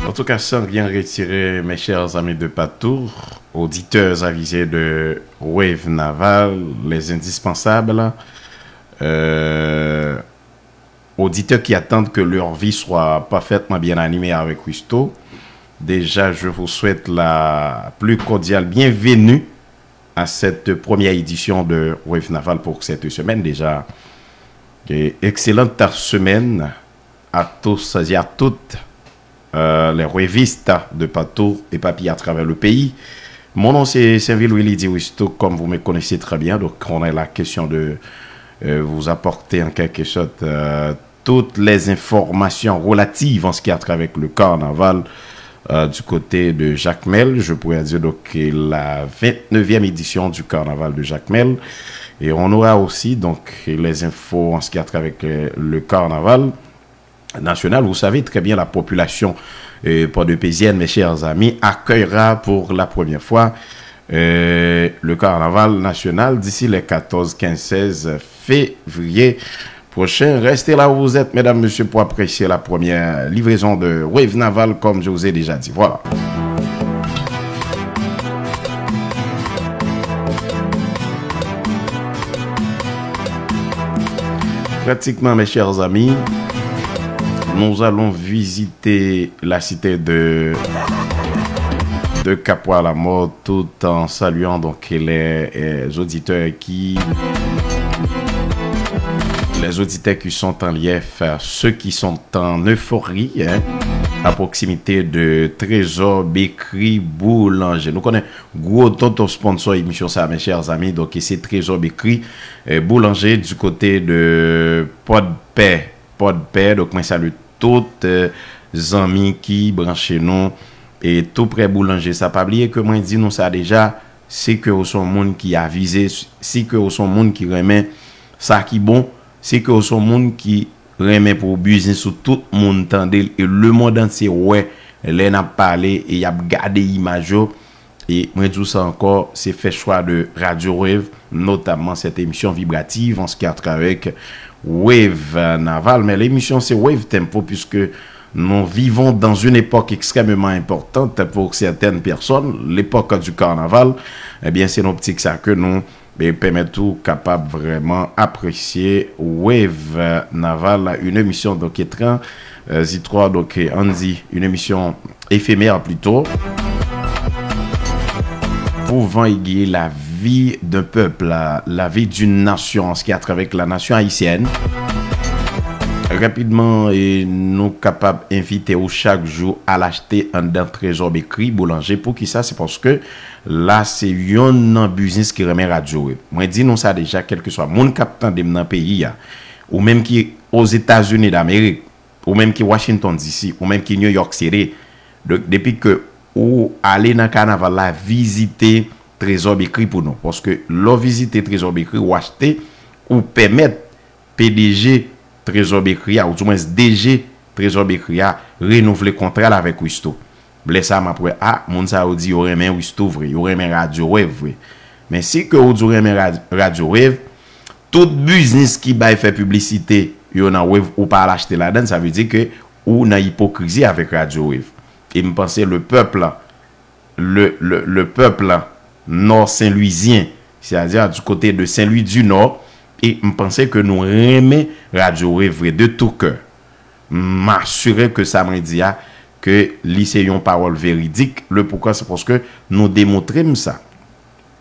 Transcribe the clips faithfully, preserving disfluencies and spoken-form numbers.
Antouka, san ryen retire, mes chers amis de Patou, auditeurs avisés de Wave Naval, les indispensables, euh, auditeurs qui attendent que leur vie soit parfaitement bien animée avec Wisto, déjà, je vous souhaite la plus cordiale bienvenue à cette première édition de Wave Naval pour cette semaine. Déjà, et excellente semaine à tous et à toutes, euh, les wavistes de Patou éparpillés à travers le pays. Mon nom, c'est Sainvil Willy Diristo, comme vous me connaissez très bien. Donc, on est la question de, euh, vous apporter en quelque sorte, euh, toutes les informations relatives en ce qui a trait avec le carnaval, euh, du côté de Jacmel. Je pourrais dire donc la vingt-neuvième édition du carnaval de Jacmel. Et on aura aussi donc les infos en ce qui a trait avec, euh, le carnaval national. Vous savez très bien, la population, euh, port-de-pézienne, mes chers amis, accueillera pour la première fois, euh, le carnaval national d'ici les quatorze, quinze, seize février Prochain, restez là où vous êtes, mesdames, messieurs, pour apprécier la première livraison de Wave Naval, comme je vous ai déjà dit. Voilà. Pratiquement, mes chers amis, nous allons visiter la cité de, de Capois-la-Mort tout en saluant donc les, euh, auditeurs qui, les auditeurs qui sont en liesse, ceux qui sont en euphorie, hein, à proximité de Trésor Bakery Boulanger. Nou konnen gwo tonton sponsor emisyon sa, mes chers amis, donc c'est Trésor Bakery, euh, Boulanger du côté de Pòdpè. Pòdpè. Donk, mwen salye tout, euh, zanmi ki branche nou e tou prè boulanje sa. Pa bliye ke mwen di nou sa deja, si ke ou se yon moun ki avize, si ke ou se yon moun ki renmen sa ki bon, si ke ou se yon moun ki renmen pou biznis ou tout moun tande l e lemonn antye wè lè n ap pale e y ap gade imaj yo, e mwen di w sa ankò, se fè chwa de Radio Wave, notamment cette émission vibrative en ce qui a trait avec Wave Naval. Mais l'émission, c'est Wave Tempo, puisque nous vivons dans une époque extrêmement importante pour certaines personnes, l'époque du carnaval. Eh bien, c'est nos petits que ça que nous e pèmèt ou kapab vrèman apresye Wave Naval, une émission donc étrange, euh, Zitwa, donc, euh, Andy, une émission éphémère plutôt, pouvant égayer la vie d'un peuple, la, la vie d'une nation, en ce qui a trait avec la nation haïtienne. Rapidman, e nou kapab envite ou chak jou al achte anndan Trezò Bekri Boulanje. Poukisa? Se paske la, se yonn nan biznis ki renmen radyo Wave. Mwen di nou sa deja, kèlkeswa moun k ap tande m nan peyi a, ou menm ki Ozetazini Damerik, ou menm ki Washington D C, ou menm ki New York City, donk, depi ke ou ale nan kanaval la, vizite Trezò Bekri pou nou. Paske lè w vizite Trezò Bekri, ou achte, ou pèmèt P D G Trezò Bekri a, ou dimwens D G Trezò Bekri a, renouvle kontra l avèk Wisto. Lè sa a, m ap wè, a, moun sa yo di yo renmen Wisto vre, yo renmen radyo Wave vre. Men si ke ou di w renmen rad-, radyo Wave, tout biznis ki bay fè piblisite yo nan Wave, ou pa al achte ladan l, sa vle di ke ou nan ipokrizi avèk radyo Wave. E m panse le pèp, le, le, le pèp nò senlwizyen, sètadi du kote de Saint-Louis du Nord, e m panse ke nou renmen radyo Wave vre de tout cœur. M asire ke sa mwen di a, ke li se yon pawòl veridik. Le poukwa, se paske nou demontre m sa.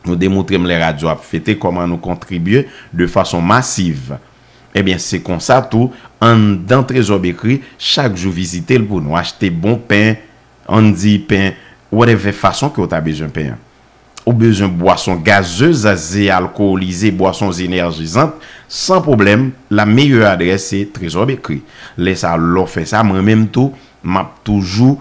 Nou demontre m lè radyo ap fete kòman nou kontribye de fason masiv. Ebyen, se konsa tou, anndan Trezò Bekri, chak jou vizite l pou nou achte bon pen, ann di pen, whatever fason ke w ta bezwen pen an. Ou bezwen bwason gazez, ze alkolize, bwason enèjizan, san pwoblèm, la meyè adrès se Trezò Bekri. Lè sa, lè w fè sa, mwen menm tou, m ap toujou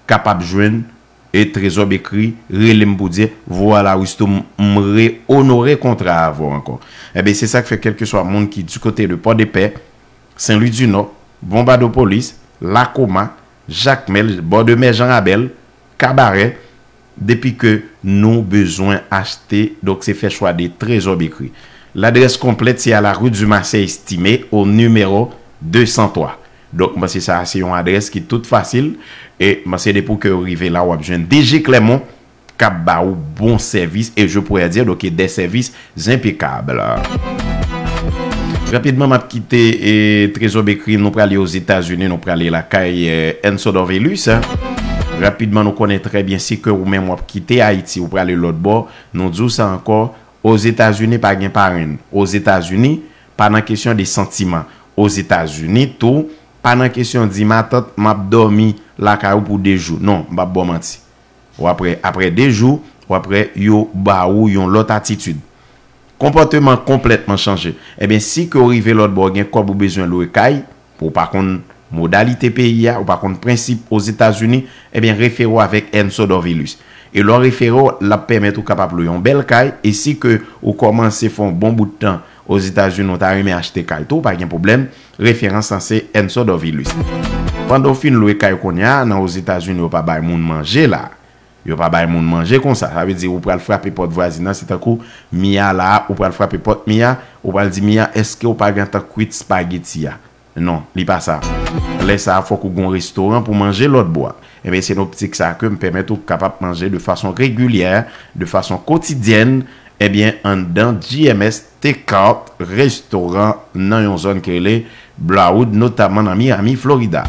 kapab jwenn e Trezò Bekri, rele m pou di, vwala Wisto, m, m re-onore kontra avè w ankò. Ebyen, se sa k fè kèlkeswa moun ki di kote de Pòdepè, Senlwi di Nò, Bonbadopolis, Lakoma, Jakmèl, bò de mè Jan Rabèl, Kabarè, depi ke nou bezwen achte, donk se fè chwa de Trezò Bekri. Ladrès konplèt, se a la rue du Marcel Estimé, o nimewo de san twa. Donk, m panse sa a se yon adrès ki tout fasil, e m panse depi ke w rive la, w ap jwenn D G Clermont, k ap ba ou bon sèvis, e je pourrais dire, donk, des services impeccables. Rapidman, m ap kite, e, Trezò Bekri, nou prale Ozetazini, nou prale lakay, e, Enso Dorvilus. Rapidman, nou konnen trè byen, si ke ou menm w ap kite Ayiti, ou prale lòt bò, nou di w sa ankò, Ozetazini pa gen parenn. Ozetazini, pa nan kesyon de santiman. Ozetazini, tou, pa nan kesyon di matant, m ap dòmi lakay ou pou de jou. Non, m p ap ba w manti. W ap wè, apre de jou, w ap wè yo ba ou yon lòt atitid. Konpòteman konplètman chanje. Ebyen, si ke w rive lòt bò, gen kòb ou bezwen lwe kay, ou pa konn modalite peyi a, ou pa konn prensip Ozetazini, ebyen, refere w avèk Enso Dorvilus. E lè w refere w, l ap pèmèt ou kapab lwe yon bèl kay, e si ke ou kòmanse fè yon bon bout tan Ozetazini, ou ta renmen achte kay tou, pa gen pwoblèm, referans lan se Enso Dorvilus. Pandan w fin lwe kay kounye a, nan Ozetazini, yo pa bay moun manje la. Yo pa bay moun manje konsa. Sa vle di ou pral frape pòt vwazin nan, se tankou Mia la, ou pral frape pòt Mia, ou pral di, "Mia, èske ou pa gentan kwit spageti a?" Non, li pa sa. Lè sa a, fòk ou gon restoran pou manje lòt bò a. Ebyen, se nan optik sa a ke m pèmèt ou kapab manje de fason regilyè, de fason kotidyèn, ebyen, anndan G M S Takeout Restaurant nan yon zòn ki rele Blawood, notaman nan Miami, Florida.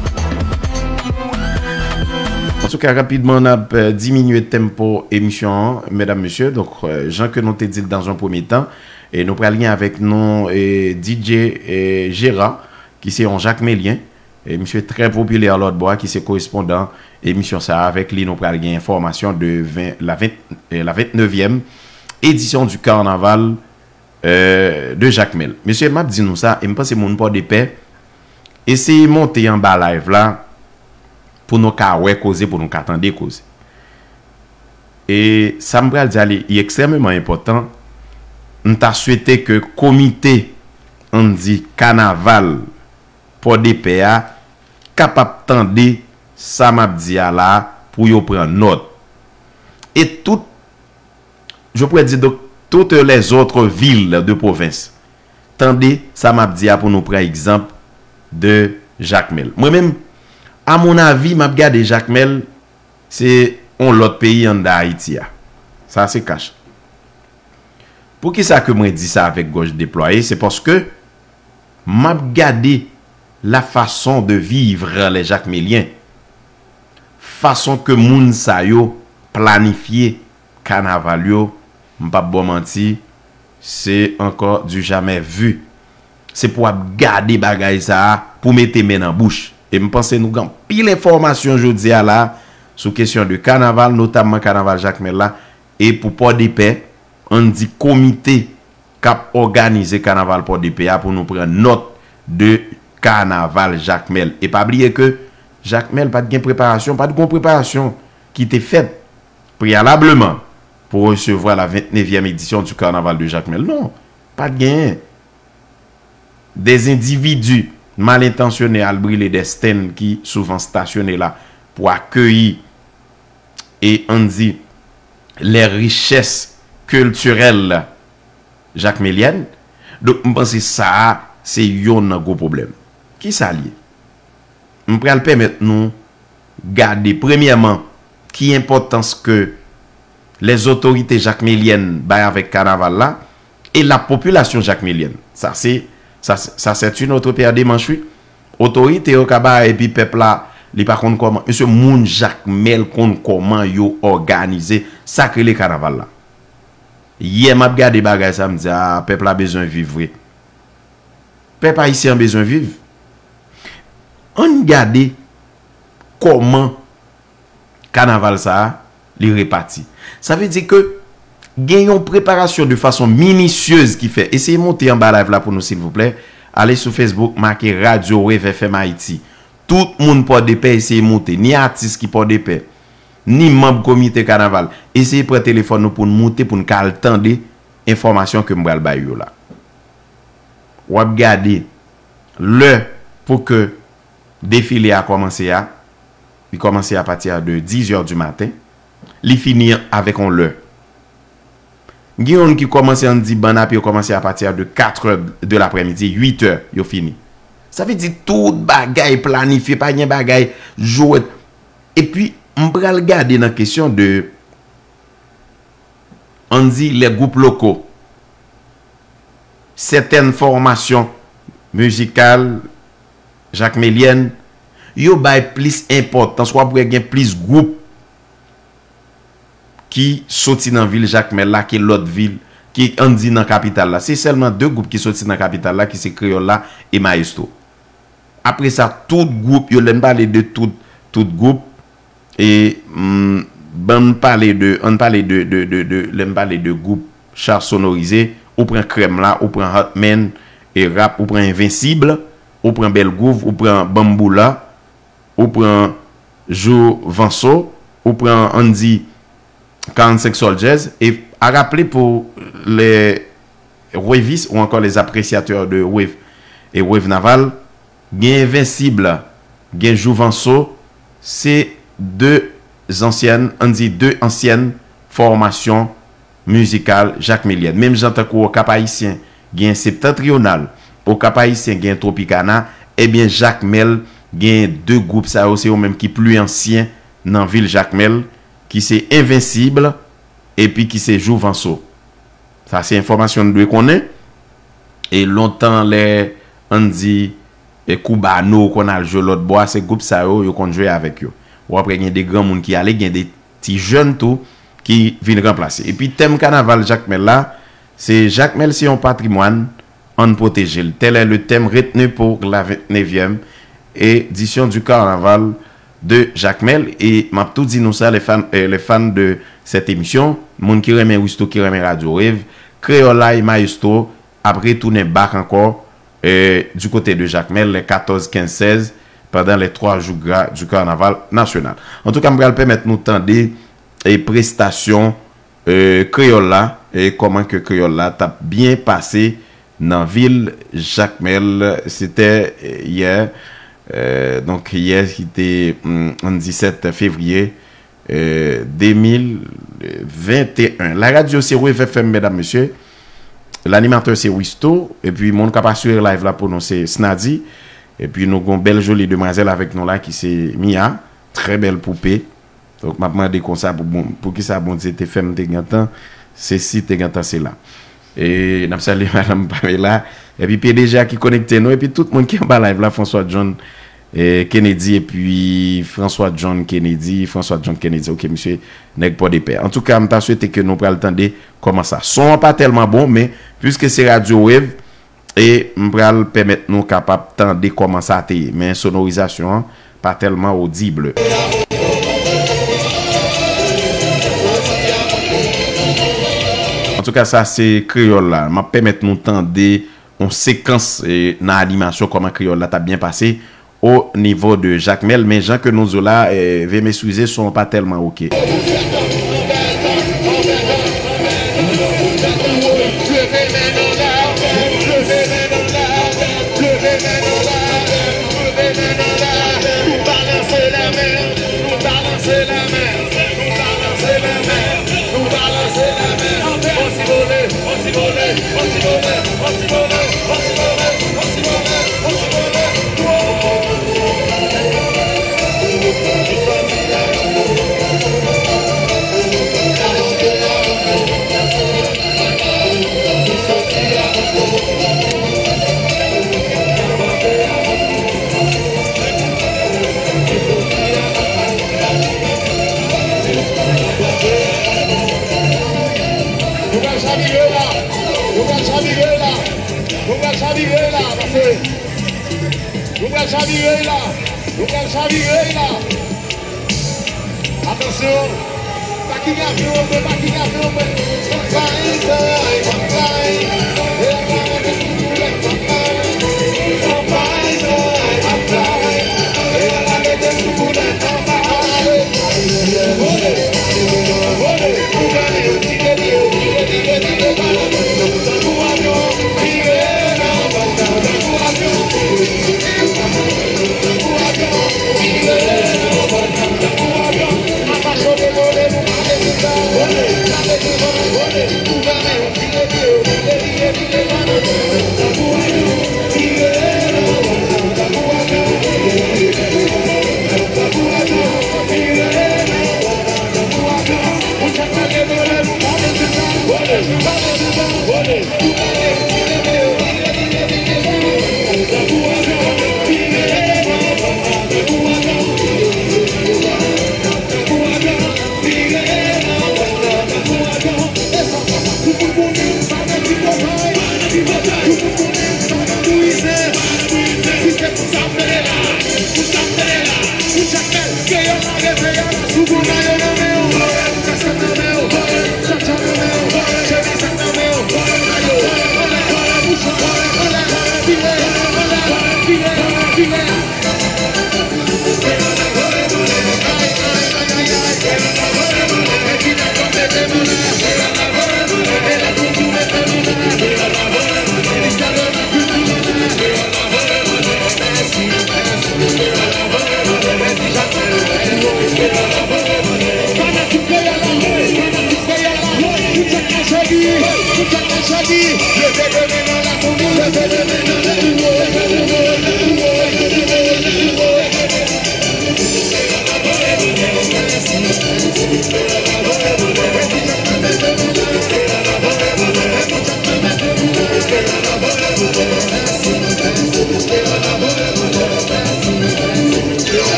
Antouka, rapidman, n ap eh, diminye tempo emisyon an, medam, mesye. Donk, eh, jan ke nou te di l dans un premier temps, e nou pral gen avèk nou eh, D J eh, Gérard, ki se yon Jakmelyen. E misye trè popilè lòt bò a, ki se korespondan emisyon sa a. Avèk li, nou pral gen enfòmasyon de ven, la ven, eh, la vennevèm edisyon di kanaval eh, de Jakmèl. Mesye, m ap di nou sa, e m panse moun Pòdepè, eseye monte anba live la pou nou ka wè koze, pou nou ka tande koze. E sa m pral di a, li, li ekstrèmeman enpòtan. M ta swete ke komite, ann di, kanaval Pòdepè a kapab tande sa m ap di a la pou yo pran nòt. E tout, je pourrais dire, donc, toutes les autres villes de province, tande sa m ap di a pou nou pran egzanp de Jakmèl. Mwen menm, a mon avi, m ap gade Jakmèl, se yon lòt peyi anndan Ayiti a. Sa se kach. Poukisa ke mwen di sa avèk gòj deplwaye? Se paske m ap gade la façon de vivre les Jakmelyens, fason ke moun sa yo planifye kanaval yo, m p ap ba w manti, se ankò du jamais vu. Se pou w ap gade bagay sa a, pou w mete men nan bouch. E m panse nou gen anpil enfòmasyon jodi a la sou kesyon de kanaval, notamman kanaval Jakmèl la, e pou Pòdepè, ann di komite k ap òganize kanaval Pòdepè a pou nou pran nòt de kanaval Jakmèl. E pa bliye ke Jakmèl pa t gen preparasyon, pa t gen preparasyon ki te fèt preyalableman pou resevwa la vennevèm edisyon di kanaval de Jakmèl. Non, pa t genyen. Des individus mal intentionnés al brile des stand ki souvan stasyone la pou akeyi e, ann di, les richesses culturelles jakmelyènes. Donk, m panse sa a, se yonn nan gwo pwoblèm. Kisa l ye? M pral pèmèt nou gade, premyèman, ki enpòtans ke les autorités jakmelyènes bay avèk kanaval la, et la population jakmelyène. Sa se, sa, sa c'est une autre paire de manches, wi. Otorite yo ka bay, epi pèp la, li pa konn kòman. Mesye, moun Jakmèl konn kòman yo òganize sa k rele kanaval la. Yè m ap gade bagay sa, m di, a, pèp la bezwen viv vre. Pèp ayisyen an bezwen viv. Ann gade kòman kanaval sa a, li repati. Sa vle di ke gen yon preparasyon de fason minisyez ki fè. Eseye monte anba live la pou nou, silvouplè. Ale sou Facebook, make Radio Wave F M Haïti. Tout moun Pòdepè eseye monte. Ni atis ki Pòdepè, ni manm komite kanaval. Eseye pran telefòn nou pou n moute, pou n ka al tande enfòmasyon ke m pral bay yo la. W ap gade lè pou ke defile a kòmanse a. Li kòmanse à partir de dix heures du matin. Li fini avèk yon lè. Gen youn ki kòmanse, ann di, bann a pye kòmanse à partir de quatre heures de l'après-midi, uit è yo fini. Sa vle di tout bagay planifye, pa gen bagay jwèt. Epi, m pral gade nan kesyon de, ann di, les groupes locaux. Sètèn fòmasyon mizikal jakmelyèn, yo bay plis enpòtans, w ap wè gen plis gwoup ki soti nan vil Jakmèl la ke lòt vil, ki ann di nan kapital la. Se sèlman de gwoup ki soti nan kapital la, ki se Kreyòl la e Mayestwo. Apre sa, tout gwoup yo, lè n pale de tout, tout gwoup, e, mm, ban n pale de, ann pale de, de, de, de, lè n pale de gwoup Char Sonorisé, ou pran Krèm la, ou pran Hotman, e rap, ou pran Envensib, ou pran Bèl Gwouv, ou pran Bamboula, ou pran Jou Vanso, ou pran, ann di, karannsenk Soldiers, e a raple pou les wavistes ou encore les appréciateurs de wave e wave naval, gen Envensib, gen Jou Vanso, se de ansyèn, ann di de ansyèn fòmasyon mizikal jakmelyèn. Menm jan tankou Okap Ayisyen gen Septentrional, Okap Ayisyen gen Tropicana, ebyen Jakmèl gen de gwoup sa yo, se yo menm ki pli ansyen nan vil Jakmèl, ki se Envensib epi ki se Jouvanso. Sa se enfòmasyon n dwe konnen. E lontan lè, ann di, e Koubano konn al jwe lòt bò a, se gwoup sa yo, yo konn jwe avèk yo. W ap wè gen de granmoun ki ale, gen de ti jèn tou ki vin ranplase. Epi tèm kanaval Jakmèl la, se Jakmèl se yon patrimwàn, ann pwoteje l. Tel est le thème retenu pour la vingt-neuvième édition du carnaval de Jakmèl. E m ap tou di nou sa, les fans, euh, les fans de cette émission, moun ki renmen Wisto, ki renmen Radio Wave, Kreyòl la e Maestro ap retounen back ankò, euh, du côté de Jakmèl, les quatorze, quinze, seize, pendant les trois jours gras du carnaval national. Antouka, m pral pèmèt nou tande, e prestasyon, euh, Kreyòl la, e kòman ke Kreyòl la t ap byen pase nan vil Jakmèl. Se te, euh, yè, euh, donk yè ki te, hmm, ann di sèt fevriye, euh, de mil venteyen. La radio se Wave F M, medam, mesye. Lanimatè se Wisto. Epi moun k ap asire live la pou nou se Snadi. Epi nou gon bèl joli demwazèl avèk nou la ki se Mia. Trè bèl poupe. Donk, m ap mande konsa pou bon, poukisa Bondye te fè m te gentan sesi, te gentan sela. E n ap salye madanm Pamela, epi P D G a ki konekte nou, epi tout moun ki anba live la, François John, e, Kennedy, epi François John Kennedy, François John Kennedy, oke, misye nèg Pòdepè. Antouka, m ta swete ke nou pral tande kòman sa. Son an pa tèlman bon, men piske se Radio Wave, e m pral pèmèt nou kapab tande kòman sa te ye. Men sonorizasyon an pa tèlman odib. Antouka, sa se Kreyòl la. M ap pèmèt nou tande yon sekans, e, nan animasyon kòman Kreyòl la t ap byen pase o nivo de Jakmèl, men jan ke nou di w la, e, veuillez m'excuser, son an pa tèlman oke. Nou pral chavire la. Nou pral chavire la. Nou pral chavire la. Pase. Nou pral chavire la. Nou pral chavire la. Atansyon. Paki gave yon mwen, paki gave yon mwen.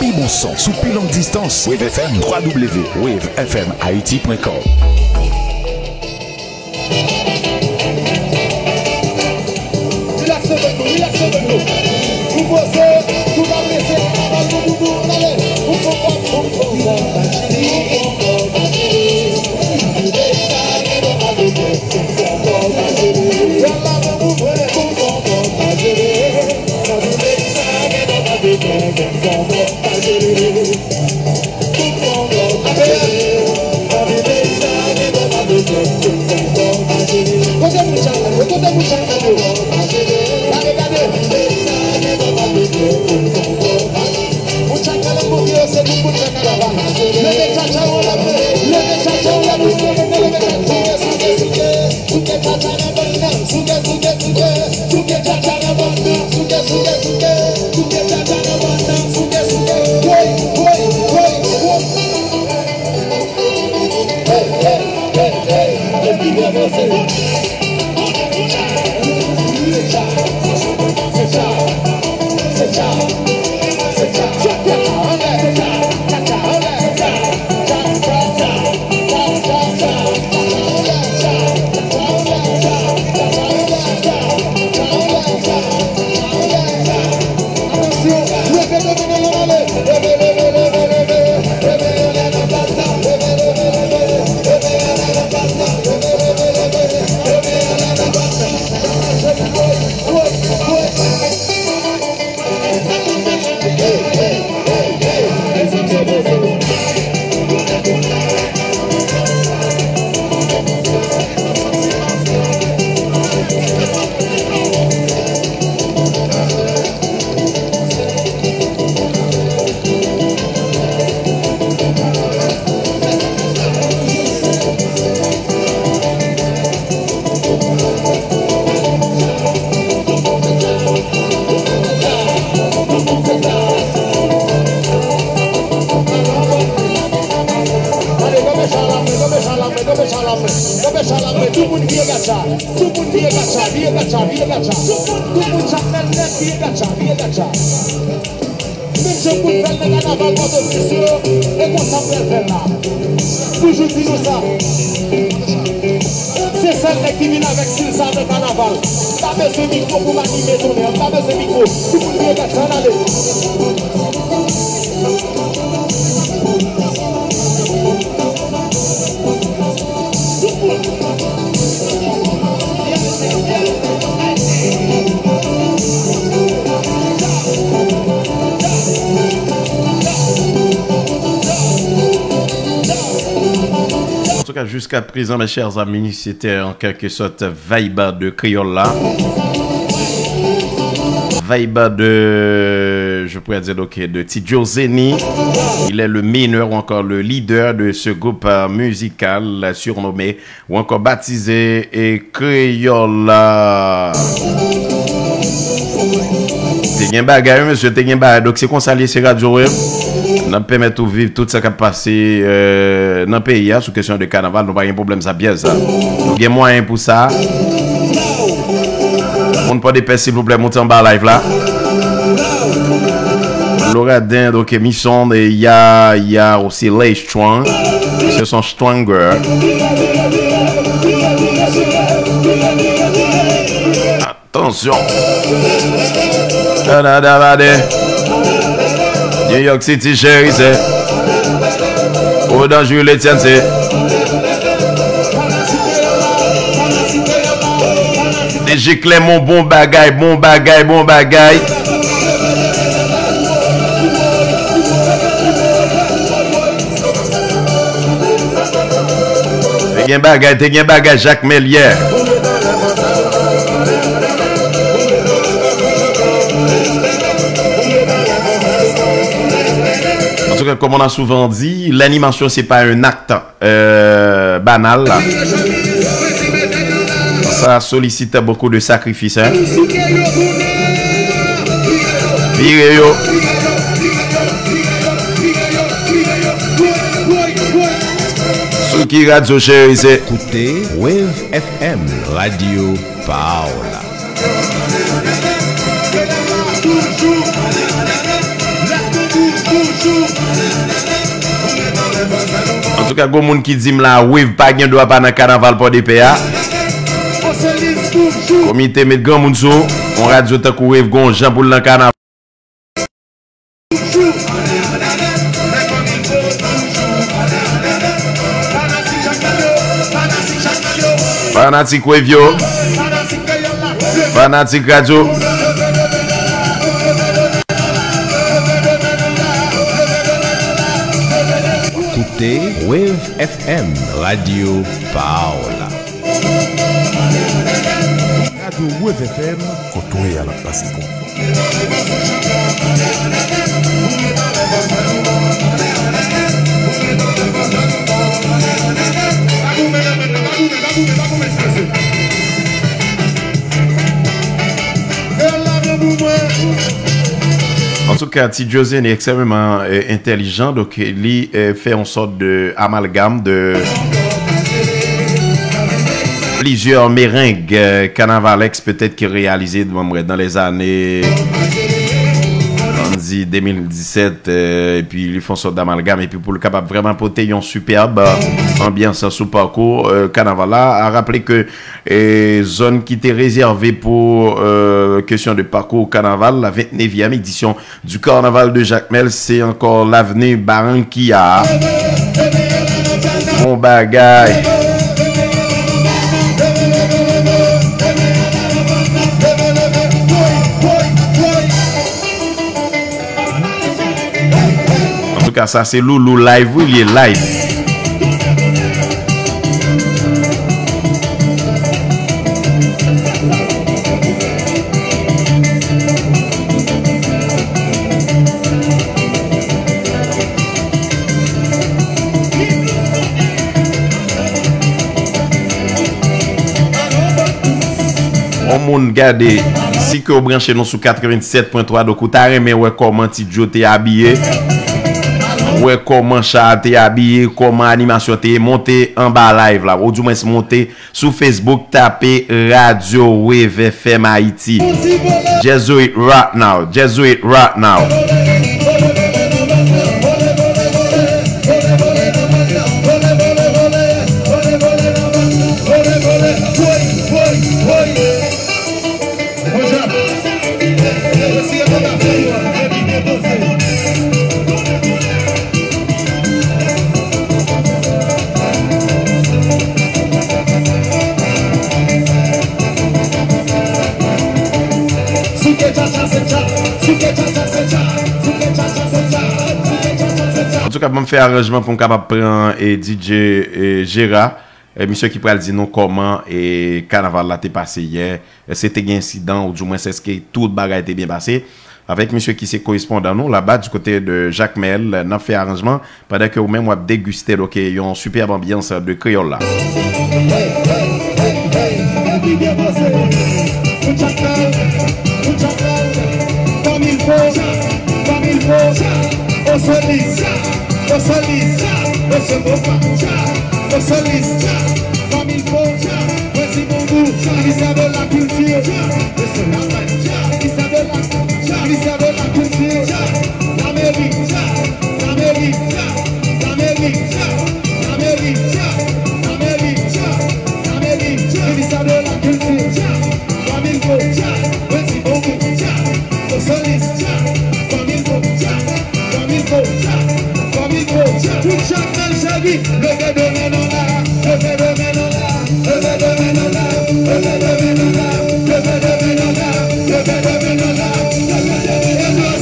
Pi bon son sou pi long distans. Wave F M, w w w wave f m haiti point com. Rilaks ansanm nou, rilaks ansanm nou. Nou poze, nou pa prese, pa mal nou pou nou, ale. Pou fò, pou fò, pou fò. Kote moun sa yo? Kote moun sa yo? Gade, gade. Moun sa yo, gade moun yo, se tout moun fè kanaval. Leve tchatcha w anlè, leve tchatcha w anlè, leve tchatcha w anlè. Souke, souke, souke. Souke tchatcha nan bann nan, souke, souke, souke. Souke tchatcha nan bann nan, souke, souke, souke. Souke tchatcha nan bann nan, souke, souke. Woy, woy, woy, woy. Hey, hey, hey, hey. Epi nou avanse. Kanpe chalam, kanpe chalam, tout moun vire gatcha, tout moun vire gatcha, vire gatcha, vire gatcha. Tout moun, tout moun, chak nèt, nèt, vire gatcha, vire gatcha. Menm jan pou l fè l nan kanaval Pòtoprens yo, e konsa pou l fè l la. Toujou di nou sa. Se sèl nèg ki vin avèk stil sa nan kanaval. Pa bezwen mikwo pou m anime tounen an. Pa bezwen mikwo. Tout moun vire gatcha, ann ale. En tout cas, jusqu'à présent, mes chers amis, c'était en quelque sorte vibe de Kreyòl la. Vibe de, je pourrais dire, donc, de Ti Joe Zeni. Il est le meneur ou encore le leader de ce groupe euh, musical euh, surnommé ou encore baptisé et Kreyòl la. Te gen bagay, wi, mesye, te gen bagay. Donk, se konsa li ye, se Radyo Wave. N ap pèmèt ou viv tout sa k ap pase euh, nan peyi a sou kesyon de kanaval. Nou pa gen pwoblèm sa, pyès sa. Nou gen mwayen pou sa. Moun Pòdepè, silvouplè, moute anba live la. Loraden, donk, Misson, e y a, y a aussi Lay Strong. Se son Stronger. Atansyon. Kanada, Bade. New York City, cheri, se. Odan Jules Etienne, se. Deji Clermont, bon bagay, bon bagay, bon bagay. Te gen bagay, te gen bagay, Jacques Melier. En tout cas, comme on a souvent dit, l'animation, c'est pas un acte euh, banal. Ça sollicite beaucoup de sacrifices, hein. Vire yo. Sou ki radyo, cheri, se? Koute Wave F M, radyo pa w la. Antouka, gon moun ki di m la, Wave pa gen dwa pa nan kanaval Pòdepè a. Komite met granmoun sou yon radyo tankou Wave, gon jan pou l nan kanaval. Fanatik Wave yo. Fanatik radyo. Koute Wave F M, radyo pa w la. Radyo Wave F M. Kote w ye a, l ap pase bon. Antouka, Ti Joe Zeni ekstrèmeman euh, entèlijan, donk li euh, fè yon sòt de amalgam de plizyè mereng euh, kanavalesk petèt ki reyalize, mwen, mwen, dan lèzane, ann di, de mil disèt, euh, epi li fè yon sòt d'amalgam, epi pou l kapab vrèman pote yon sipèb euh, anbyans sou pakou euh, kanaval la. A raple ke e zòn ki te rezève pou euh, kesyon de pakou kanaval, la vennevèm edisyon du Carnaval de Jacmel, se ankò lavni Barranquilla. Bon bagay. Antouka, sa se Loulou live, wi, li ye live. On moun gade, si ke w branche nou sou katrevenndiset pwen twa, donk ou ta renmen wè kòman Ti Djo te abiye. Wè kòman cha a te abiye, kòman animasyon te ye, monte anba live la, oudimwens monte sou Facebook, tape Radio Wave F M Haïti. Just do it right now. Just do it right now. Antouka, ban m fè aranjman pou m kapab pran e D J e Jera. E misye ki pral di nou kòman e kanaval la te pase yè. Èske te gen ensidan, oudimwens èske tout bagay te byen pase? Avèk misye ki se korespondan nou laba di kote de Jakmèl, n ap fè aranjman pandan ke ou menm w ap degiste, donk, yon sipèb anbyans de kreyòl la. Ministère de la Culture, Ministère de la Culture, la mairie, la mairie, ministère de la Culture, Flamingo, Mwen di bonjou, dja, o solis, dja, fanmi l bon, dja, fanmi l bon, dja, fanmi l bon, dja. Pou Jakmèl cheri, leve de men nou la, leve de men nou la, leve de men nou la, leve de men nou la, leve de men nou la, leve de men nou la, leve de men nou la, leve de men nou la.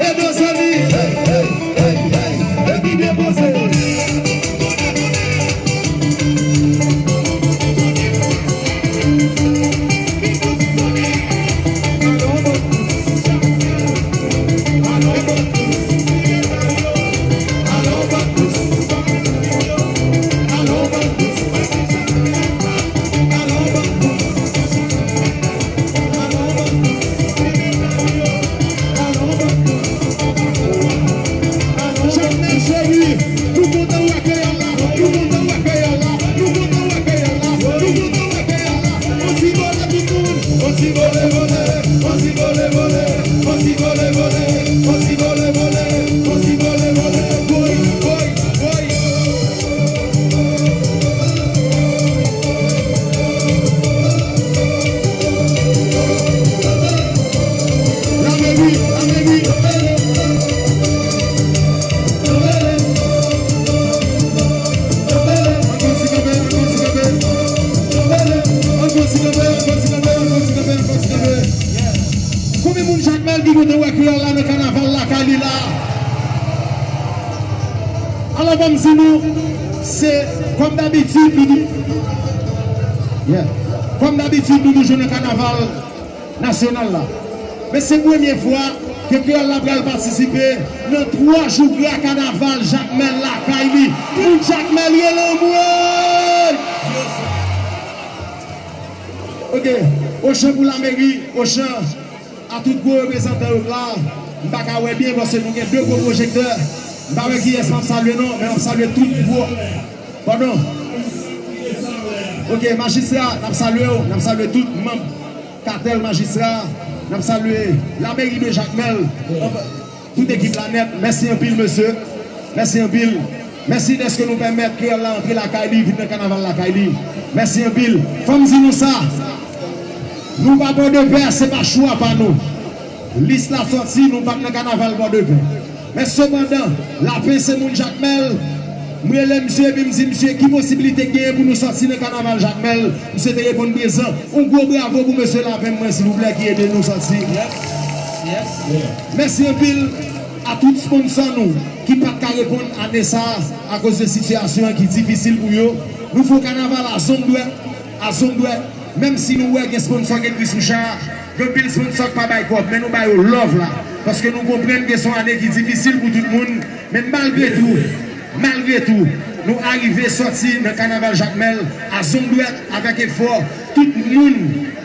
Edo Sony, hey, hey, hey, hey, epi depoze. Jakmèl cheri, nou kontan wè kreyòl la, nou kontan wè kreyòl la, nou kontan wè kreyòl la, nou kontan wè kreyòl la. On ti vole tout moun, on ti vole vole, on ti vole vole, on ti vole vole, on ti vole vole, on ti vole vole, woy, woy, woy. Konbyen moun Jakmèl ki kontan wè kreyòl la nan kanaval lakay li la? Alò, ban m di nou, se kòm dabitid, nou tou-, yeah. Kòm dabitid, nou toujou nan kanaval nasyonal la. Men se premye fwa ke kreyòl la pral patisipe nan twa jou gra kanaval Jakmèl lakay li. Pou Jakmèl rele anmwey! Ok, Ochan pou lameri, Ochan. A tout gwo reprezantan yo k la, m pa ka wè byen paske nou gen de gwo pwojektè. M pa wè kiyès m ap salye non, men m ap salye tout gwo. Padon. Ok, majistra, n ap salye w, n ap salye tout manm katèl majistra, n ap salye lameri de Jakmèl, tout ekip la nèt. Mèsi anpil, mesye. Mèsi anpil. Mèsi dèske nou pèmèt kreyòl la antre lakay li, vin nan kanaval lakay li. Mèsi anpil. Fò m di nou sa. Nou pa Pòdepè, se pa chwa pa nou. Lis la sòti, nou pa t nan kanaval Pòdepè. Men sepandan, Lapen se moun Jakmèl. M rele misye epi m di misye ki posiblite k genyen pou nou sòti nan kanaval Jakmèl. Misye te reponn prezan. Yon gwo bravo pou mesye Lapen mwen, silvouplè, ki ede nou sòti. Mèsi anpil a tout sponsò nou ki pa t ka reponn ane sa a akoz de sitiyasyon an ki difisil pou yo. Nou fè yon kanaval a zong dwèt, a zong dwèt. Menm si nou wè gen sponsò k ekri sou cha a, gen anpil sponsò k pa bay kòb, men nou ba yo love la. Paske nou konprann ke se yon ane ki difisil pou tout moun, men malgre tou, malgre tou, nou arive sòti nan kanaval Jakmèl a zong dwèt avèk efò tout moun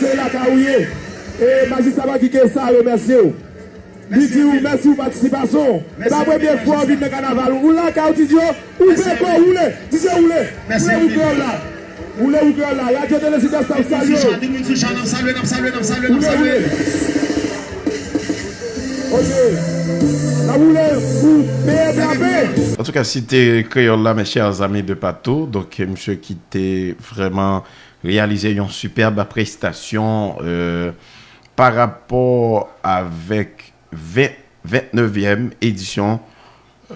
se lakay ou ye. E majistra Patrick Essa remèsye w. Li di w mèsi pou patisipasyon w. E pa premye fwa w vin nan kanaval ou. Ou lakay ou, T J O, ou peko, woule. T J O, woule. Woule pou kreyòl la. Woule pou kreyòl la. Radyo Tele Sidès, n ap salye w. Woule, woule. Ok. N ap woule pou peye drape. Antouka, Site Kreyòl la, mes chers amis de partout, donk, misye ki te vrèman reyalize yon sipèb prestasyon, euh, pa rapò avèk ven, vennevèm edisyon,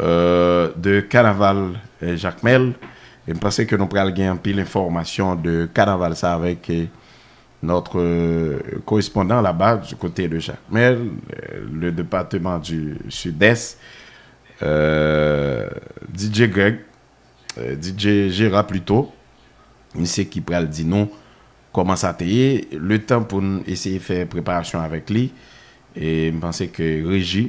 euh, de kanaval, euh, Jakmèl. E m panse ke nou pral gen anpil enfòmasyon de kanaval sa avèk, euh, notre, euh, correspondant là-bas du côté de Jakmèl, euh, le département du Sud-Est, euh, D J Greg, euh, D J Gérard plito, misye ki pral di nou kòman sa te ye, letan pou n eseye fè preparasyon avèk li. E m panse ke reji,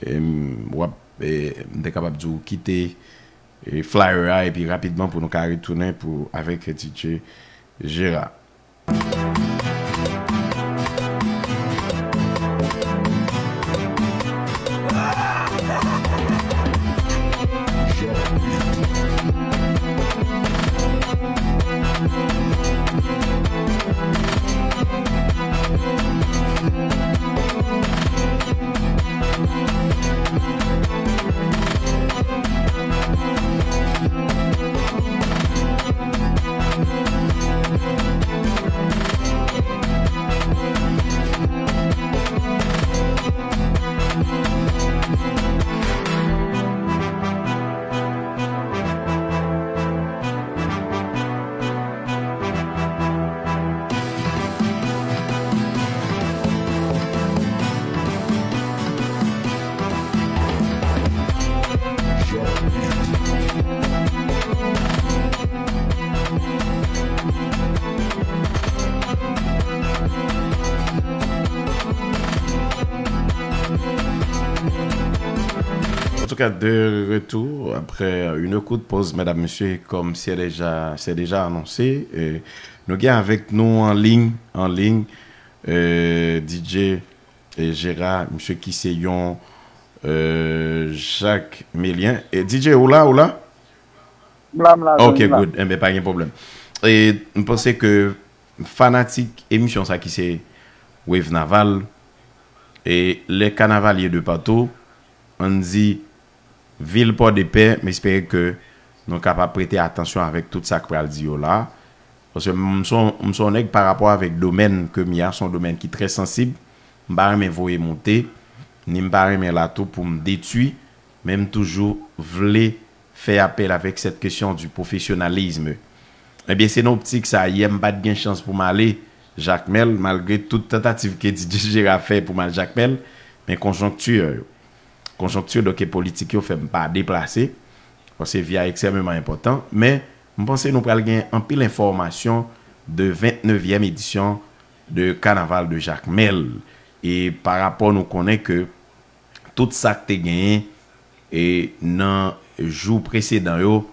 e m, w ap, e m te kapab di w kite, e flyer a, epi rapidman pou nou ka retounen pou, avèk D J Gérard. Antouka, de retour après une courte pause, medam, mesye, kòm se deja, se deja anonse, e nou gen avèk nou an liy, an liy, e D J, e Gérard, misye ki se yon, e, Jakmelyen. E D J, ou la, ou la? M la, m la, ok, good. Enben, pa gen pwoblèm. E m panse ke fanatik emisyon sa ki se Wave Naval, e les cannavaliers de partout, ann di vil Pòdepè, m espere ke nou kapab prete atansyon avèk tout sa k pral di yo la. Paske m se yon, m se yon nèg pa rapò avèk domèn ke m ye a, se yon domèn ki trè sansib. M pa renmen voye moute, ni m pa renmen la tou pou m detwi, men m toujou vle fè apèl avèk cette question du professionnalisme. Ebyen, se nan optik sa, yè m pa t gen chans pou m ale Jakmèl, malgre tout tantativ ke D J Gérard fè pou m al Jakmèl, men konjonkti yo, konjonkti, donk, e politik yo fè m pa deplase, paske vi a ekstrèmeman enpòtan, men m panse nou pral gen anpil enfòmasyon de vennevèm edisyon de Carnaval de Jacmel. E pa rapò nou konnen ke tout sa k te genyen, e nan jou presedan yo,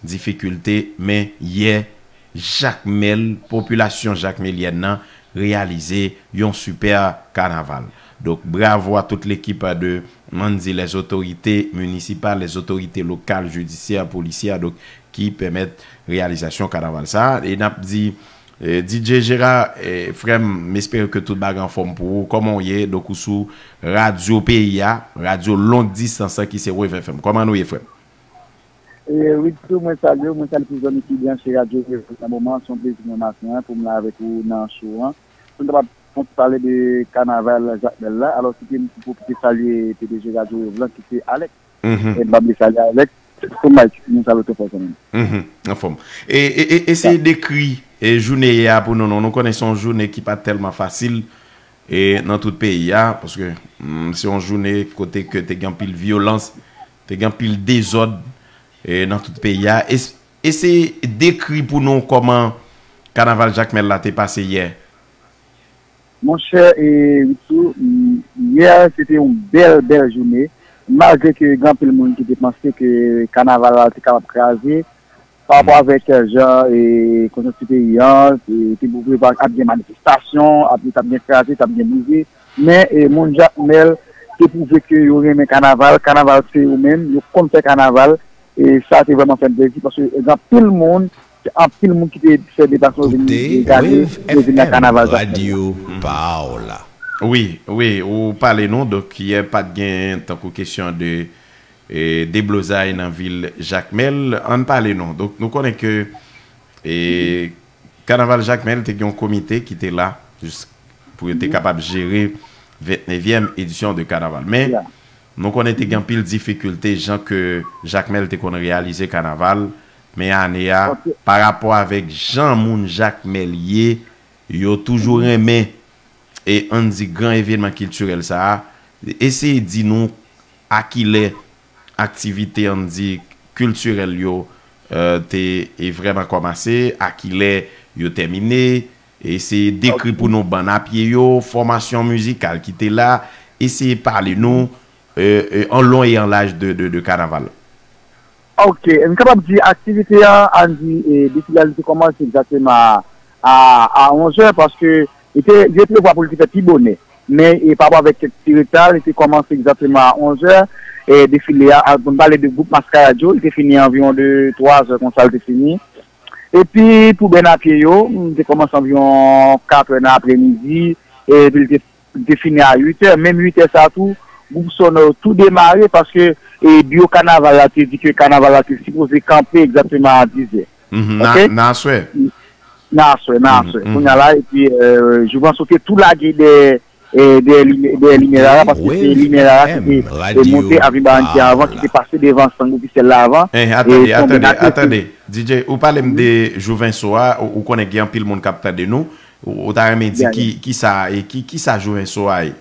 difikilte, men yè, Jakmèl, popilasyon jakmelyèn nan reyalize yon sipè kanaval. Donk, bravo a tout lekip de, m ann di, les autorités municipales, les autorités locales, judiciaires, policières, donk, ki pèmèt reyalizasyon kanaval sa a. E n ap di, eh, D J Gérard, eh, frè m, m espere ke tout bagay anfòm pou ou. Kòman w ye? Donk, ou sou radyo peyi a, radyo long distans lan ki se Wave F M. Kòman nou ye, frè m? E, wi, tou, mwen salye w, mwen salye tout zanmi ki branche radyo nan moman an. Se yon plezi pou mwen maten an, pou m la avèk ou nan show an. Pou n kapab Mwen pale de kanaval Jakmèl la, alò ki te m pwofite salye P D G Radyo Rev lan ki se Alex. Mhm. E m pa bliye salye Alex. Se pou Mike, nou salye w trè fò kanmenm. Mhm. Anfòm. E, e, e, eseye dekri e, jounen yè a pou nou, non. Nou konnen se yon jounen ki pa tèlman fasil e, nan tout peyi a, paske mm, se yon jounen kote ke te gen anpil vyolans, te gen anpil dezòd e, nan tout peyi a. Es, eseye dekri pou nou kòman kanaval Jakmèl la te pase yè. Monchè, e, Richou, m, yè, se te yon bèl, bèl jounen. Malgre ke gen anpil moun ki te panse ke kanaval la te kapab kraze, pa rapò avèk, e, jan, e, konjonkti peyi an, e, te pwouve pa ap gen manifestasyon, ap, t ap gen kraze, t ap gen brize. Men, e, moun Jakmèl te pwouve ke yo renmen kanaval, kanaval se yo menm, yo konn fè kanaval, e sa te vrèman fè m plezi, paske gen anpil moun, anpil moun ki te fè deplasman yo vin gade, yo vin nan kanaval sa. Wi, wi, ou pale nou, donk yè pa t gen tankou kesyon de e, deblozay nan vil Jakmèl. Ann pale non. Donk, nou konnen ke e, kanaval Jakmèl te gen yon komite ki te la jis pou yo te kapab jere vennnevyèm edisyon de kanaval. Men, nou konnen te gen anpil difikilte jan ke Jakmèl te konn reyalize kanaval, men ane a, pa rapò avèk jan moun Jakmèl ye, yo toujou renmen e ann di gran evènman kiltirèl sa a, eseye di nou a kilè aktivite ann di kiltirèl yo e, te e vrèman kòmanse, a kilè yo tèmine, eseye dekri pou nou bann a pye yo, fòmasyon mizikal ki te la, eseye pale nou e, e, an lon e an laj de, de, de kanaval la. Ok, m kapab di aktivite an, ann di, e, defile a li te kòmanse egzakteman a, a, a onz è, paske li te, yo te prevwa pou li te fèt pi bonè. Men, e, pa rapò avèk kèk ti reta, li te kòmanse egzakteman a onz è, e, defile a, a, pou n pale de gwoup Maskarad yo, li te fini anviwon de twa zè konsa, li te fini. Epi, pou bèn a pye yo, li te kòmanse anviwon kat è nan aprèmidi, epi li te li te fini a uit è, menm uit è sa tou, gwoup sonò yo tou demare paske e, biwo kanaval la te di ke kanaval la te sipoze kanpe egzakteman a diz è. Mhm, nan, nan aswè. Nan aswè, nan aswè. Kounye a la, epi e, Jouvanso te tou lage dèyè e, dèyè limyè la, paske se limyè la ki te e, monte Avenue Barranquilla avan, ki te pase devan stand ofisyèl la avan. Eh, atande, atande, atande. D J, ou pale m de Jouvenso a, ou, ou konnen gen anpil moun k ap tande nou. Ou, ou ta renmen di ki, ki sa, e ki, ki sa Jouvenso a ye?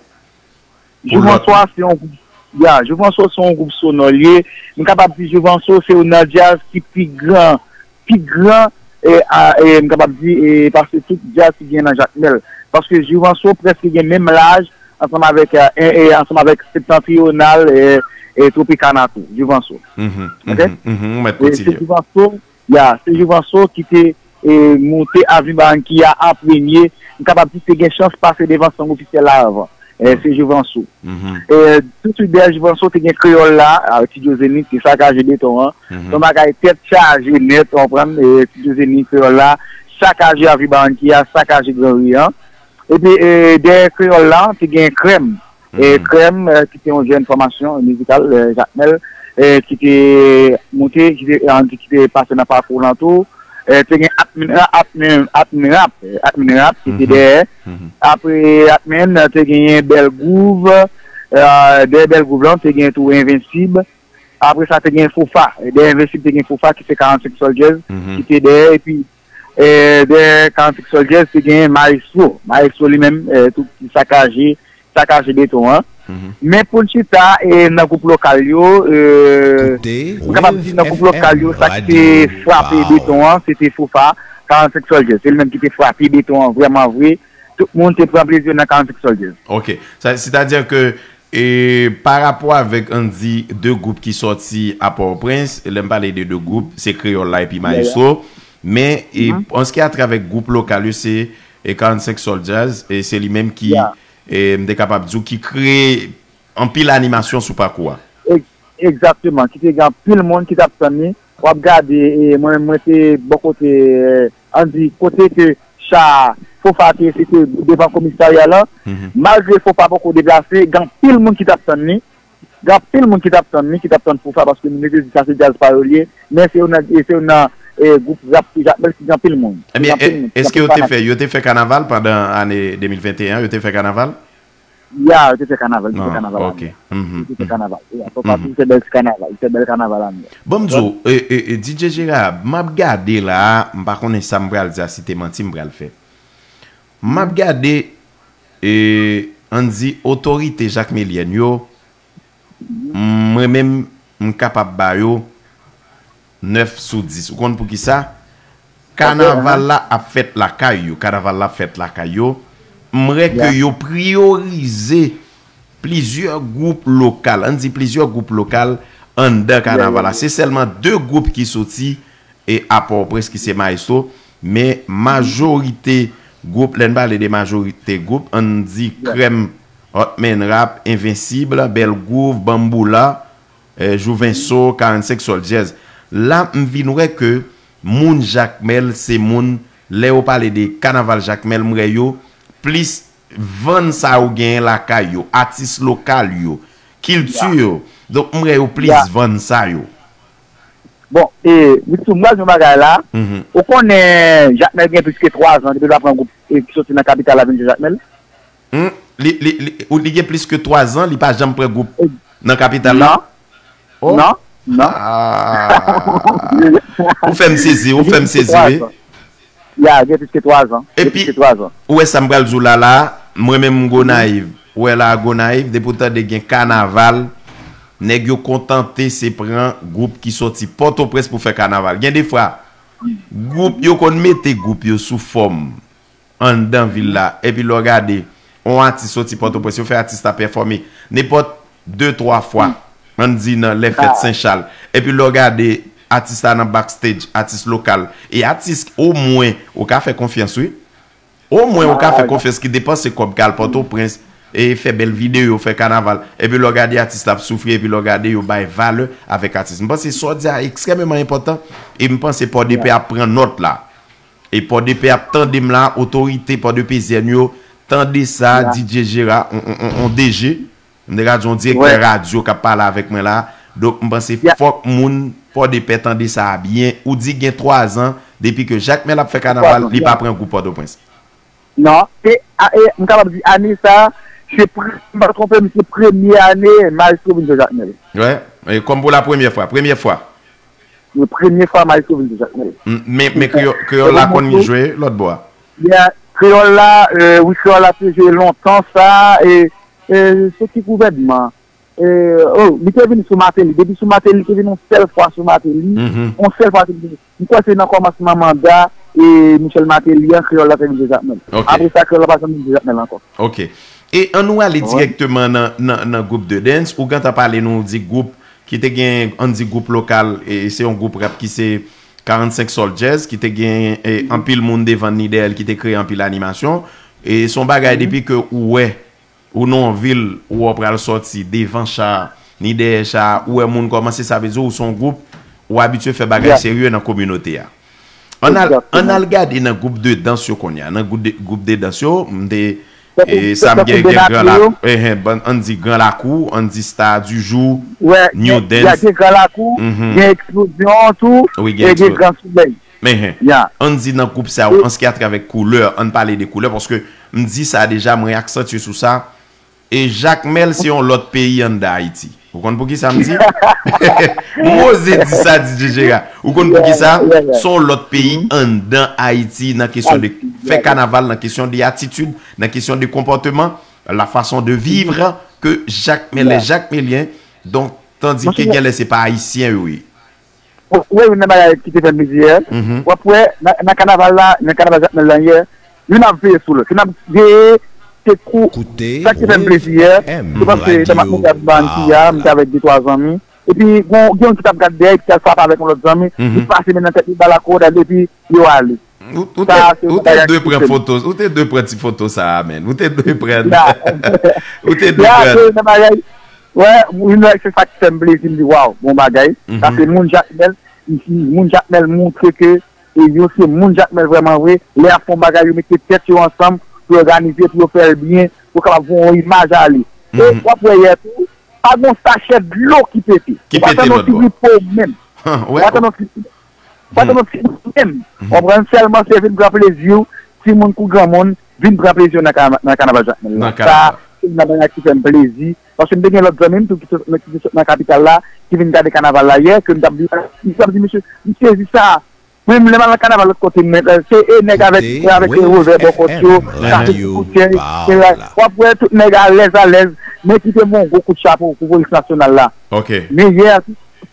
Pou lòt. Jouvenso a se yon gwoup, ya, Jouvenso se yon gwoup sonò l ye. M kapab di Jouvenso se youn nan djaz ki pi gran, pi gran, e, a, e, m kapab di, e, pase tout djaz ki gen nan Jakmèl. Paske Jouvenso prèske gen menm laj ansanm avèk, e, e, ansanm avèk Septentrional, e, e, Tropicana tou, Jouvenso. Mhm, mhm, mhm, ou mèt kontinye. E se Jouvenso, ya, se Jouvenso ki te e, monte Avenue Barranquilla an premye. M kapab di te gen chans pase devan stand ofisyèl la avan. E, se Jouvenso. E, toutsuit dèyè Jouvenso, te gen Kreyòl la, a, Ti Djo Zenith, te sakaje beton an. Se yon bagay tèt chaje nèt, w konprann, e, Ti Djo Zenith, Kreyòl la, sakaje Avenue Barranquilla, sakaje Gran Ri an. Epi, e, dèyè Kreyòl la, te gen Krèm. E, Krèm, e, ki te yon jèn fòmasyon mizikal, e, Jakmèl, e, ki te moute, ki te, ann di, ki te pase nan pakou lan tou. E, te gen Atmin, Atmin, Atmin Rap, e, Atmin Rap, ki te dèyè. Apre Atmin, te genyen Bèl Gwouv, e, dèyè Bèl Gwouv lan, te gen tou Envensib. Apre sa, te gen Fofa. E, dèyè Envensib, te gen Fofa, ki se karannsenk Soldiers, ki te dèyè. Epi, e, dèyè karannsenk Soldiers, te gen Maestro. Maestro li menm, e, tou, ki sakaje, sakaje beton an. Men pou n chita, e, nan gwoup lokal yo, e, m kapab di nan gwoup lokal yo, sa ki te frape beton an, se te Fofa, karannsenk Soldiers. Se li menm ki te frape beton an vrèman vre. Tout moun te pran plezi yo nan karannsenk Soldiers. Ok. Sa, sètadi ke, e, pa rapò avèk, ann di, de gwoup ki sòti a Pòtoprens, lè m pale de de gwoup, se Kreyòl la epi Maestro. Men, e, an se ki a travè gwoup lokal yo, se, e, karannsenk Soldiers, e se li menm ki, e, m te kapab di w, ki kreye anpil animasyon sou pakou a. Egzakteman, ki te gen anpil moun ki t ap tann li. W ap gade, e, mwen, mwen te bò kote, e, ann di, kote ke cha Fofa te, se te devan komisarya lan. Malgre Fofa poko deplase, gen anpil moun ki t ap tann li. Gen anpil moun ki t ap tann li, ki t ap tann Fofa, paske nou mete di sa se djaz pa yo l ye. Men se youn nan, e se youn nan, e, gwoup rap Jakmèl ki gen anpil moun. Ki Ebyen, gen anpil e- moun, ki gen èske anpil yo te fanatik. Fè, yo te fè kanaval pandan ane de mil venteyen an? Yo te fè kanaval? Ya, yo te fè kanaval, yo te fè Ah, kanaval ok. ane a. Mhm, Yo te fè mhm. kanaval. Ya, Papa Mhm. Pi fè bèl ti kanaval, yo fè bèl kanaval ane a. Bon, m di w, e, e, e, D J Gérard, m ap gade la, m pa konnen sa m pral di a, si te manti m pral fè. M ap gade, e, ann di, otorite jakmelyèn yo, mwen menm, m kapab ba yo nèf sou dis. Ou konn poukisa? Kanaval la ap fèt lakay yo. Kanaval la ap fèt lakay yo. M wè ke yo priyorize plizyè gwoup lokal, ann di plizyè gwoup lokal anndan kanaval la. Se sèlman de gwoup ki soti e a Pòtoprens ki se Maestro, men majorite gwoup, lè n pale de majorite gwoup, ann di Krèm, Hotman Rap, Envensib, Bèl Gwouv, Bamboula, eh, Jouvenso, karannsenk Soldiers. La, m vin wè ke moun Jakmèl, se moun, lè yo pale de kanaval Jakmèl, m wè yo plis vann sa yo genyen lakay yo, atis lokal yo, kilti yo. Donk, m wè yo plis vann sa yo. Bon, e, Mitsou, m pral di yon bagay la. Mhm. Ou konnen Jakmèl gen plis ke twa zan depi l pa pran gwoup e, ki soti nan kapital la vin jwe Jakmèl? Hmm, li, li, li, ou, li gen plis ke twa zan, li pa janm pran gwoup nan kapital la? Non. Oh. Non, non. Ah. Ou fè m sezi, ou fè m sezi, wi. Ya, gen plis ke twa zan. Gen plis ke twa zan. Epi, ou wè sa m pral di w la, la, mwen menm m Gonayiv. Ou wè la, Gonayiv, depi w tande gen kanaval, nèg yo kontante se pran gwoup ki soti Pòtoprens pou fè kanaval. Gen defwa, gwoup yo konn mete gwoup yo sou fòm anndan vil la. Epi lè w gade, yon atis soti Pòtoprens, yo fè atis la pèfòme nenpòt de, twa fwa, ann di nan lè fèt Sen Chal. Epi lè w gade atis la nan backstage, atis lokal. E atis, omwen, ou ka fè konfyans, wi. Omwen, ou ka fè konfyans ki depanse kòb k al Pòtoprens, e fè bèl videyo, fè kanaval. Epi lè w gade atis la ap soufri, epi lè w gade yo bay valè avèk atis. M panse sa w di a ekstrèmeman enpòtan, e m panse Pòdepè ap pran nòt la. E Pòdepè ap tande m la, otorite pòdepezyèn yo, tande sa, D J Gérard, on, on, on, on D G, m te ka di on direktè radyo k ap pale avèk mwen la. Donk, m panse fòk moun Pòdepè tande sa a byen. Ou di gen twa zan, depi ke Jakmèl ap fè kanaval, li pa pran gwoup Pòtoprens. Non, se, a, e, m kapab di ane sa a, se pre-, m pa twonpe m, se premye ane Maestro vin jwe Jakmèl. Wi, e kòm pou la premyè fwa, premyè fwa. Premye fwa Maestro vin jwe Jakmèl. M, men, men kreyòl, kreyòl la konn jwe lòt bò a. Ya, kreyòl la, e, wi, kreyòl la te jwe lontan sa, e, e, se ki gouvènman? E, oh, li te vin sou Martelly. Depi sou Martelly, li te vin yon sèl fwa sou Martelly. Mhm. Yon sèl fwa sou Martelly. M kwè se nan kòmansman manda, e, Michel Martelly an, kreyòl la te vin jwe Jakmèl. Ok. Apre sa, kreyòl la pa janm vin jwe Jakmèl ankò. Ok. E ann nou ale dirèkteman nan, nan, nan gwoup de dance. Ou gentan pale nou, ou di gwoup ki te gen, ann di gwoup lokal, e se yon gwoup rap ki se karannsenk Soldiers, ki te gen, e, anpil moun devan ni dèyè l, ki te kreye anpil animasyon. E se yon bagay depi ke ou wè, ou nan yon vil, ou wè w pral sòti devan cha, ni dèyè cha, ou wè moun kòmanse, sa vle di ou se yon gwoup, ou abitye fè bagay serye nan kominote a. Ann al, ann al gade nan gwoup de dans yo kounye a. Nan gwoup de, gwoup de dans yo, m te, e, sa m gen, gen Gran Lakou, eh, eh, ann di Gran Lakou, ann di Star du Jour, New Dance. Gen Gran Lakou, gen Eksplozyon tou, e gen Gran Solèy. Men, ann di nan gwoup sa yo, an se ki atravè koulè, ann pale de koulè, paske m di sa deja, mwen aksantye sou sa. E Jakmèl se yon lòt peyi anndan Ayiti. Ou konn poukisa m di? M oze di sa, D J Gérard. Ou konn poukisa? Se yon lòt peyi anndan Ayiti nan kesyon de fè kanaval, nan kesyon de atitid, nan kesyon de konpòteman, la façon de vivre que Jakmèl, les Jakmelyens. Donk, tandis ke gen lè se pa Ayisyen yo ye. Ou wè youn nan bagay ki te fè m plezi yè, w ap wè nan, nan kanaval la, nan kanaval Jakmèl la yè, youn ap veye sou lòt. Youn ap veye, se kou, sa ki te fè m plezi yè, se paske lè m ap monte ak bann fi a, m te avèk de twa zanmi. Epi, gen, gen youn ki t ap gade dèyè, epi t al frape avèk yon lòt zanmi, li pase men nan tèt li, ba l ak koud, epi yo ale. Ou, ou te, ou te dwe pran foto, ou te dwe pran ti foto sa a, menn. Ou te dwe pran, ou te dwe pran. Wè, youn nan se sa ki fè m plezi, m di, waw, bon bagay. Sa se moun Jakmèl, moun Jakmèl montre ke, e, yo se moun Jakmèl vrèman vre. Lè y ap fè yon bagay, yo mete tèt yo ansanm pou yo òganize, pou yo fè l byen, pou yo kapab voye yon imaj ale. E w ap wè yè tou, pa gen yon sachè dlo ki pete. Ou pa tande yon ti gripo menm. Ou pa tande yon ti Pòtoprens se nou menm. Konprann? Sèlman se vin pran plezi w, timoun kou granmoun, vin pran plezi w nan ka- nan kanaval Jakmèl la. Sa, se youn nan bagay ki fè m plezi. Paske m te gen lòt zanmi m tou ki sot, ki te sot nan kapital la, ki vin gade kanaval la yè, ke m t ap di, m t ap di, mesye, m sezi sa. Mwen menm, lè m al nan kanaval lòt kote, m, se e nèg avèk, avèk revòlvè bò kòt yo, sa se koutyen, w ap wè tout nèg alèz, alèz, men kite m yon gwo kout chapo pou polis nasyonal la. Men yè,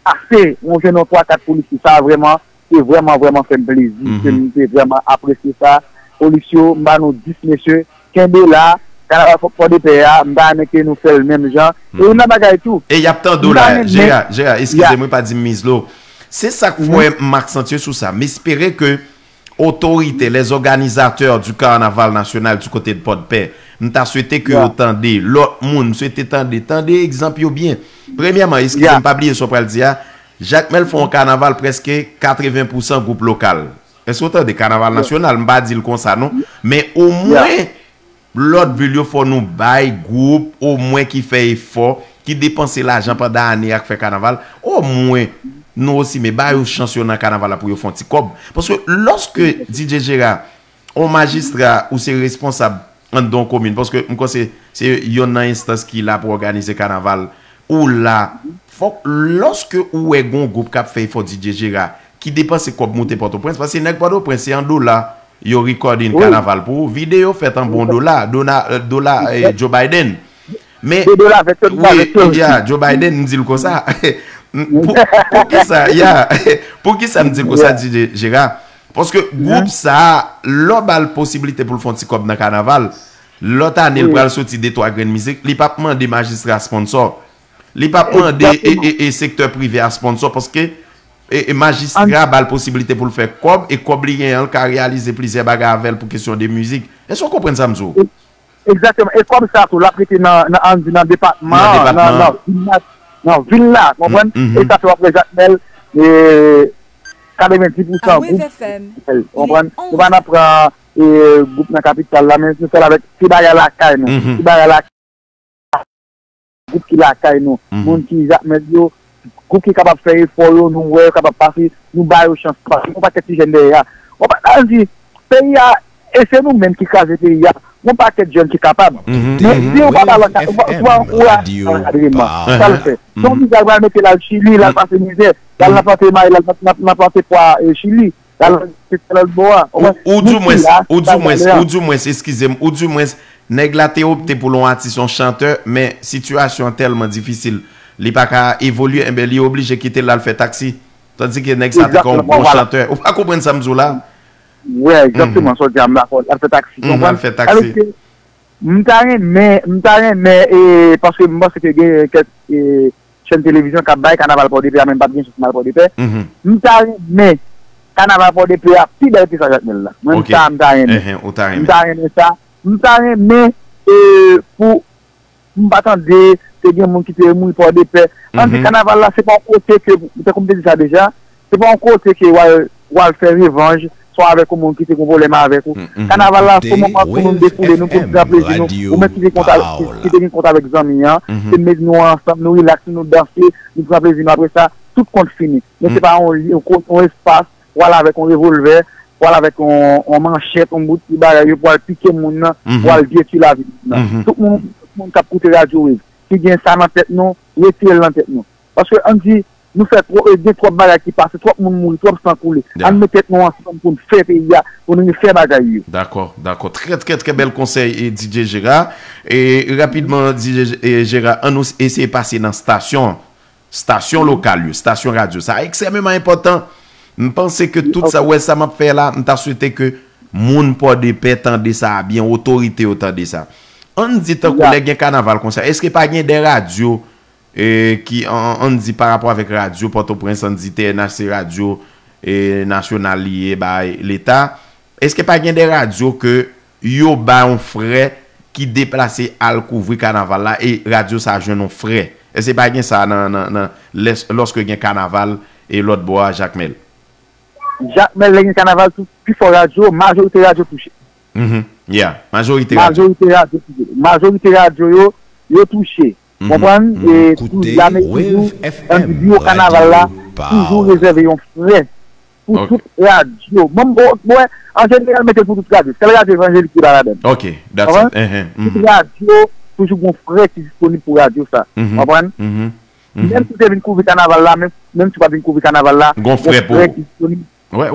ase, mwen jwenn yon twa, kat polisye, sa vrèman, se vrèman, vrèman fè m plezi, ke m te vrèman apresye sa. Polis yo, m ba nou dis mesye, kenbe la, kanaval Fò- Fòdepè a, m ta renmen ke nou fè l menm jan. E youn nan bagay tou, E y ap tande w m ta la, renmen, Jera, Jera, eskize m, wi, pa di m miz lo. Se sa k fè m aksantye sou sa. M espere ke otorite, les organisateurs du carnaval national du côté de Pòdpè, m ta swete ke yo tande, lòt moun, m swete tande, tande egzanp yo byen. Premyèman, eskize m, pa bliye sa w pral di a, Jakmèl fè yon kanaval prèske katreven pousan gwoup lokal. Èske w tande? Kanaval nasyonal, m pa di l konsa non. Men omwen, lòt vil yo fò nou bay gwoup, omwen ki fè efò, ki depanse lajan pandan ane a k fè kanaval, omwen, nou osi, men ba yo chans yo nan kanaval la pou yo fè yon ti kòb. Paske lòske D J Jera, yon majistra ou se responsab anndan yon komin, paske m kwè se, se yonn nan enstans ki la pou òganize kanaval, ou la, fòk lòske ou wè gon gwoup k ap fè efò D J Jera, ki depanse kòb moute Pòtoprens, paske nèg Pòtoprens se an dola yo recording kanaval pou ou, videyo fèt an bon dola, dola, dola eh, Joe Biden. Men, wi, ya, Joe Biden, m di l konsa. Pou, pou kisa, ya, pou kisa m di l konsa, D J Jera? Paske gwoup sa a, lè w ba l posiblite pou l fè yon ti kòb nan kanaval, lòt ane l pral soti de twa grenn mizik, li p ap mande majistra sponsò. Li p ap mande e, e, e sektè prive a sponsò, paske e, e majistra ba l posiblite pou l fè kòb, e kòb li genyen an, l ka reyalize plizyè bagay avè l pou kesyon de mizik. Èske w konprann sa m di w? Egzakteman. E kòb sa tou, l ap rete nan, nan, ann di nan depatman an, nan, nan vil la, nan vil la, konprann? E sa fè w ap wè Jakmèl, e, katrevenndis pousan gwoup, konprann? Nou pa nan pran, e, gwoup nan kapital la, men nou fè l avèk ti bagay lakay nou. Ti bagay lakay, gwoup ki lakay nou, moun ki Jakmèl yo, gwoup ki kapab fè efò yo, nou wè yo kapab pase, nou ba yo chans, paske gon pakèt ti jèn dèyè a. Ou pa ka di, peyi a, e se nou menm ki kraze peyi a. Gon pakèt jèn ki kapab. Men si ou pa ba l, ou pa, ou pa ankouraje ankadreman, sa l fè? Se yon mizè l pral mete l al Chili, l al pase mizè, l al nan plante mayi, l al nan, nan, nan plante pwa, e, Chili, l al nan lòt bò a. Ou, ou di mwens, ou di mwens, ou di mwens, eskize m, ou di mwens, nèg la te opte pou l yon atis, yon chantè, men sitiyasyon an tèlman difisil, li pa ka evolye, enben, li oblije kite l al fè taksi. Tandike nèg sa te ka yon bon chantè. Ou pa konprann sa m di w la? Wi, egzakteman, sa w di a, m dakò. L al fè taksi, konprann? Alòske, m ta renmen, m ta renmen, e, paske m panse ke gen kèk, e, chèn televizyon k ap bay kanaval Pòdepè a, men m p ap gen chans m al Pòdepè. M ta renmen kanaval Pòdepè a pi bèl ke sa Jakmèl la. Mwen, sa, m ta renmen. M ta renmen sa. M ta renmen, e, pou m pa tande, te gen moun ki te mouri Pòdepè. Ann di kanaval la, se pa yon kote ke, tankou m te di sa deja, se pa yon kote ke w al, w al fè revanj, swa avèk yon moun ki te gen pwoblèm avèk ou. Kanaval la, se yon moman pou nou defoule nou, pou nou pran plezi nou. Ou menm ki te gen kont avèk, ki te gen kont avèk zanmi an, se met nou ansanm, nou rilaks, nou danse, nou pran plezi nou. Apre sa, tout kont fini. Men se pa yon, yon, yon espas, w al avèk yon revòlvè, w al avèk yon, yon manchèt, yon bout ti bagay, yo pou al pike moun nan, pou al detwi lavi moun nan. Tout moun, tout moun k ap koute Radyo Wave, ki gen sa nan tèt nou, retire l nan tèt nou. Paske ann di, nou fè twò-, e, gen twòp bagay ki pase, twòp moun mouri, twòp san koule. Ann met tèt nou ansanm pou n fè peyi a, pou n refè bagay yo. Dakò, dakò. Trè, trè, trè bèl konsèy, e, D J Jera. E, rapidman, D J, e, Jera, ann nou eseye pase nan stasyon, stasyon lokal yo, stasyon radyo. Sa ekstrèmeman enpòtan. M panse ke tout sa, w wè sa m ap fè la, m ta swete ke moun Pòdepè tande sa a byen, otorite yo tande sa. Ann di tankou lè gen kanaval konsa, èske pa gen de radyo, e, ki, an, ann di pa rapò avèk radyo Pòtoprens, ann di T N H se radyo, e, nasyonal li ye bay Leta, èske pa gen de radyo ke yo ba yon frè ki deplase al kouvri kanaval la e radyo sa a jwenn yon frè? Èske pa gen sa nan, nan, nan, lès-, lòske gen kanaval e lòt bò a Jakmèl? Jakmèl, lè gen kanaval, tout, pifò radyo, majorite radyo touche. Mhm. Yeah, majorite radyo. Majorite radyo touche. Majorite radyo yo, yo touche. Konprann? E tou, la meri toujou, ann di biwo kanaval la, toujou rezève yon frè. pou tout radyo. Bon, bon, bon, an jeneral, mete l pou tout radyo. Sèl radyo evanjelik ki pa ladan. Ok, that's it. Konprann? Tout radyo, toujou gon frè ki disponib pou radyo sa. Konprann? Menm si w te vin kouvri kanaval la, menm, menm si w pa t vin kouvri kanaval la, gon frè ki disponib pou,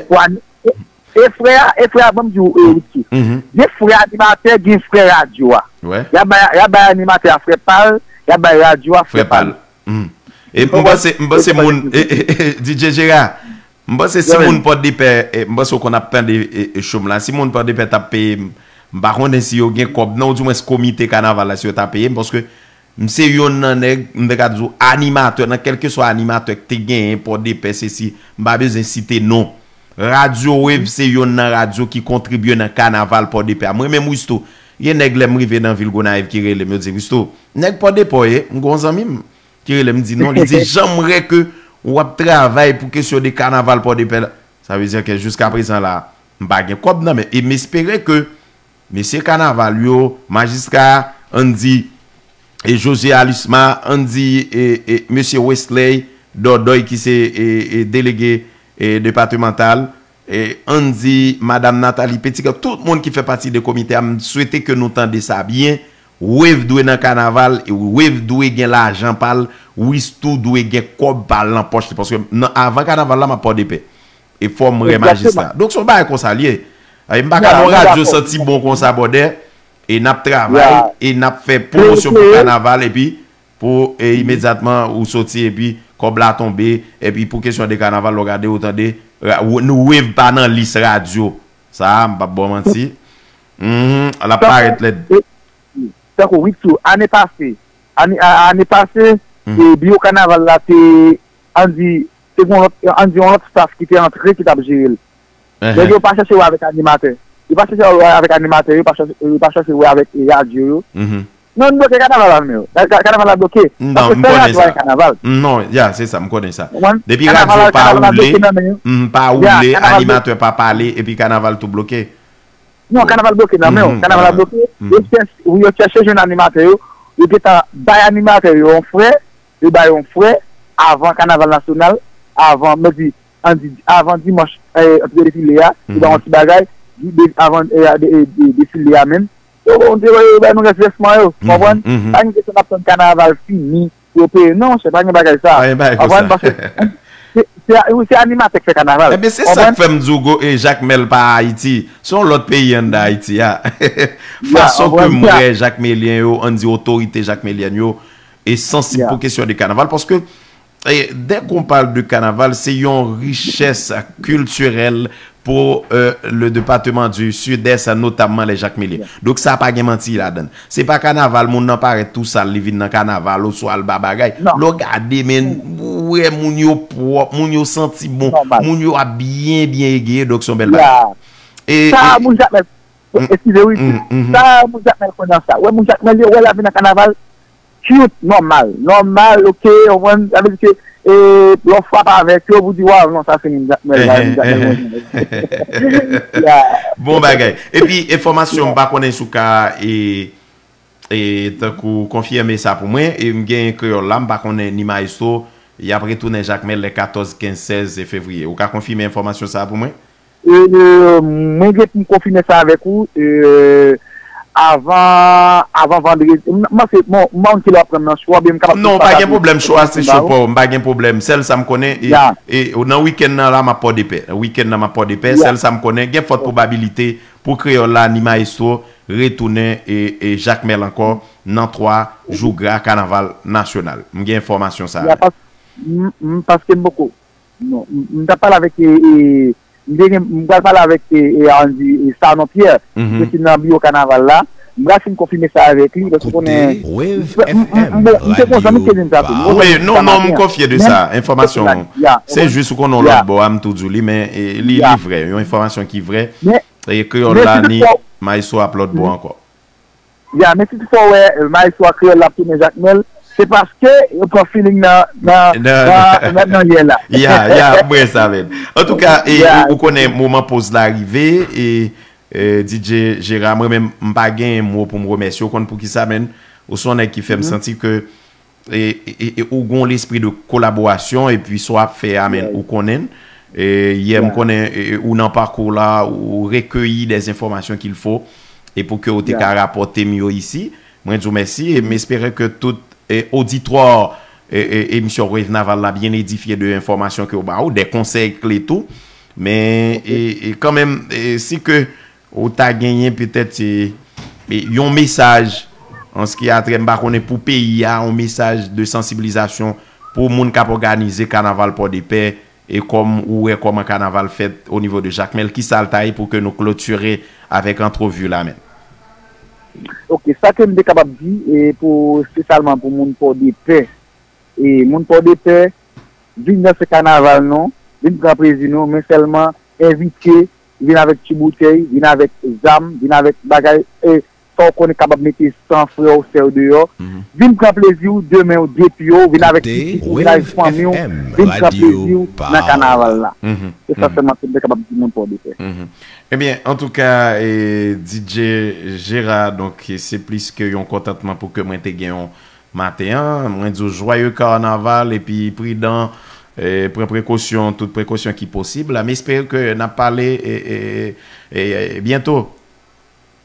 pou ani-, e, e frè a, e frè a, ban m di w, e, Ricky. Gen frè animatè, gen frè radyo a. Y ap bay, y ap bay animatè a frè pa l, y ap bay radyo a frè pa l. E m panse, m panse moun, e, e, e, D J Gérard, m panse si moun Pòdepè, e, m panse w konn ap tande, e, e, show m la, si moun Pòdepè t ap peye m, m pa konnen si yo gen kòb non, oudimwens komite kanaval la, si yo ta peye m, paske m se yonn nan nèg, m te ka di w animatè, nan kèlkeswa animatè k te genyen Pòdepè, se si, m pa bezwen site non. Radyo Wave se yonn nan radyo ki kontribye nan kanaval Pòdepè a. Mwen menm Wisto, gen nèg lè m rive nan vil Gonayiv ki rele m, yo di, "Wisto, nèg Pòdepè w ye?" M gon zanmi m ki rele m di non, li di, "Jan m wè ke w ap travay pou kesyon de kanaval Pòdepè la." Sa vle di ke jiska prezan la, m pa gen kòb nan men. E m espere ke mesye kanaval yo, majistra, ann di, e José Alusma, ann di, e, e mesye Wesley Dòdòy ki se, e, e delege, e depatmantal, e ann di, madam Nathalie Petitcœur, tout moun ki fè pati de komite a, m swete ke nou tande sa byen. Wave dwe nan kanaval, e Wave dwe gen lajan pa l, Wisto dwe gen kòb pa l nan pòch li. Paske nan, avan kanaval la, m ap Pòdepè. E fò m rè majistra. Donk, se yon bagay konsa l ye. E m pa ka nan yon radyo santi bon konsa, bòdè. E n ap travay, e n ap fè pwomosyon pou kanaval, epi pou, e imedyatman, ou soti, epi kòb la tonbe, epi pou kesyon de kanaval, lè w gade, ou tande, ra-, w-, nou Wave pa nan lis radyo. Sa a, m p ap ba w manti. Mhm, l ap parèt lèd. Tankou Witso, ane pase, ane, a-, ane pase, e, biwo kanaval la te, ann di, te gen yon lòt, ann di, yon lòt staff ki te antre, ki t ap jere l. Nèg yo pa chèche wè avèk animatè. Yo pa chèche wè avèk animatè, yo pa chèche, yo pa chèche wè avèk, e, radyo yo. Non, n bloke kanaval la, men. Ka-, ka-, kanaval la bloke. Non, m konnen sa. Kanaval. Non, ya, se sa, m konnen sa. Depi radyo pa woule, m pa woule, animatè pa pale, epi kanaval tou bloke. Non, kanaval bloke nan men w. Kanaval la bloke. Yo chèche, wi, yo chèche jwenn animatè yo. Yo gentan bay animatè yo yon frè. Yo bay yon frè avan kanaval nasyonal, avan, mwen di, ann di, avan dimanch, e, antre defile a, yo bay yon ti bagay, di, de, avan, e, de, e, de, defile a menm. Yo, yo, yo, yo bay nou rès vèsman yo, konprann? Pa gen kesyon n ap tann kanaval fini pou yo peye. Non, monchè, pa gen bagay sa. Pa gen bagay konsa. Konprann? Paske se, se, wi, se animatè k fè kanaval. Ebyen, se sa k fè m di w, e, Jakmèl pa Ayiti. Se yon lòt peyi anndan Ayiti a. Fason ke m wè Jakmelyen yo, ann di otorite jakmelyèn yo, e sansib pou kesyon de kanaval. Paske, e, dès qu'on parle de carnaval, c'est une richesse culturelle pour, euh, le département du Sud-Est, notamment les Jacmeliens. Donk, sa pa gen manti ladan l. Se pa kanaval, moun nan parèt tou sal, li vin nan kanaval, oswa l ba bagay. Lè w gade, men, ou wè moun yo pwòp, moun yo santi bon, moun yo ap byen, byen egeye, donk se yon bèl bagay. E, sa, e, moun Jakmèl, eskize, wi. Sa, moun Jakmèl konn nan sa. Wè, moun Jakmèl yo, wè, l ap vin nan kanaval, cute, nòmal. Nòmal, ok, w konprann? Sa vle di ke, e, lè w frape avèk yo, pou di, "Waw, non, sa se moun Jakmèl la, moun Jakmèl mwen." Bon bagay. Epi, enfòmasyon, m pa konnen si w ka, e, e, tankou, konfime sa pou mwen. E m gen Kreyòl la, m pa konnen ni Maestro, y ap retounen Jakmèl lè katòz, kenz, sèz fevriye. Ou ka konfime enfòmasyon sa pou mwen? E, mwen gen pou m konfime sa avèk ou, e, avan, avan vandredi. M, m panse, bon, m pa konn kilè w ap pran nan cho a, oubyen m kapab pataje enfòmasyon ba ou. Non, pa gen pwoblèm, cho a se cho pa w, m pa gen pwoblèm. Sèl sa m konnen, e, e, nan wikenn nan la, m ap Pòdepè. Wikenn nan, m ap Pòdepè. Sèl sa m konnen, gen fòt pwobabilite pou Kreyòl la, ni Maestro, retounen, e, e, Jakmèl ankò, nan twa jou gra kanaval nasyonal. M gen enfòmasyon sa a. Ya, pas-, m, m, paske m poko Non, m, m t ap pale avèk, e, e, m te gen, m pral pale avèk, e, e, ann di, e, Sanon Pierre, ki nan biwo kanaval la. M pral fin konfime sa avèk li, paske konnen, m, m, m, bon, m te gon zanmi ki te di m sa tou. Wi, non, non, m konfye de sa, enfòmasyon. Se jis ou konnen yon lòt bò a, m tou di w li, men, e, li, li vrè, yon enfòmasyon ki vrè. E Kreyòl la, ni Maestro ap lòt bò ankò. Ya, men si toutfwa w wè, e, Maestro a Kreyòl la ap tounen Jakmèl, se paske yo pran feeling nan, nan, nan, nan, nan yè la. Ya, ya, m wè sa, men. Antouka, e, ou, ou konnen moman poz la rive, e, e, D J Gérard, mwen menm, m pa gen mo pou m remèsye w, ou konn poukisa, men, ou se yon nèg ki fè m santi ke e, e, e, e ou gon lespri de kolaborasyon, epi sa w ap fè a, men, ou konnen l. E yè, m konnen, e, ou nan pakou la, ou rekeyi des informations qu'il faut, e pou ke ou te ka rapòte m yo isi. Mwen di w mèsi, e m espere ke tout, e, oditwa, e, e, emisyon Wave Naval la byen edifye de enfòmasyon ke w ba ou, de konsèy kle tou. Men, e, e kanmenm, e, si ke ou ta genyen petèt, e, e, yon mesaj, an se ki a trè, m pa konnen, pou peyi a, yon mesaj de sansibilizasyon pou moun k ap òganize kanaval Pòdepè, e kòm ou wè kòman kanaval fèt o nivo de Jakmèl, kisa l ta ye pou ke nou klotire avèk antrevi la menm? Ok, sa ke m te kapab di, e pou, espesyalman pou moun Pòdepè, e moun Pòdepè, vin danse kanaval nou, vin pran plezi nou, men sèlman envite, vin avèk ti boutèy, vin avèk zam, vin avèk bagay, e sa w konnen kapab mete san frè w, sè w deyò. Vin pran plezi w, de men w, de pye w, vin avèk pitit ou, vin avèk fanmi w, vin pran plezi w nan kanaval la. Se sa sèlman ke m te kapab di moun Pòdepè. Ebyen, antouka, e, D J Gérard, donk, se plis ke yon kontantman pou ke mwen te gen yon maten an. Mwen di w jwaye kanaval epi pridan, e, pran prekosyon, tout prekosyon ki posib la. M espere ke n ap pale, e, e, e, e, byento.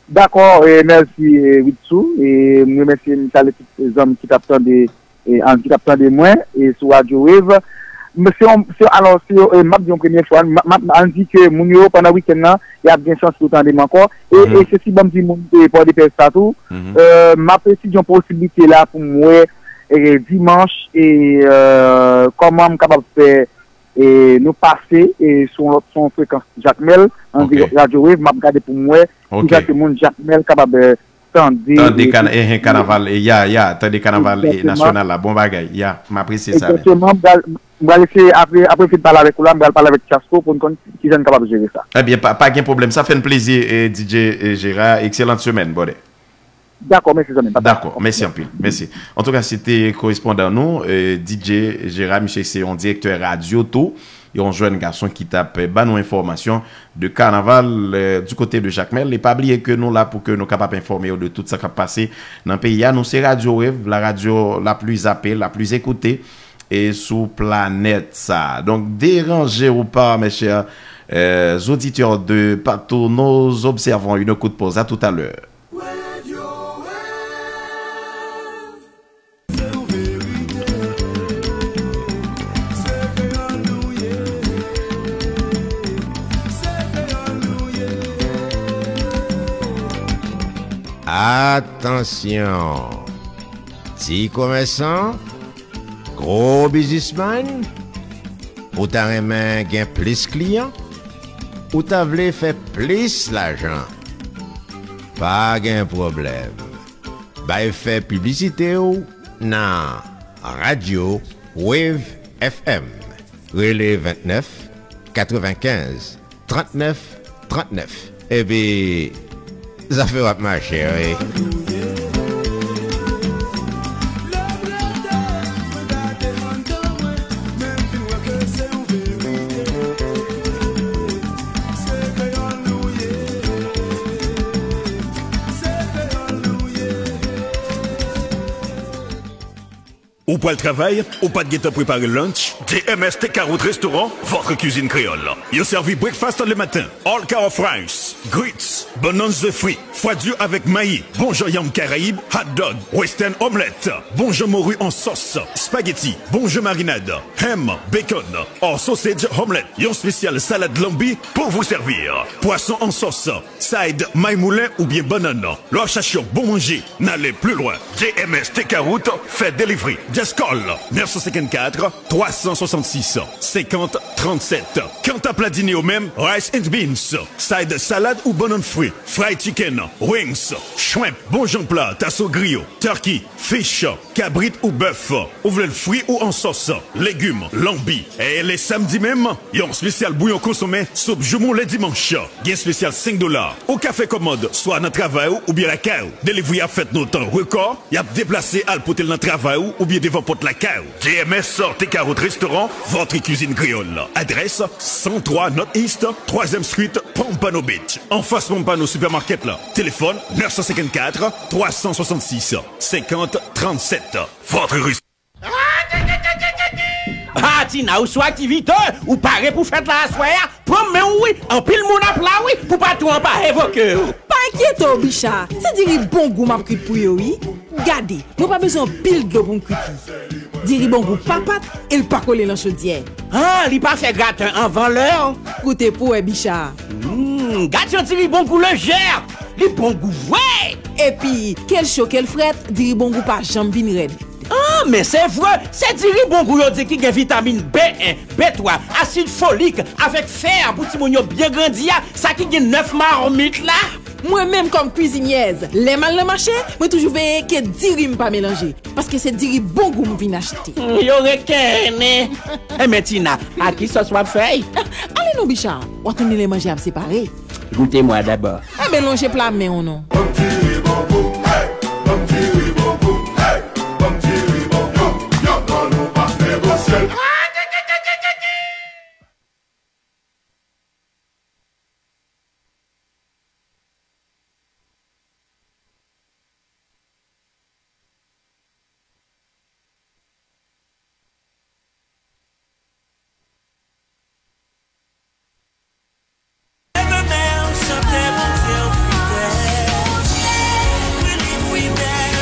Dakò, e, mèsi, e, Witsou. E, m remèsye, m salye tout zanmi ki t ap tande, e, an, ki t ap tande mwen, e, sou Radio Wave. Men se yon, se, alò, se, e, m ap di yon premye fwa, m, m, m, ann di ke moun yo, pandan wikenn nan, y ap gen chans pou tande m ankò. E, e se si ban m di moun, e, Pòdepè sa tou, e, m ap etidye yon posiblite la pou m wè, e, dimanch, e, e, kòman m kapab fè, e, nou pase, e, sou yon lòt, sou yon frekans Jakmèl, an dirèk Radio Wave, m ap gade pou m wè kisa ke moun Jakmèl kapab, e, tande, tande e, kana-, e, e, kanaval, e, ya, ya, tande kanaval, e, nasyonal la. Bon bagay, ya, m apresye sa, men. Egzakteman, m pral, m pral eseye, apre, apre m fin pale avèk ou la, m pral pale avèk Chasco pou n konn kijan n kapab jere sa. Ebyen, pa, pa gen pwoblèm. Sa fè n plezi, e, D J, e, Gérard. Ekselant semèn, brother. Dakò, mèsi, zanmi m. Dakò, mèsi anpil. Mèsi. Antouka, se te korespondan nou, e, D J Gérard, misye se yon direktè radyo tou, yon jèn gason ki t ap, e, ba nou enfòmasyon de kanaval, e, du kote de Jakmèl. E pa bliye ke nou la pou ke nou kapab enfòme w de tout sa k ap pase nan peyi a. Nou se Radio Wave, la radio la plus zappée, la plus écoutée, e sou planèt sa. Donk, dérangez-vous pas, mes chers, euh, auditeurs de partout. Nous observons une courte pause. À tout à l'heure. Atansyon! Ti komèsan, gwo biznismann, ou ta renmen gen plis kliyan, ou ta vle fè plis lajan. Pa gen pwoblèm. Bay fè piblisite w nan radyo Wave F M. Rele vennèf katrevenkenz trannèf trannèf. Epi, zafè w ap mache, wi. Ou pral travay, ou pa t gentan prepare lunch? J M S Takeout Restaurant, votre cuisine créole. Yo sèvi breakfast le matin, all cow of rice, grits, bananas de fruits, fwadui avèk mayi, bonjan yanm karayib, hot dog, western omelette, bonjan mori an sòs, spaghetti, bonjan marinad, ham, bacon, or sausage omelette, yon espesyal salad lambi pour vous servir. Pwason an sòs, side may moulen oubyen bannann. Lè w ap chache yon bon manje, n ale pli lwen. J M S Takeout fè delivery. Just call nèf san senkannkat, twa san swasannsis, senkant trannsèt. Kanta pla dine yo menm, rice and beans, side salad ou bannann fri, fried chicken, wings, shrimp, bonjan pla, taso griyo, turkey, fish, kabrit ou bèf, ou vle l fri ou an sòs, legim, lanbi. E le samdi menm, yon espesyal bouyon konsonmen, soup joumou le dimanch. Gen espesyal senk dola. Ou ka fè kòmand swa nan travay ou oubyen lakay ou. Delivri ap fèt nan yon tan rekò, y ap deplase al pote l nan travay ou oubyen devan pòt lakay ou. J M S Takeout Restaurant, votre cuisine créole. Adresse, cent trois North East, troisième Street, Pompano Beach. Anfas Pompano Supermarket la. Téléphone neuf cent cinquante-quatre, trois cent soixante-six, cinquante, trente-sept. Votre restaurant. Tina, ou sou aktivite, ou pare pou fèt la aswè a? Pran men w wi, anpil moun ap la wi, pou patwon an pa revoke w. Pa enkyete w, Bicha, se diri bon gou m ap kwit pou yo wi. Gade, mwen pa bezwen anpil dlo pou m kwit li. Diri bon gou pa pat e l pa kole nan chodyè. Ah, li pa fè graten anvan lè? Koute pou wè, Bicha. Hmm, gad yon diri bon gou lejè. Li bon gou vre. Epi, ke l cho, ke l frèt, diri bon gou pa janm vin rèd. Ah, men se vre, se diri bon gou yo di ki gen vitamin B en, B twa, asid folik, avèk fè pou timoun yo byen grandi a, sa ki gen nèf mamit la. Mwen menm kòm kwizinyèz, lè m al nan mache, mwen toujou veye ke diri m pa melanje, paske se diri bon gou m vin achte. Hmm, yo reken. Enben Tina, a ki sòs w ap fè l? Ale non, Bicha, w a konnen lè manje ap separe. Goute mwa dabò. Enben lonje pla men w non. Ban m diri bon gou, hey! Ban m diri bon gou, hey! Ban m diri bon gou, yo, yo, non, nou p ap negosye l.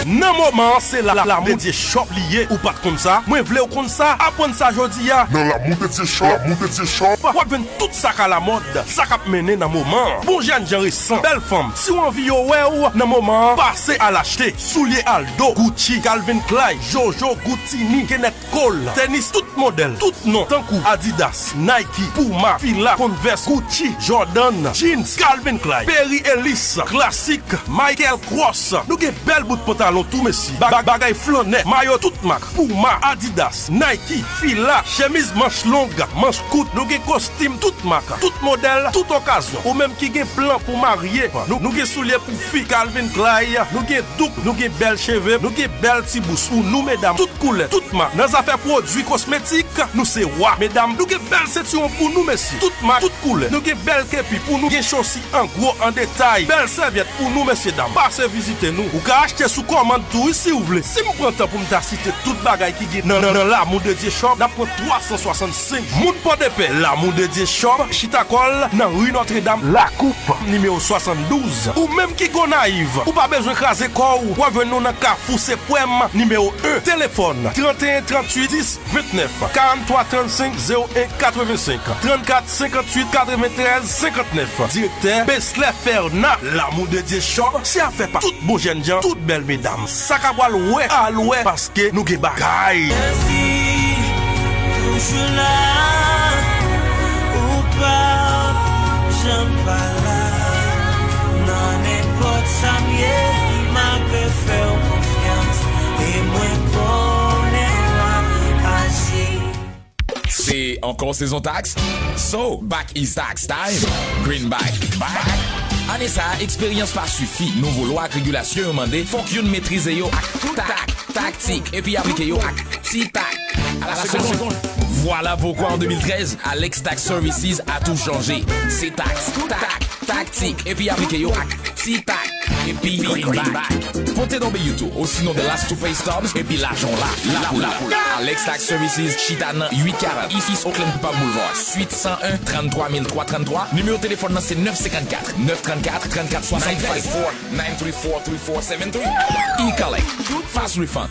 Nan moman an, se la, la, Lamou Dedye Shop li ye, ou pa t konn sa? Mwen vle w konn sa, aprann sa jodi a. Nan Lamou Dedye Shop, Lamou Dedye Shop, w ap jwenn tout sa k alamòd, sa k ap mennen nan moman an. Bon jènjan resan, bèl fanm, si w anvi yo wè w nan moman an, pase al achte. Soulye Aldo, Gucci, Calvin Klein, Jojo, Gucci, Tini, Kenneth Cole, tenis tout modèl, tout non, tankou Adidas, Nike, Puma, Fila, Converse, Gucci, Jordan, Jeans, Calvin Klein, Perry Ellis, klasik, Michael Kors. Nou gen bèl bout pantalon tou, mesye. Ba-, ba-, bagay flannè, mayo tout mak, Puma, Adidas, Nike, Fila, chemiz manch long, manch kout. Nou gen kostim tout mak, tout modèl, tout okazyon. Ou menm ki gen plan pou marye, nou, nou gen soulye pou fi, Calvin Klein, nou gen douk, nou gen bèl cheve, nou gen bèl ti bous pou nou medam, tout koulè, tout mak. Nan zafè pwodui kosmetik, nou se wa. Medam, nou gen bèl sentiwon pou nou mesye, tout mak, tout koulè. Nou gen bèl kepi pou nou, gen chosi an gwo, an detay, bèl sèvyèt pou nou mesye dam. Pase vizite nou. Ou ka achte sou kòmand tou wi si w vle. Si m pran tan pou m ta site tout bagay ki gen nan, nan, nan Lamou Dedye Shop, n ap pran twa san swasannsenk jou. Moun Pòdepè, Lamou Dedye Shop chita kò l nan ri Nòtredam, Lakoup, nimewo swasanndouz. Ou menm ki Gonayiv, ou pa bezwen kraze kò w, w ap jwenn nou nan Kafou Seprèm, nimewo en. Telefòn, trannteyen tranntuit dis ventnèf, karannntwa trannsenk zewo en katrevensenk, trannkat senkantuit katreventrèz senkantnèf. Direktè Beslè Fèna, Lamou Dedye Shop, se afè pa tout bon jènjan, tout bèl medam. Sa k ap pral wè, al wè, paske nou gen bagay. Mèsi, toujou la, ou pa janm pa la. Nan nenpòt sa m ye, m ape fè w konfyans, e mwen konnen w ap aji. Se ankò sezon taks? So, back is tax time! Greenback, back! Ane sa a, eksperyans pa sifi. Nouvo lwa ak regilasyon yo mande, fòk youn metrize yo ak tak, taktik, epi aplike yo ak ti tak. A la segonn! Vwala poukwa an de mil trèz, Alex Tax Services a tou chanje. Se taks, tak, taktik, epi aplike yo ak ti tak, epi Greenback. Pote non Beyoutou, osinon The Last to Pay Stubs, epi lajan w la, la pou la. Alex Tax Services chita nan uit karant East Oakland Park Boulevard, suite san en, trannntwa mil twa trannntwa. Nimewo telefòn nan se nèf senkannkat, nèf trannkat, trannkat swasannkat. Nine five four, nine three four, three four seven three. E-Collect, Fast Refund,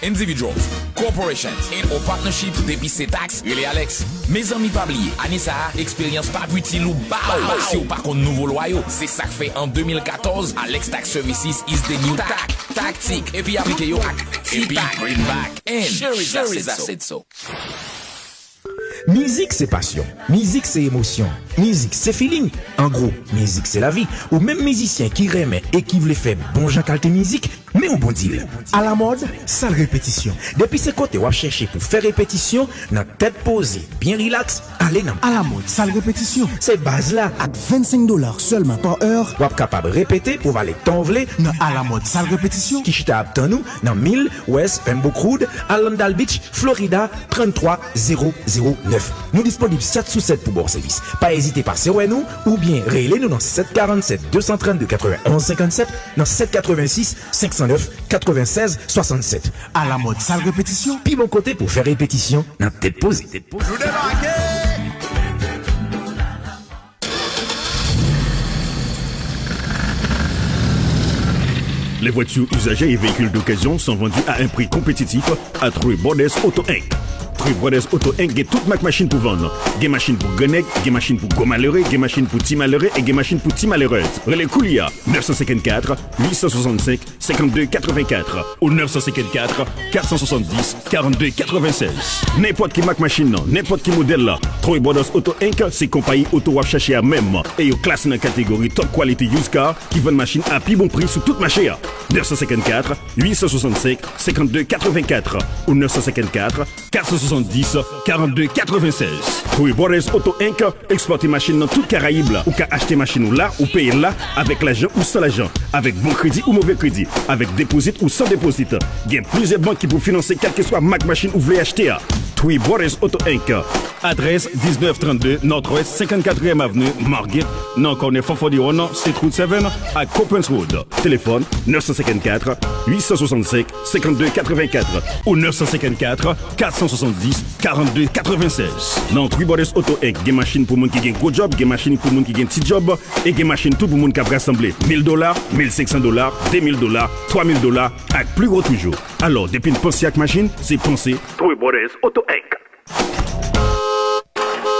Individuals, Corporations, and or Partnerships, depi se taks, rele Alex. Mezanmi, pa bliye, ane sa a, eksperyans p ap itil ou ba w si w pa konn nouvo lwa yo. Se sa k fè an de mil katòz, Alex Tax Services is the new tak, taktik, epi aplike yo ak ti tak. Greenback and Sherry's Acid Soap. Mizik se pasyon, mizik se emosyon, mizik se feeling. An gwo, mizik se lavi. Ou menm mizisyen ki renmen e ki vle fè bon jan kalte mizik, men yon bon dil. Alamòd, sal repetisyon. Depi se kote w ap chèche pou fè repetisyon, nan tèt poze, byen rilaks, ale nan Alamòd, sal repetisyon. Se baz la. Ak vennsenk dola sèlman pa è, w ap kapab repete pou vale tan w vle nan Alamòd, sal repetisyon, ki chita ap tann ou nan mil West Pembroke Road, Arlandale Beach, Florida, trannntwa zewo zewo nèf. Nou disponib sèt sou sèt pou ba w sèvis. Pa ezite pase wè nou oubyen rele nou nan sèt karannsèt, de san trannde, katrevenonz senkannsèt, nan sèt katrevensis, senk san nèf. Katrevensèz swasannsèt. Alamòd sal repetisyon. Pi bon kote pou fè repetisyon nan tèt poze. Nou debake! Les voitures usagées et véhicules d'occasion sont vendus à un prix compétitif à Three Brothers Auto Inc. Three Brothers Auto Inc gen tout mak machin pou vann. Gen machin pou grannèg, gen machin pou gwo malere, gen machin pou ti malere e gen machin pou ti malerèz. Rele koulye a, nèf san senkannkat, uit san swasannsenk, senkannde katrevenkat ou nèf san senkannkat, kat san swasanndis, karannde katrevennsèz. Nenpòt ki mak machin nan, nenpòt ki modèl la, Troy Brothers Auto Inc se konpayi oto w ap chache a menm, e yo klase nan kategori top quality used car ki vann machin a pi bon pri sou tout mache a. Nèf san senkannkat, uit san swasansenk, senkannde katrevenkat ou nèf san senkannkat, kat san swasanndis, karannde katrevennsèz. Troy Brothers Auto Inc ekspòte machin nan tout Karayib la. Ou ka achte machin ou la, ou peye l la, avèk lajan ou san lajan, avèk bon kredi ou move kredi, avèk depozit ou san depozit. Gen plizyè bank ki pou finanse kèlkeswa mak machin ou vle achte a. Three Brothers Auto Inc. Adrès, diznèf trannde Northwest senkannkatriyèm Avenue, Margate, nan kònè Fòfò Dewon, State Route seven ak Coppens Road. Telefòn, nèf san senkannkat, uit san swasansenk, senkannde katrevenkat ou nèf san senkannkat, kat san swasanndis, karannde katrevennsèz. Nan Three Brothers Auto Inc, gen machin pou moun ki gen gwo djòb, gen machin pou moun ki gen ti djòb, e gen machin tou pou moun k ap rasanble mil dola, mil senksan dola, de mil dola, twa mil dola, ak pi wo toujou. Alò, depi n panse ak machin, se panse Three Brothers Auto Inc.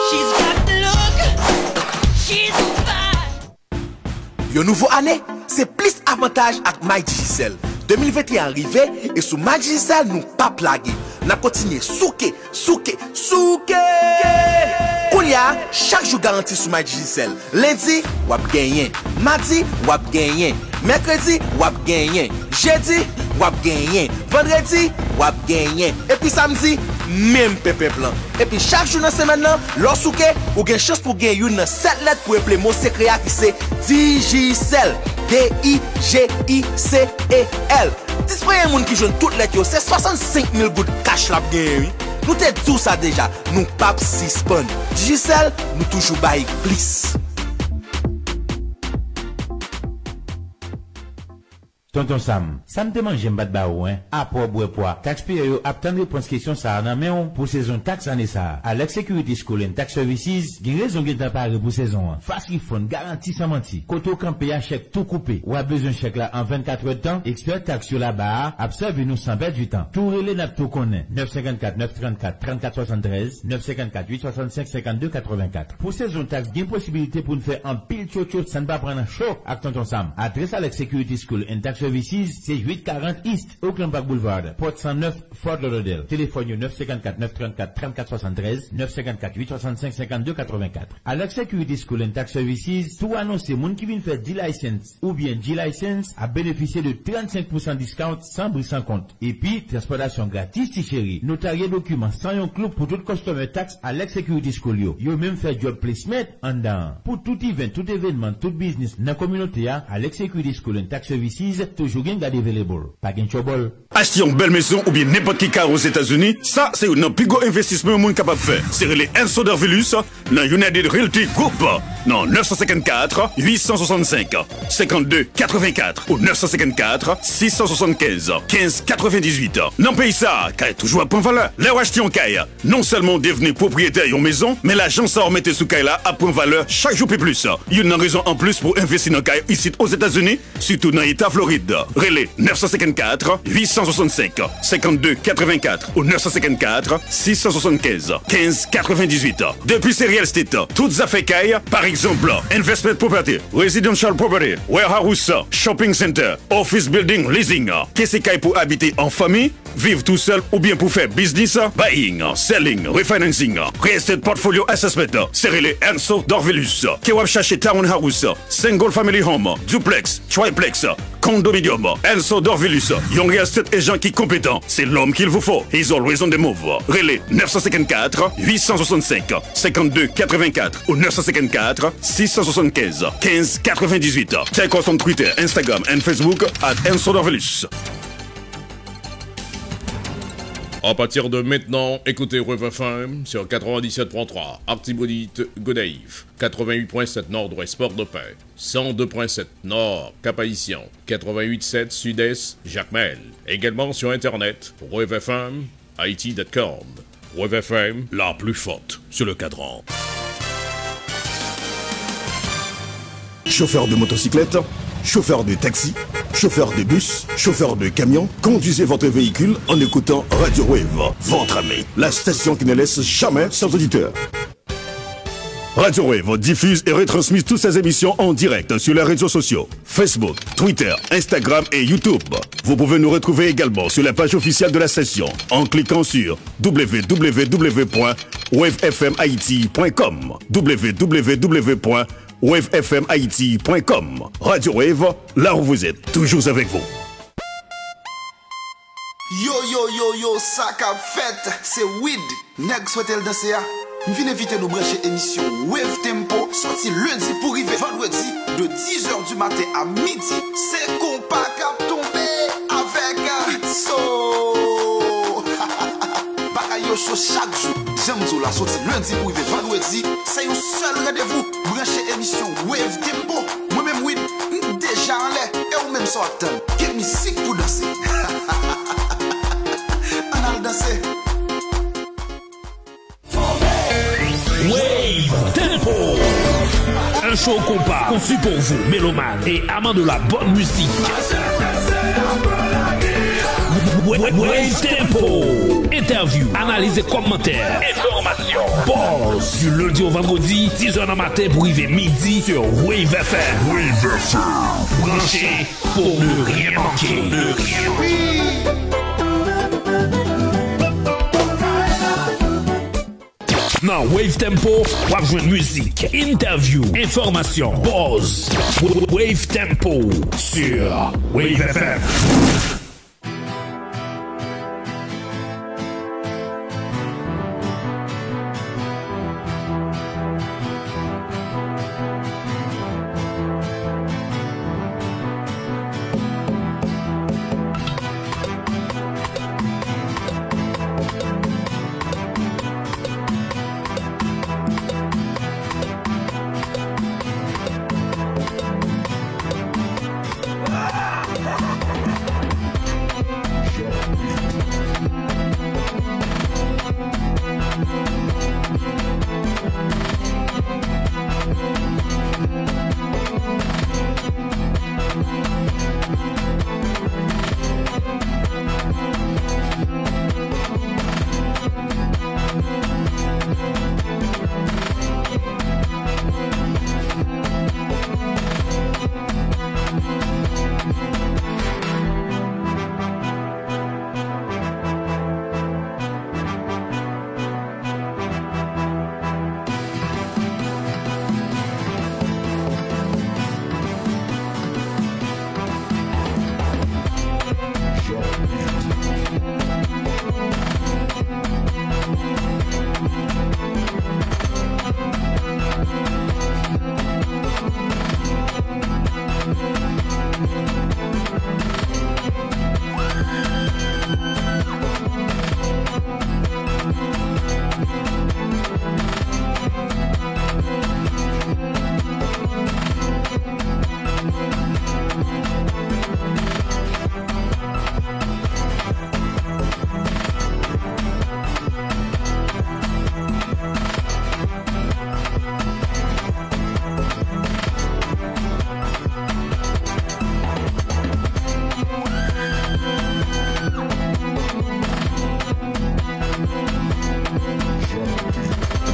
She's got the look. She's on fire. Yon nouvo ane, se plis avantaj ak My Digicel. De mil venteyen an rive, e sou My Digicel, nou p ap lage. N ap kontinye souke, souke, souke! Kounye a, chak jou garanti sou My Digicel. Lendi, w ap genyen. Madi, w ap genyen. Mèkredi, w ap genyen. Jedi, w ap genyen. Vandredi, w ap genyen. Epi samdi, menm penpenp lan. Epi chak jou nan semèn nan, lè w souke, ou gen chans pou w gen youn nan sèt lèt pou eple mo sekrè a ki se Digicel. D I G I C E L. Dis premye moun ki jwenn tout lèt yo, se swasannsenk mil goud kach l ap genyen, wi. Nou te di w sa deja, nou p ap sispann. Digicel, nou toujou bay plis. Tonton Sam, sa m te manje m pa t ba ou, en? Apa w bwè pwa. Takspeyè yo ap tann repons kesyon sa a nan men w pou sezon taks ane sa a. Alex Security School and Tax Services gen rezon gentan pare pou sezon an. Fast Refund garanti san manti. Kote w kanpe a, chèk tou koupe. W ap bezwen chèk la an vennkatrè tan, ekspè taks yo laba a ap sèvi nou san pèdi tan. Tou rele, n ap tou konnen. Nèf senkannkat, nèf trannkat, trannkat swasanntrèz, nèf senkannkat, uit swasannsenk, senkannde katrevenkat. Pou sezon taks, gen posibilite pou n fè anpil tchotcho san n pa pran nan cho ak Tonton Sam. Adrès Alex Security School and Tax Services se uit karant East Oakland Park Boulevard, pòt san nèf, Fort Lauderdale. Telefòn yo nèf senkannkat, nèf trannkat, trannkat swasanntrèz, nèf senkannkat, uit swasannsenk, senkannde katrevenkat. Alex Security School and Tax Services tou anonse moun ki vin fè D-License oubyen G-License ap benefisye de trannsenk pousan discount san bri san kont. Epi, transpòtasyon gratis, ti cheri. Notarye dokiman san yon klouk pou tout customer tax Alex Security School yo. Yo menm fè job placement anndan an. Pou tout event, tout evènman, tout biznis nan kominote a, Alex Security School and Tax Services toujou gen gad available. Pa gen tchòbòl. Achte yon bèl mezon oubyen nenpòt ki kay Ozetazini, sa se youn nan pi gwo envestisman yon moun kapab fè. Se rele Enso Dorvilus nan United Realty Group nan nèf san senkannkat, uit san swasannsenk, senkannde katrevenkat ou nèf san senkannkat, sis san swasannkenz, kenz katrevendizuit. Nan peyi sa a, kay toujou ap pran valè. Lè w achte yon kay, non sèlman w devni pwopriyetè yon mezon, men lajan sa w mete sou kay la ap pran valè chak jou pi plis. Youn nan rezon anplis pou w envesti nan kay isit Ozetazini, sitou nan eta Florid. Rele nèf san senkannkat, uit san swasannsenk, senkannde katrevenkat ou nèf san senkannkat, sis san swasannkenz, kenz katrevendizuit. Depi se real estate, tout zafè kay, pa egzanp, investment property, residential property, warehouse, shopping center, office building leasing, ke se kay pou abite an fanmi, viv tousèl oubyen pou fè biznis, buying, selling, refinancing, real estate portfolio assessment, se rele Enso Dorvilus. Ke w ap chache townhouse, single family home, duplex, triplex, condominium, Enso Dorvilus, yon real estate agent ki konpetan, c'est l'homme qu'il vous faut. He's always on the move. Rele nèf san senkannkat, uit san swasannsenk, senkannde katrevenkat ou nèf san senkannkat, sis san swasannkenz, kenz katrevendizuit. Check us on Twitter, Instagram and Facebook at Enso Dorvilus. À partir de maintenant, écoutez Wave F M sur quatre-vingt-dix-sept point trois Artibonite, Gonayiv, quatre-vingt-huit point sept Nord-Ouest Port-de-Paix, cent deux point sept Nord Cap-Haïtien, quatre-vingt-huit sept Sud-Est Jacmel. Également sur Internet, wave F M Haïti dot com. Wave F M, la plus forte sur le cadran. Chauffeur de motocyclette, chauffeur de taxi, chauffeur de bus, chauffeur de camion, conduisez votre véhicule en écoutant Radio Wave, votre ami, la station qui ne laisse jamais ses auditeurs. Radio Wave diffuse et retransmet toutes ses émissions en direct sur les réseaux sociaux, Facebook, Twitter, Instagram et YouTube. Vous pouvez nous retrouver également sur la page officielle de la station en cliquant sur w w w point wave f m haiti point com. W w w point wave f m haiti point com. Radio Wave, là où vous êtes, toujours avec vous. Yo, yo, yo, yo, sa k ap fèt? Se Wid, nèg swete l danse a. M vin envite nou branche emisyon Wave Tempo, soti lendi pou rive vandredi, de dix heures du matin à midi. Se konpa k ap tonbe avèk Ritso. Bagay yo cho chak jou. Jan m di w la, soti lendi pou rive vandredi, se yon sèl randevou. Branche emisyon Wave Tempo. Mwen menm, Wid, m deja anlè. E ou menm, sa w ap tann? Gen mizik pou danse. Ann al danse. Wave Tempo. Un show compas conçu pour vous, mélomanes et amants de la bonne musique. Wave Tempo. Interview, analyse et commentaires. Information. Buzz du lundi au vendredi, dix heures du matin pour arriver midi sur Wave F M. Wave F M. Branché pour ne rien manquer. Ne rien manquer. Nan Wave Tempo, w ap jwenn mizik, entèvyou, enfòmasyon, buzz. Wave Tempo sur Wave F M.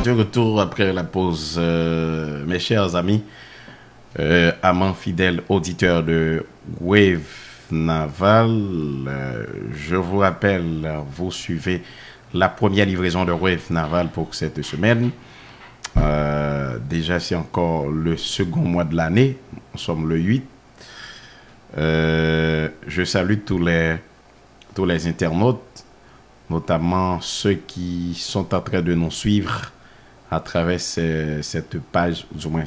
De retour après la pause, euh, mes chers amis, euh, amants fidèles auditeurs de Wave Naval, euh, je vous rappelle, vous suivez la première livraison de Wave Naval pour cette semaine. Euh, déjà, c'est encore le second mois de l'année. Nous sommes le huit. Euh, je salue tous les, tous les internautes, notamment ceux qui sont en train de nous suivre à travers ce- cette page, ou du moins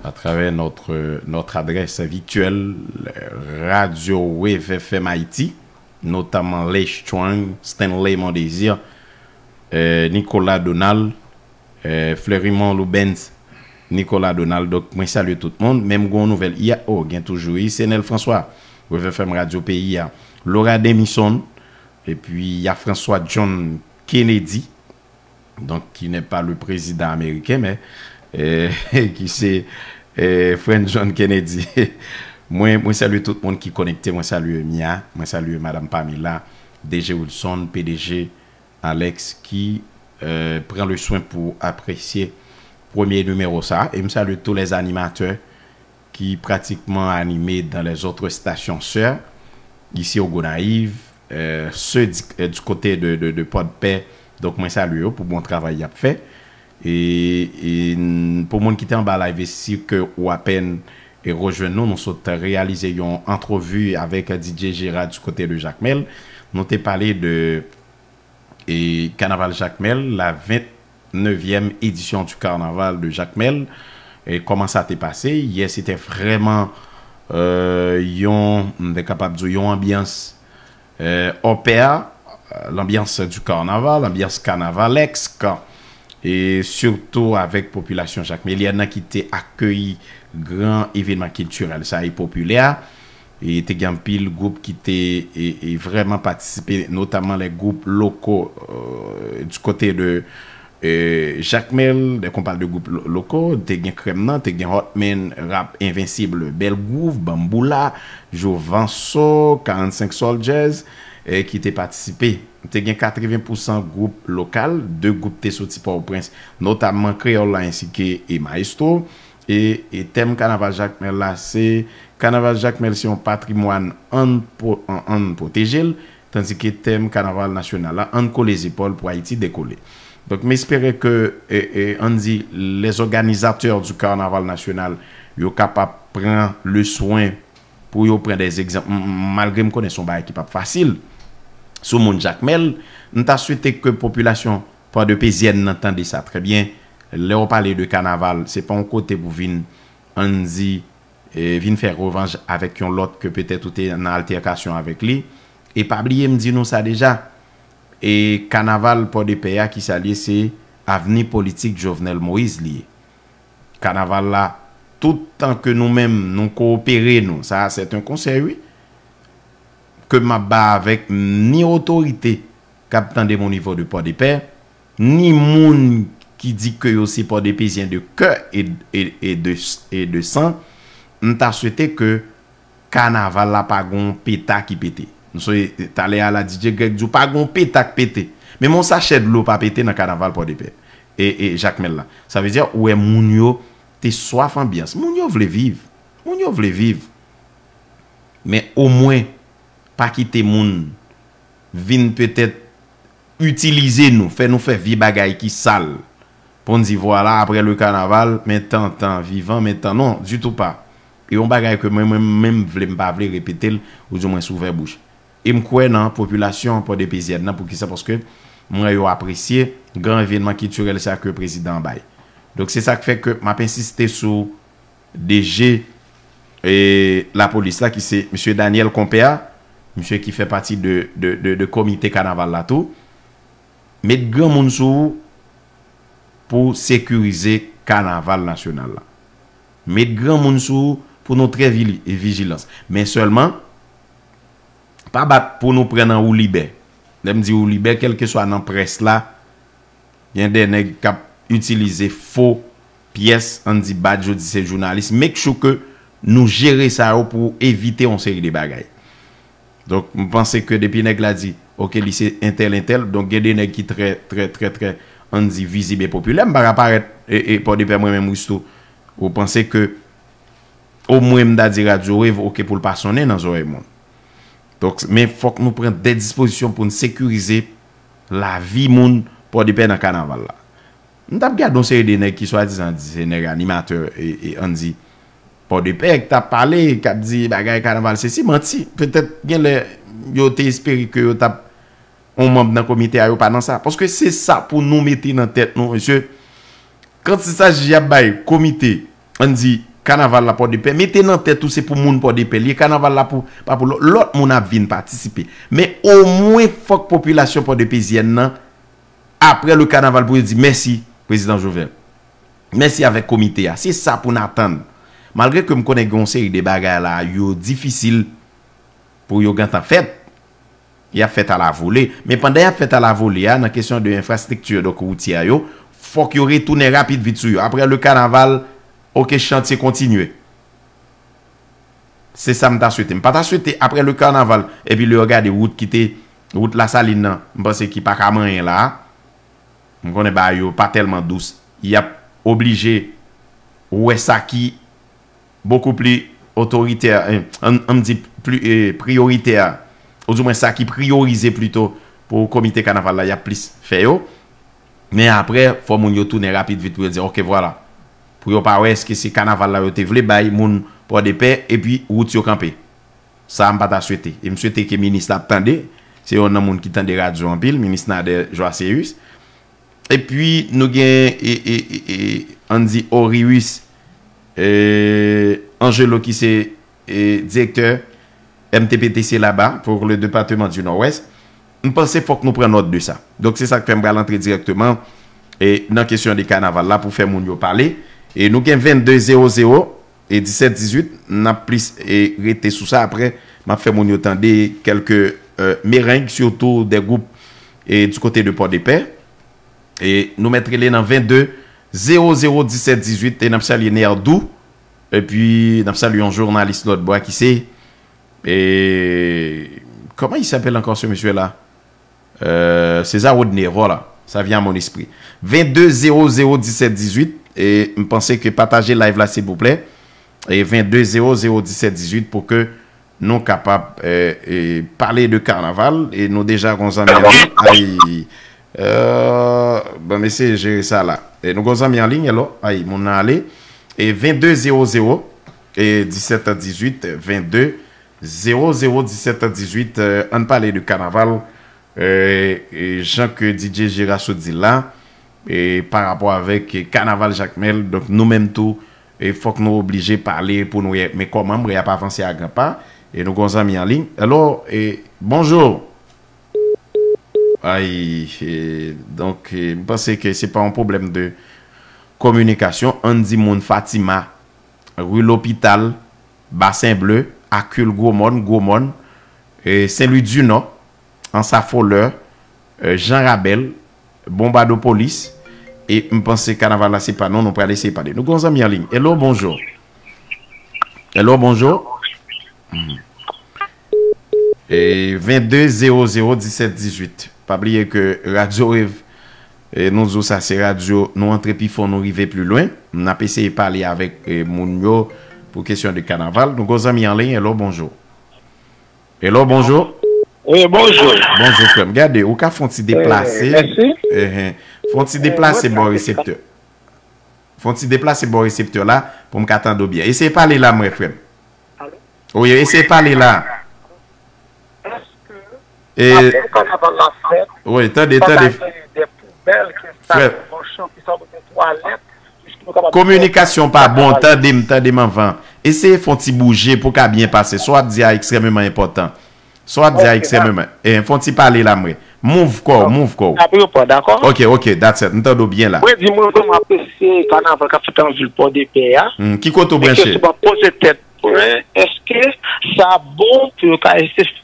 à travers notre, notre adresse virtuelle, Radio Wave F M Haïti. notamman Ley Strong, Stanley Mondésir, eh, Nicolas Donald, eh, Fleurimond Loubens, Nicolas Donald. Donk, mwen salye tout moun. Menm gon nouvèl, y a, oh, gen toujou, wi, Senel François, Rev F M Radio Peyi a, Laura Demison, epi y a François John Kennedy, donc qui n'est pas le président américain, mais eh, ki se eh, Franz John Kennedy. Mwen, mwen salye tout moun ki konekte, mwen salye Mia, mwen salye Madam Pamela, D J Wilson, P D G Alex ki eh, pran le swen pou apresye premye nimewo sa. E m salye tous les animateurs qui pratiquement animés dans les autres stations sœurs, ici au Gonayiv, euh, ceux du, euh, du côté de, de, de Pòdpè. Donk, mwen salye yo pou bon travay y ap fè. E, e n- pou moun ki te anba live, e si ke ou apèn e rejwenn nou, nou sot reyalize yon antrevi avèk D J Gérard du côté de Jakmèl. Nou te pale de e Kanaval Jakmèl, la vingt-neuvième édition du Carnaval de Jakmèl. E kòman sa te pase? Yè, se te vrèman euh, yon, m te kapab di yon anbyans euh, hors pair, euh, l'ambiance du carnaval, l'ambiance carnavalesque. E sitou avèk popilasyon jakmelyèn nan ki te akeyi gran evènman kiltirèl sa e popilè a. E te gen anpil gwoup ki te e, e vrèman patisipe, notamman les groupes locaux euh, du côté de euh, Jakmèl, dès qu'on parle de groupes lo- locaux, te gen Krèm nan, te gen Hotman, Rap Invincible, Bèl Gwouv, Bamboula, Joe Vanso, quarante-cinq Soldiers, eh, ki te patisipe. Te gen katreven pousan gwoup lokal, de gwoup te soti Pòtoprens, notamman Kreyòl la ensi ke e Maestro. E, e tèm Kanaval Jakmèl la, se Kanaval Jakmèl se yon patrimwàn, ann po- ann- ann pwoteje l, tandike tèm Kanaval Nasyonal la, ann kole zepòl pou Ayiti dekole. Donk, m espere ke, e, e, ann di, les organisateurs du Carnaval National, yo kapab pran le swen pou yo pran des egzanp. M- m- Malgre m konnen se yon bagay ki p ap fasil sou moun Jakmèl, m ta swete ke popilasyon pòdepezyèn nan tande sa trè byen. Lè w pale de kanaval, se pa yon kote pou vin, ann di, e, vin fè revanj avèk yon lòt ke petèt ou te nan altèkasyon avèk li. E pa bliye m di nou sa deja, e kanaval Pòdepè a ki sa l ye, se avni politik Jovenel Moïse li ye. Kanaval la, tout tan ke nou menm nou kowopere nou, sa a se yon konsèy wi, ke m ap ba avèk ni otorite k ap tande m o nivo de Pòdepè, ni moun ki di ke yo se Pòdepezyen de kè e, e, e de, e de san, m ta swete ke kanaval la pa gon peta ki pete. Nou sonje talè a la D J Greg di w pa gon peta k pete. Menm yon sachè dlo pa pete nan kanaval Pòdepè e, e Jakmèl la. Sa vle di ou wè moun yo te swaf anbyans. Moun yo vle viv. Moun yo vle viv. Men omwen pa kite moun vin petèt itilize nou, fè nou fè vye bagay ki sal. Pou n di vwala, apre le kanaval, men tan, tan vivan, men tan non, ditou pa. E yon bagay ke mwen, mwen menm vle m pa vle repete l, ou di mwen sou vè bouch. E m kwè nan popilasyon pòdepezyèn nan, poukisa? Paske m wè yo apresye gran evènman kiltirèl sa ke prezidan an bay. Donk se sa k fè ke m ap ensiste sou D G e lapolis la ki se mesye Daniel Compère, mesye ki fè pati de, de, de, de komite kanaval la tou, met granmoun sou ou pou sekirize kanaval nasyonal la. Met granmoun sou ou pou nou trè vili- vijilans. Men sèlman, pa bat pou nou pran nan woulibè. Lè m di woulibè, kèlkeswa nan près la, gen de nèg k ap itilize fo pyès, ann di badj, yo di se jounalis. Make sure ke nou jere sa yo pou evite yon seri de bagay. Donk, m panse ke depi nèg la di, oke, li se entèl, entèl, donk gen de nèg ki trè, trè, trè, trè, ann di, vizib e popilè. M pa ka parèt e, e Pòdepè mwen menm, Risto. Ou panse ke omwen m ta di radyo Wave, oke, pou l pa sonnen nan zòrèy moun. Donk, men fòk nou pran de dispozisyon pou n sekirize lavi moun Pòdepè nan kanaval la. M t ap gade yon seri de nèg ki swadizan di se nèg animatè e, e ann di Pòdepè k t ap pale, k ap di bagay kanaval, se si manti. Petèt gen lè yo te espere ke yo t ap yon manm nan komite a, yo pa nan sa. Paske se sa pou nou mete nan tèt nou, mesye. Kantite sa jij ap bay komite, ann di, Kanaval la Pòdepè, mete nan tèt ou se pou moun Pòdepè li ye, kanaval la pou, pa pou lòt, lòt moun ap vin patisipe. Men omwen fòk popilasyon pòdepezyèn nan, apre le kanaval, pou yo di mèsi, Prezidan Jovenel. Mèsi avèk komite a. Se sa pou n atann. Malgre ke m konnen gen yon seri de bagay la, yo difisil pou yo gentan fèt. Y ap fèt alavole. Men pandan y ap fèt alavole a, nan kesyon de enfrastrikti, donk, woutyè yo, fòk yo retounen rapid vit sou yo. Apre le kanaval, oke, chantye kontinye. Se sa m ta swete. M pa ta swete apre le kanaval, epi lè yo gade wout ki te, wout Lasalin nan, m panse ki pa ka manyen la a. M konnen bagay yo pa tèlman dous. Y ap oblije wè sa ki bokou pli otoritè, eh, an, an di pli, eh, priyoritè, oudimwen sa ki priyorize plito pou komite kanaval la, y ap plis fè yo. Men apre, fò moun yo tounen rapid vit pou yo di, oke, vwala. Pou yo pa wè èske se kanaval la yo te vle bay moun Pòdepè, epi wout yo kanpe. Sa a m pa ta swete. E m swete ke minis la ap tande. Se youn nan moun ki tande radyo anpil, minis Nader Joasséus. Epi nou gen, e, e, e, e, Andy Orius, e, Angelo ki se, e, direktè M T P T C laba pou le département du Nord-Ouest. M panse fòk nou pran nòt de sa. Donk se sa k fè m pral antre dirèkteman, e, nan kesyon de kanaval la pou fè moun yo pale. E nou gen vennde zewo zewo e disèt dizuit, n ap plis, e, rete sou sa. Apre, m ap fè moun yo tande kèlke, e, mereng, sitou de gwoup, e, du kote de Pòdepè. E nou mèt rele nan vennde zewo zewo disèt dizuit, e n ap salye Nèdou. Epi n ap salye yon jounalis lòtbò a ki se, e, comment il s'appelle encore ce monsieur-là? Euh, César Rodner, voilà. Ça vient à mon esprit. Vennde zewo zewo disèt dizuit. E m panse ke pataje live la, silvouplè. E vennde zewo zewo disèt dizuit pou ke nou kapab, e, e, pale de kanaval. E nou deja gon zanmi an liy. Ay, e, bon, mesye, jere sa la. E nou gon zanmi an liy, hello. Ay, moun nan ale. E vennde zewo zewo, e disèt dizuit, vennde zewo zewo disèt dizuit, e, ann pale de kanaval, e, e, jan ke D J Gérard sot di l la, e, pa rapò avèk, e, kanaval Jakmèl. Donk, nou menm tou, e, fòk nou oblije pale pou nou wè, men kòman m wè y ap avanse a gran pa, e nou gon zanmi an liy. Hello, e, bonjou. Ay, e, donk, e, m panse ke se pa yon pwoblèm de kominikasyon. Ann di moun Fatima, Ri Lopital, Basen Ble, Akil, Gwo Mòn, Gwo Mòn, e, Sen Lwi di Nò, Ansa Folè, e, Jan Rabèl, Bonbadopolis, e m panse kanaval la se pa nou, nou pral eseye pale. Nou gon zanmi an liy. Hello, bonjou. Hello, bonjou. Hmm. E vennde zewo zewo disèt dizuit. Pa bliye ke Radyo Rev, e, nou di w sa, se radyo, nou antre pi fon, nou rive pi lwen. N ap eseye pale avèk, e, moun yo pou kesyon de kanaval. Nou gon zanmi an liy, hello, bonjou. Hello, bonjou. Wi, bonjou. Bonjou, frè m. Gade, ou ka fè yon ti deplase. Mèsi. Ehe. Fè yon ti deplase bò reseptè. Fè yon ti deplase bò reseptè la pou m ka tande w byen. Eseye pale la, mwen, frè m. Wi, eseye pale la. Èske apre kanaval la fèt, wi, tande, tande. Pa ta gen de poubèl ki enstale nan chan ki sanble gen twalèt, jis pou nou kapab fè kanaval la? Kominikasyon pa bon, tande m, tande m anvan. Eseye fè yon ti bouje pou ka byen pase. Sa w ap di a ekstrèmeman enpòtan. Sa w ap di a ekstrèmeman. E, fè yon ti pale la, mwen. Move kò w, move kò w. Apre yo pran, dakò? Ok, ok, that's it. M tande w byen la. Mwen di mwen vrèman apresye kanaval k ap fèt an vil Pòdepè a. Hmm, ki kote w branche? Men kesyon m ap poze tèt mwen, èske sa bon pou yo ka,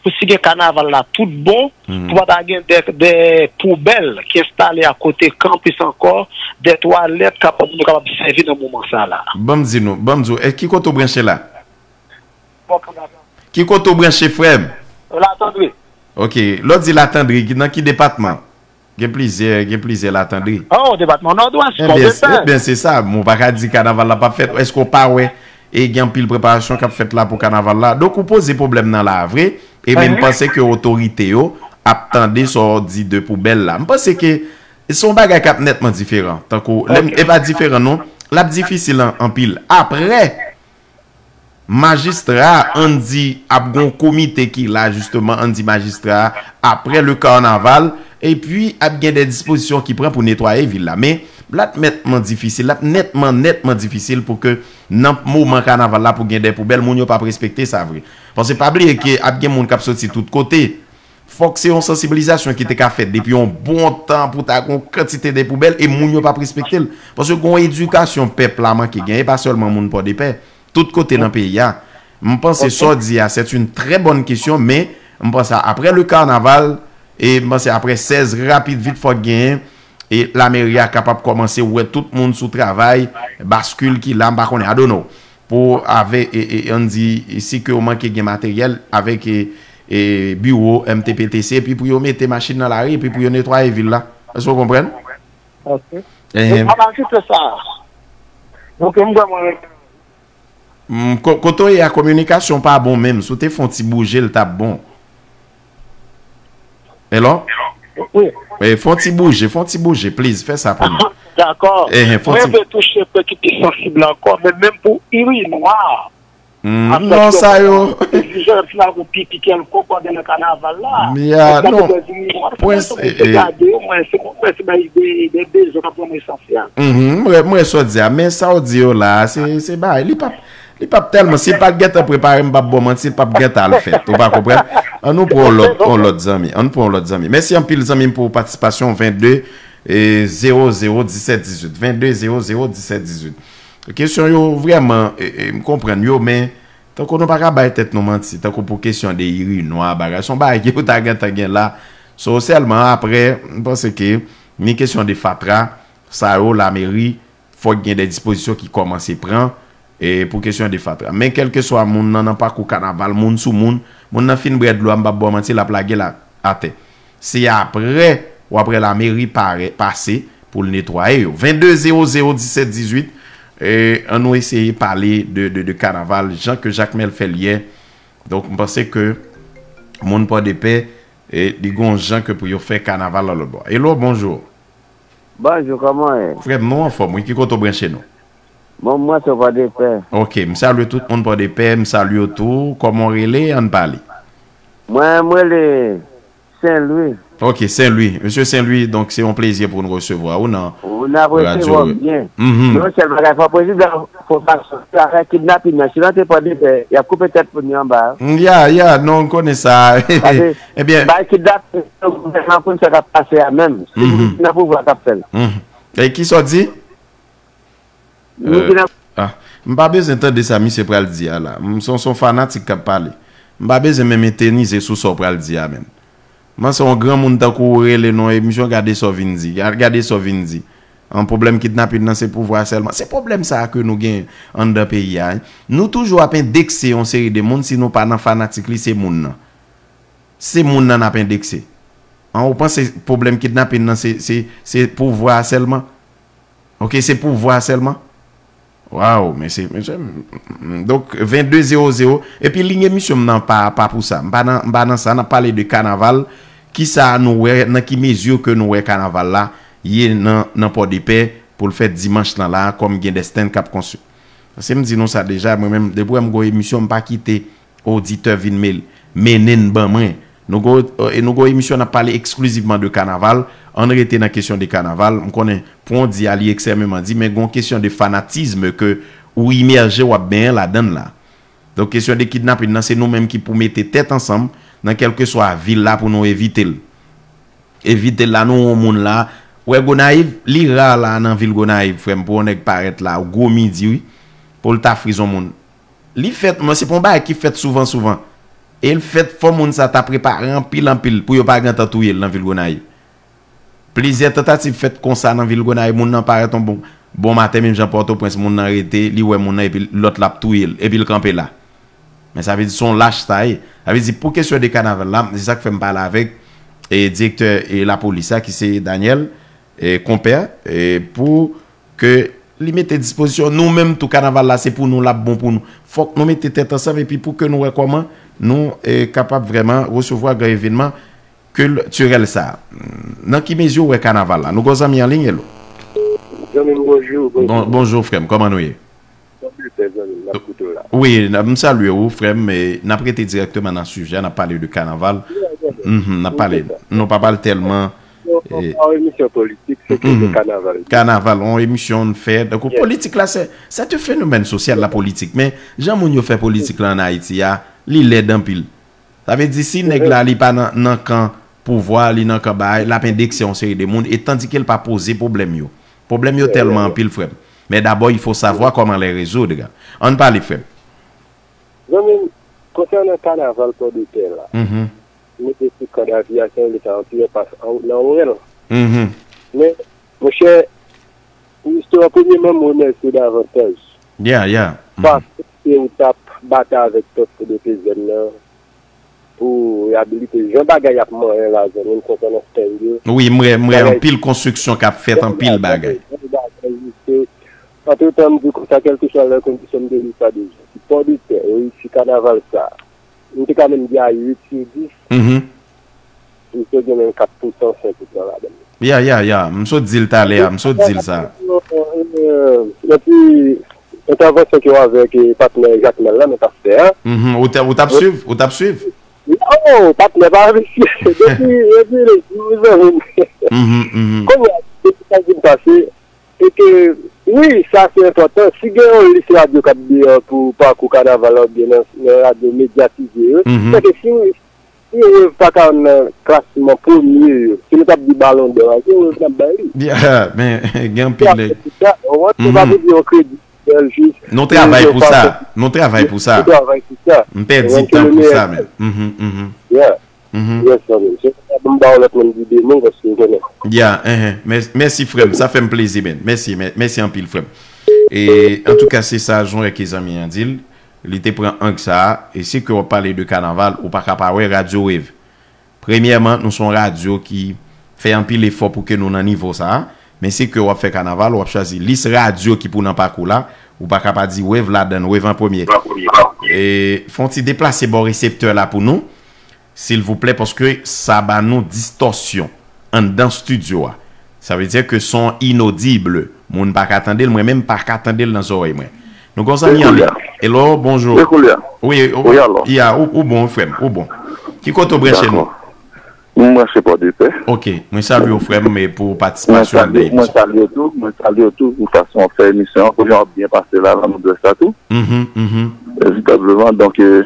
pou si gen kanaval la tout bon, pou pa ta gen de, de poubèl ki enstale akote kanpis ankò, de twalèt kapab, nou kapab sèvi nan moman sa la? Ban m di nou, ban m di w, e ki kote w branche la? Ki kote w branche, frè m? Latandri. Ok, lè w di Latandri, nan ki depatman? Gen plizyè, gen plizyè Latandri. Oh, depatman Nòdwès, Pòdepè. Ebyen, se sa, men w pa ka di kanaval la p ap fèt. Èske w pa wè, e gen anpil preparasyon k ap fèt la pou kanaval la? Donk, ou poze pwoblèm nan la a vre, e men m panse ke otorite yo ap tande sa w di de poubèl la. M panse ke se yon bagay k ap nètman diferan. Tankou, lè m, e pa diferan non, l ap difisil an, anpil. Apre, majistra a, ann di, ap gen yon komite ki la, jisteman, ann di majistra a, apre le kanaval, epi ap gen de dispozisyon ki pran pou netwaye vil la. Men, L ap nètman difisil, l ap nètman, nètman difisil pou ke nan moman kanaval la pou gen de poubèl, moun yo p ap respekte sa vre. Paske pa bliye ke ap gen moun k ap soti tout kote. Fòk se yon sansibilizasyon ki te ka fèt depi yon bon tan pou ta gen yon kantite de poubèl e moun yo p ap respekte l. Paske gen yon edikasyon pèp la manke genyen, e pa sèlman moun Pòdepè. Tout kote nan peyi a. M panse sa w di a, c'est une très bonne question, men m panse apre le carnaval, e m panse apre sèz rapid vit fòk genyen, e lameri a kapab kòmanse wè tout moun sou travay, baskil ki la, m pa konnen, I don't know. Pou avè, e, e, ann di, si ke w manke gen materyèl, avèk, e, e, biwo M T P T C, epi pou yo mete machin nan lari, epi pou yo netwaye vil la. Èske w konprann? Ok. Enhen. Mwen pa kite sa. Ok, m vrèman Mm, ko-, kote w ye a, kominikasyon pa bon menm. Si w te fè yon ti bouje, l t ap bon. Hello? Wi. Eh, fè yon ti bouje, fè yon ti bouje, please, fè sa pou nou. Dakò. Eh, eh, fè yon ti. Mwen vle touche pwen ki pi sansib la ankò, men menm pou Irinwa. Mm, non, sa yo. Jèn fi a gon pipi kèlkonk pandan nan kanaval la. Ya, non. Pwen, eh, eh. Gade yo, mwen, se, mwen, se bay de, de bezwen k ap nan esans. Mhm, m wè, m wè sa w di a, men sa w di yo la a, se, se bagay, li p ap, li p ap tèlman, si l pa t gentan prepare, m p ap ba w manti, li p ap gentan al fèt, ou pa konprann? Ann nou pran yon lòt, yon lòt zanmi, ann nou pran yon lòt zanmi. Mèsi anpil zanmi m pou patisipasyon, vennde, e, zewo zewo disèt dizuit, vennde zewo zewo disèt dizuit. Kesyon yo vrèman, e, e, m konprann yo, men tankou nou pa ka bay tèt nou manti, tankou pou kesyon de irinwa, bagay, se yon bagay ki pou ta gentan gen la. So, sèlman apre, m panse ke ni kesyon de fatra, sa yo, lameri, fòk gen de dispozisyon ki kòmanse pran, e, pou kesyon de fatra. Men kèlkeswa moun nan, nan pakou kanaval, moun sou moun, moun nan fin bwè dlo a, m p ap ba w manti, l ap lage l a, atè. Se apre, w ap wè lameri pare, pase pou l netwaye yo. Vennde zewo zewo disèt dizuit, e, ann nou eseye pale de, de, de kanaval, jan ke Jakmèl fè l yè. Donk, m panse ke moun Pòdepè, e, li gon jan ke pou yo fè kanaval nan lòt bò. Hello, bonjou. Bonjou, kòman w ye? Frè m, nou anfòm, wi. Ki kote w branche nou? Bon, mwen se Pòdepè. Ok, m salye tout moun Pòdepè, m salye w tou. Kòman w rele? Ann pale. Mwen, mwen rele Sen Lwi. Ok, Sen Lwi. Mesye Sen Lwi, donk se yon plezi pou nou resevwa ou nan radyo. N ap resevwa w byen. Mhm. Men yon sèl bagay, fò prezidan, fò pa soti afè kidnapin nan. Si nan te Pòdepè, y ap koupe tèt moun yo anba. Ya, ya, non, m konnen sa. Paske ebyen, bay kidnapin nan gouvènman pou n sa k ap pase a menm. Se moun ki nan pouvwa k ap fè l. Mhm. E kisa w di? Moun ki nan Ah, m pa bezwen tande sa misye pral di a la. M se yon, se yon fanatik k ap pale. M pa bezwen menm etènize sou sa w pral di a menm. Mwen se yon granmoun tankou w rele non emisyon, gade sa w vin di. Ga-, gade sa w vin di. An, pwoblèm kidnapin nan se pouvwa sèlman. Se pwoblèm sa a ke nou gen anndan peyi a, wi. Nou toujou ap endekse yon seri de moun, si nou pa nan fanatik li, se moun nan. Se moun nan n ap endekse. An, ou panse pwoblèm kidnapin nan se, se, se pouvwa a sèlman? Ok, se pouvwa a sèlman? Waw, men se, men se, m, m, m, donk, vennde zewo zewo. Epi liy emisyon m nan pa, pa pou sa. M pa nan, m pa nan sa. N ap pale de kanaval. Kisa nou wè, nan ki mezi ke nou wè kanaval la ye nan, nan Pòdepè pou l fèt dimanch lan la, kòm gen de stand k ap konstwi. Paske m di nou sa deja, mwen menm, depi w wè m gon emisyon, m pa kite oditè vin mel-, mennen n ban mwen. Nou gon, e nou gon emisyon n ap pale eksklizivman de kanaval. Ann rete nan kesyon de kanaval. M konnen, pou w di a, li ekstrèmeman di, men gon kesyon de fanatism ke ou imèje, w ap benyen ladan l la. Donk, kesyon de kidnapin nan, se nou menm ki pou mete tèt ansanm nan kèlkeswa vil la pou nou evite l. Evite l la, nou yon moun la. Wè Gonayiv, li ra la nan vil Gonayiv, frè m, pou yon nèg parèt la, gwo midi, wi, pou l ta friz yon moun. Li fèt, men se pa yon bagay ki fèt souvan, souvan. E l fèt, fò moun sa ta prepare anpil, anpil, pou yo pa gentan touye l nan vil Gonayiv. Plizyè tantativ fèt konsa nan vil Gonayiv, moun nan parèt yon bon, bon maten, menm jan Pòtoprens, moun nan rete, li wè moun nan, epi lòt la ap touye l, epi l kanpe la. Men sa vle di se yon lach sa ye. Sa vle di pou kesyon de kanaval la, se sa k fè m pale avèk, e, direktè, e, lapolis la, ki se Daniel, e, Compère, e, pou ke li mete dispozisyon, nou menm tou, kanaval la se pou nou, l ap bon pou nou. Fòk nou mete tèt ansanm epi pou ke nou wè kòman nou, e, kapab vrèman resevwa gran evènman kiltirèl sa. Nan ki mezi w wè kanaval la? Nou gon zanmi an liy, hello. Zanmi m, bonjou, bonjou. Bon, bonjou, frè m, kòman nou ye? Kòman w ye, zanmi m? N ap koute w la. Wi, n ap, m salye w, frè m, e n ap rete dirèkteman nan sijè, n ap pale de kanaval. Mhm, n ap pale. Nou pa pale tèlman Yon emisyon politik, se ke de kanaval. Kanaval, yon emisyon n fè. Donk, politik la, se, se yon fenomèn sosyal, la politik. Men, jan moun yo fè politik la an Ayiti a, li lèd anpil. Sa vle di, si nèg la, li pa nan, nan kan pouvwa, li nan kan bagay, l ap endekse yon seri de moun, e tandike l pa poze pwoblèm yo. Pwoblèm yo tèlman anpil, frè m. Men dabò, il faut savoir comment les résoudre. Ann pale, frè m. Zanmi m, konsènan kanaval Pòdepè la, mete sou kòd avyasyon, li ta yon ti pas nan wèl. Men, monchè, Misto, premyèman, m remèsye davantaj. Yeah, yeah. Paske si w t ap batay avèk pèp Pòdepè nan pou reyabilite jan bagay ap manyen la, zanmi m, konsènan stand yo. Wi, m wè, m wè anpil konstriksyon k ap fèt, anpil bagay. Antretan, m di konsa, kèlkeswa lè kondisyon m te di sa deja. Si Pòdepè reyisi kanaval sa, m te ka menm di a uit sou dis. Misye gen menm kat pou san, senk pou san ladan. Ya, ya, ya. M sot di l talè a, m sot di l sa. Epi, entèvansyon ke w avèk, eh, patnè Jakmèl la, men pastè a. Mhm. Ou t, ou t ap swiv? Ou t ap swiv? Non, patnè pa visye. Depi, depi le jou, zanmi m. Mhm, mhm. Kounye a, depi sa ki pase, e ke, wi, sa se enpòtan. Si gen yon lis radyo k ap deyò pou pakou kanaval la oubyen nan, nan radyo medyatize yo, mhm, se ke si, si Wave pa ka nan klasman premye yo, si nou t ap di Balon dò a, se Wave n ap bay li. Ya, men, gen anpil nèg. Se sa, ou wè, se pa pou di yon kredi, bèl jis. Nou travay pou sa. Nou travay pou sa. Nou travay pou sa. M pèdi tan pou sa, men. Mhm, mhm. Yeah. Mhm. Yes, zanmi m. Se sa, m ba w lòt moun di de mo, paske m konnen. Ya, enhen. Mè-, mèsi, frè m. Sa fè m plezi, men. Mèsi, mè-, mèsi anpil, frè m. E, antouka, se sa, jan ke zanmi an di l. Li te pran ang sa a. E si ke w ap pale de kanaval, ou pa ka pa wè Radyo Wave. Premyèman, nou se yon radyo ki fè anpil efò pou ke nou nan nivo sa a. Men si ke w ap fè kanaval, w ap chwazi lis radyo ki pou nan pakou la. Ou pa ka pa di Wave ladan l, Wave an premye. E, fè yon ti deplase bò reseptè la pou nou. Silvouplè, paske sa ba nou distòsyon anndan estidyo a. Sa vle di ke son inodib. Moun pa ka tande l, mwen menm pa ka tande l nan zòrèy mwen. Nou gon zanmi an liy. Hello, bonjou. Wi, ou, ya, ou, ou bon, frè m, ou bon. Ki kote w branche nou? Dakò. Mwen branche Pòdepè. Ok, mwen salye w, frè m, e pou patisipasyon an nan emisyon. Mwen salye w tou, mwen salye w tou pou fason w fè emisyon an, pou jan w ap byen pase la, nan Nòdwès la tou. Mhm, mhm. Veritableman, donk, eh,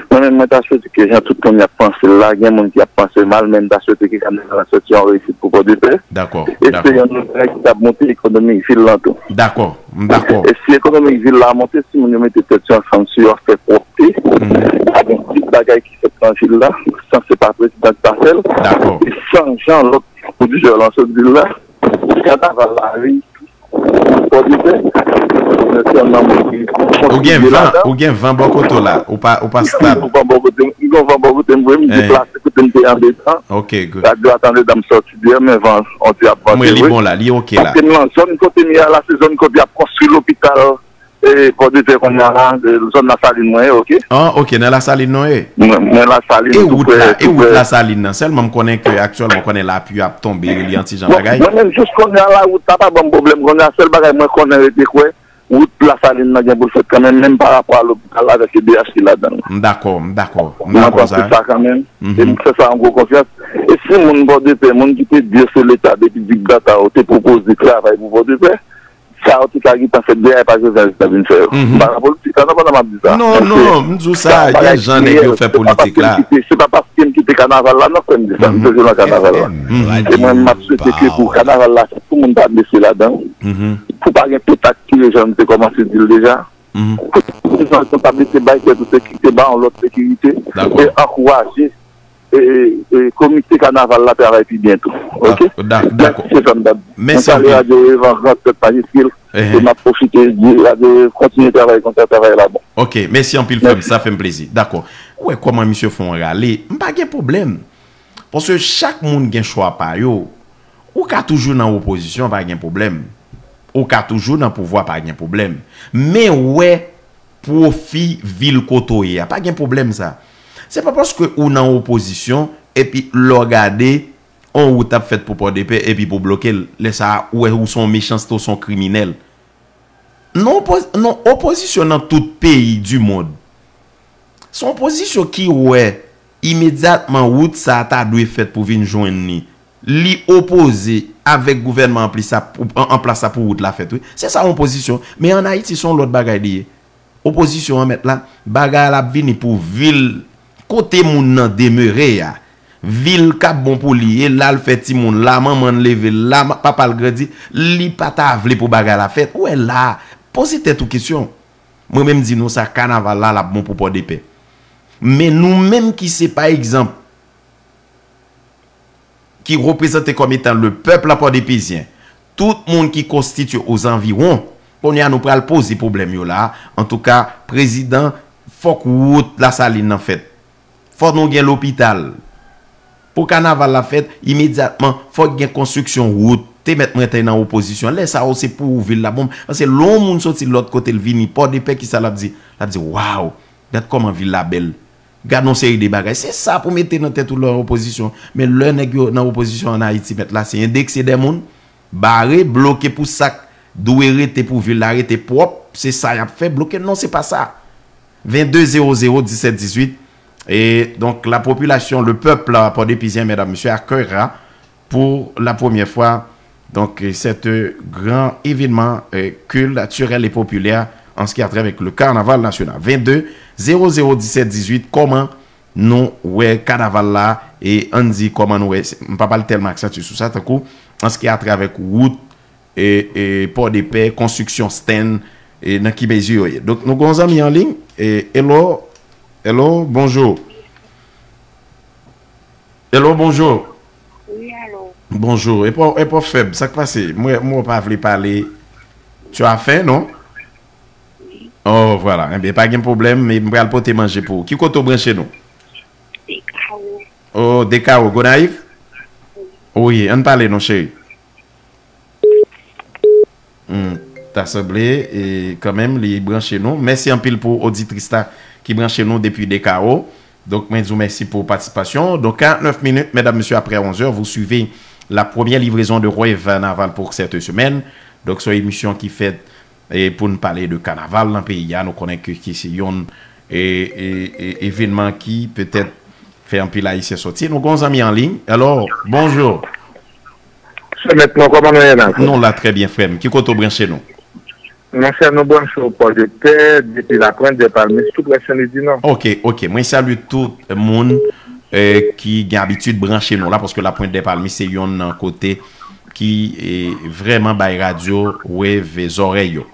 Mwen menm, mwen ta swete ke jan tout moun y ap panse l la, gen moun ki ap panse mal, men m ta swete ke kanaval la sòti yon reyisit pou Pòdepè. Dakò, e se dakò. Yon bagay ki t ap monte ekonomi vil lan tou. Dakò, m dakò. E si ekonomi vil la monte, si moun yo mete tèt yo ansanm, si yo fè pwòpte, mhm, pa gen plis bagay ki fèt nan vil la, san se pa prezidan ki ta fè l, dakò, e san jan lòt pwodisè yo nan sòt vil la, kanaval la reyisi. Pòdepè, mwen se yon nonm ki kontribye ladan. Ou gen van, ou gen van bò kote w la, ou pa, ou pa stab. M gen van bò kote m, m gen van bò kote m vre, m deplase kote m te andedan. Ok, good. Radyo a t andedan, m sòti deyò, men van an ti ap vante vre. Mwen, li bon la, li ok la. Paske m nan zòn kote m ye a la, se zòn kote y ap konstwi lopital, e, Pòdepè kounye a la, e, zòn Lasalin mwen ye, ok. Ah, ok, nan Lasalin nou ye? Mwen, mwen Lasalin, tou prè, tou prè. E wout la, e wout Lasalin nan? Sèlman m konnen ke aktyèlman, m konnen lapli ap tonbe, li an ti jan bagay. Bon, mwen menm jis kounye a la, wout la pa ban m pwoblèm. Kounye a, sèl bagay mwen konnen rete kwè, wout Lasalin nan gen pou l fèt kanmenm, menm pa rapò a lopital la avèk E D H ki ladan l. M dakò, m dakò, m dakò sa. Mwen panse sa kanmenm. Mhm. E m fè sa an gwo konfyans. E si moun Pòdepè, moun ki te di yo se Leta depi dikdata yo te pwopoze travay pou Pòdepè, sa yo te ka gentan fè, dèyè pa Jovenel te vin fè yo. Mhm. M pa nan politik la, non, pandan m ap di sa. Non, non, m di w sa, gen jan nèg yo fè politik la. Se pa paske m kite, se pa paske m kite kanaval la, non, frè m, di sa, m toujou nan kanaval la. Mhm. E mwen, m ap swete ke pou kanaval la, tout moun ta blese ladan. Mhm. Pou pa gen pèt ak tire, jan m te kòmanse di l deja. Mhm. Pou tout moun pran responsabilite, bay tèt ou sekirite, ba yon lòt sekirite, dakò, e ankouraje e, e, e komite kanaval la travay pi byen tou. Ok? Ah, da-, dakò. Mèsi, se sa m t ap di. Mèsi anpil. Mwen salye Radyo Revan, Gran Tèt Majiskil, e m ap pwofite di Radyo Revan kontinye travay konsa, travay la bon. Ok, mèsi anpil, frè m, sa fè m plezi. Dakò. Ou wè kòman misye fè yon rale? M pa gen pwoblèm. Paske chak moun gen chwa pa yo. Ou ka toujou nan opozisyon, pa gen pwoblèm. Ou ka toujou nan pouvwa, pa gen pwoblèm. Men wè pwofi vil kote w ye a. Pa gen pwoblèm sa. Se pa paske ou nan opozisyon, epi lè w gade, on wout ap fèt pou Pòdepè, epi pou bloke l, lè sa a, ou wè ou se yon mechanste, ou se yon kriminèl. Non, opo-, non, opozisyon nan tout peyi di mond. Se yon opozisyon ki wè imedyatman wout sa a ta dwe fèt pou vin jwenn li. li opoze avèk gouvènman an plis sa pou, an, an plas sa pou wout la fèt, wi. Se sa yon opozisyon. Men ann Ayiti, se yon lòt bagay li ye. Opozisyon an mèt la, bagay la ap vini pou vil kote moun nan demere a. Vil k ap bon pou li, e la l fè timoun, la manman l leve l, la ma- papa l grandi, li pa ta vle pou bagay la fèt. Ou wè la, poze tèt ou kesyon. Mwen menm di nou sa, kanaval la, l ap bon pou Pòdepè. Men nou menm ki se, pa egzanp, ki reprezante kòm etan le pèp la pòdepezyen, tout moun ki konstitye ozanviwon, kounye a nou pral poze pwoblèm yo la. Antouka, prezidan, fòk wout Lasalin nan fèt. Fòk nou gen lopital. Pou kanaval la fèt, imedyatman, fòk gen konstriksyon wout. Te mèt mwen te nan opozisyon. Lè sa yo, se pou ou vil la bon. Paske lè yon moun soti lòt kote, l vini Pòdepè, kisa l ap di? L ap di, waw, gad kòman vil la bèl. Gad yon seri de bagay. Se sa pou mete nan tèt ou lè w opozisyon. Men lè nèg yo nan opozisyon ann Ayiti, mèt la, se endekse dè moun, bare, bloke pou sa k dwe rete pou vil la rete pwòp. Se sa y ap fè, bloke. Non, se pa sa. Vennde zewo zewo disèt dizuit. E donk, la popilasyon, le pèp la, Pòdepizyen, medam, mesye, akèyra pou la premyè fwa, donk, sèt gran evènman, e, kiltirèl e popilè an se ki a travè le kanaval nasyonal. Vennde zewo zewo disèt dizuit, kòman nou wè kanaval la, e ann di kòman nou wè, m p ap al tèlman aksanti sou sa, tankou an se ki a travè wout, e, e Pòdepè, konstriksyon stand, e nan ki mezi yo ye. Donk, nou gen yon zanmi an liy, e, hello, hello, bonjou. Hello, bonjou. Wi, alo. Bonjou. E pa, e pa fèb, sa k pase? Mwen, mwen pa vle pale. Tu as faim, non? Wi. Oh, voilà. Enben, pa gen pwoblèm, men m pral pote manje pou ou. Ki kote w branche nou? Dekawo. Oh, Dekawo, Gonayiv? Wi. Wi, ann pale non, cheri. Hmm, ta sanble, e, kanmenm, li branche nou. Mèsi anpil pou oditris la ki branche nou depi Dekawo. Donk, mwen di w mèsi pou patisipasyon. Donc, quarante-neuf minutes, mesdames, messieurs, après onze heures, vous suivez la première livraison de Rêve Naval pour cette semaine. Donk, se yon emisyon ki fèt, e, pou n pale de kanaval nan peyi a. Nou konnen ke, ke se yon, e, e, e, evènman ki petèt fè anpil Ayisyen sòti. Nou gen yon zanmi an liy. Alò, bonjou. Se mèt non, kòman nou ye la? Nou la trè byen, frè m. Ki kote w branche nou? Monchè, nou branche w Pòdepè, depi Lapwent dè Palmis, tou prè Senlidi Nò. Ok, ok. Mwen salye tout moun, e, ki gen abitid branche nou la, paske Lapwent dè Palmis se yonn nan kote ki, e, vrèman bay radyo Wave zòrèy yo.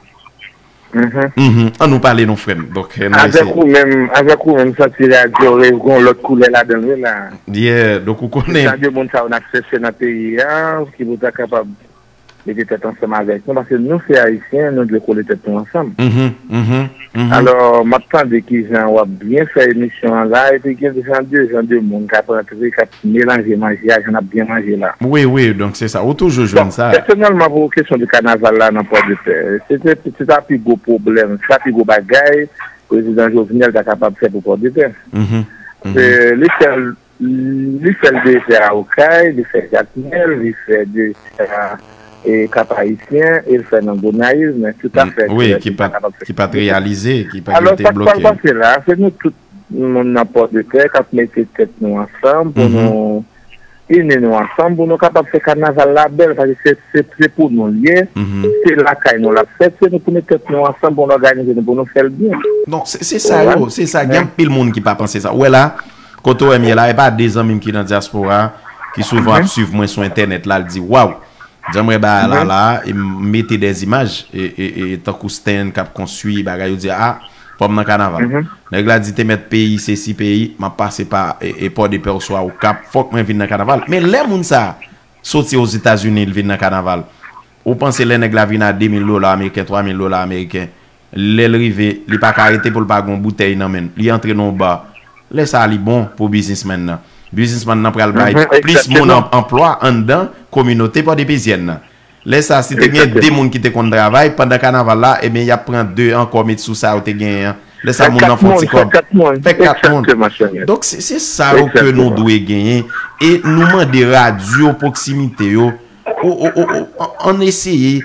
Mhm. Mhm. An nou pale non, frè m. Donk, e, n a eseye. Avèk ou menm, avèk ou menm, m santi radyo Wave gon lòt koulè ladan l, wi, la. Yeah, donk ou konnen. Jan de moun sa yo n ap chèche nan peyi a, ki pou ta kapab mete tèt ansanm avèk nou, paske nou se Ayisyen, nou dwe kole tèt nou ansanm. Mhm, mhm, mhm. Alò, m ap tande kijan w ap byen fè emisyon an la, epi gen jan de, jan de moun k ap rantre, k ap melanje manje a, jan n ap byen manje la. Wi, wi, donk se sa. Ou toujou jwenn sa. Bon, pèsonèlman, pou kesyon de kanaval la nan Pòdepè, se te, se ta pi gwo pwoblèm, se ta pi gwo bagay prezidan Jovenel ta kapab fè pou Pòdepè. Mhm, mhm. E, li fè l Li fè l de fè a Okay, li fè Jakmèl, li fè de fè a, e, Kap Ayisyen, e l fè nan Gonayiv, men tout afè ki pa t reyalize, ki pa t reyalize, ki pa t reyalize. Alò, sa k pral pase la, se nou tout moun nan Pòdepè k ap mete tèt nou ansanm pou nou ini nou ansanm, pou nou kapab fè kanaval la bèl, paske se, se, se pou nou l ye, se lakay nou l ap fèt, se nou pou mete tèt nou ansanm, pou nou òganize nou, pou nou fè l byen. Non, se, se sa yo, se sa. Gen anpil moun ki pa panse sa. Ou wè la, kote w wè m ye la, e pa de zanmi m ki nan dyaspora, ki souvan ap swiv mwen sou entènèt la, l di, waw, jan m wè bagay la la, e m mete dèzimaj, e, e, e tankou stand k ap konstwi, bagay, yo di, a, fò m nan kanaval. Nèg la di te mèt peyi, sesi peyi, m ap pase pa, e, e Pòdepè oswa Okap, fòk mwen vin nan kanaval. Men lè moun sa a soti Ozetazini, l vin nan kanaval, ou panse lè nèg la vin a de mil dola ameriken, twa mil dola ameriken, lè l rive, li pa ka rete pou l pa gen yon boutèy nan men l. Li antre nan yon ba. Lè sa a, li bon pou biznismenn nan. Biznismenn nan pral bay plis moun an-, anplwa anndan kominote pòdepezyèn nan. Lè sa a, si te gen de moun ki te konn travay pandan kanaval la, ebyen, y ap pran de ankò met sou sa yo te genyen an. Lè sa a, moun nan fè yon ti kòb. Fè kat moun. Donk, se, se sa yo ke nou dwe genyen. E nou mande radyo pwoksimite yo, o, o, o, o, an, ann eseye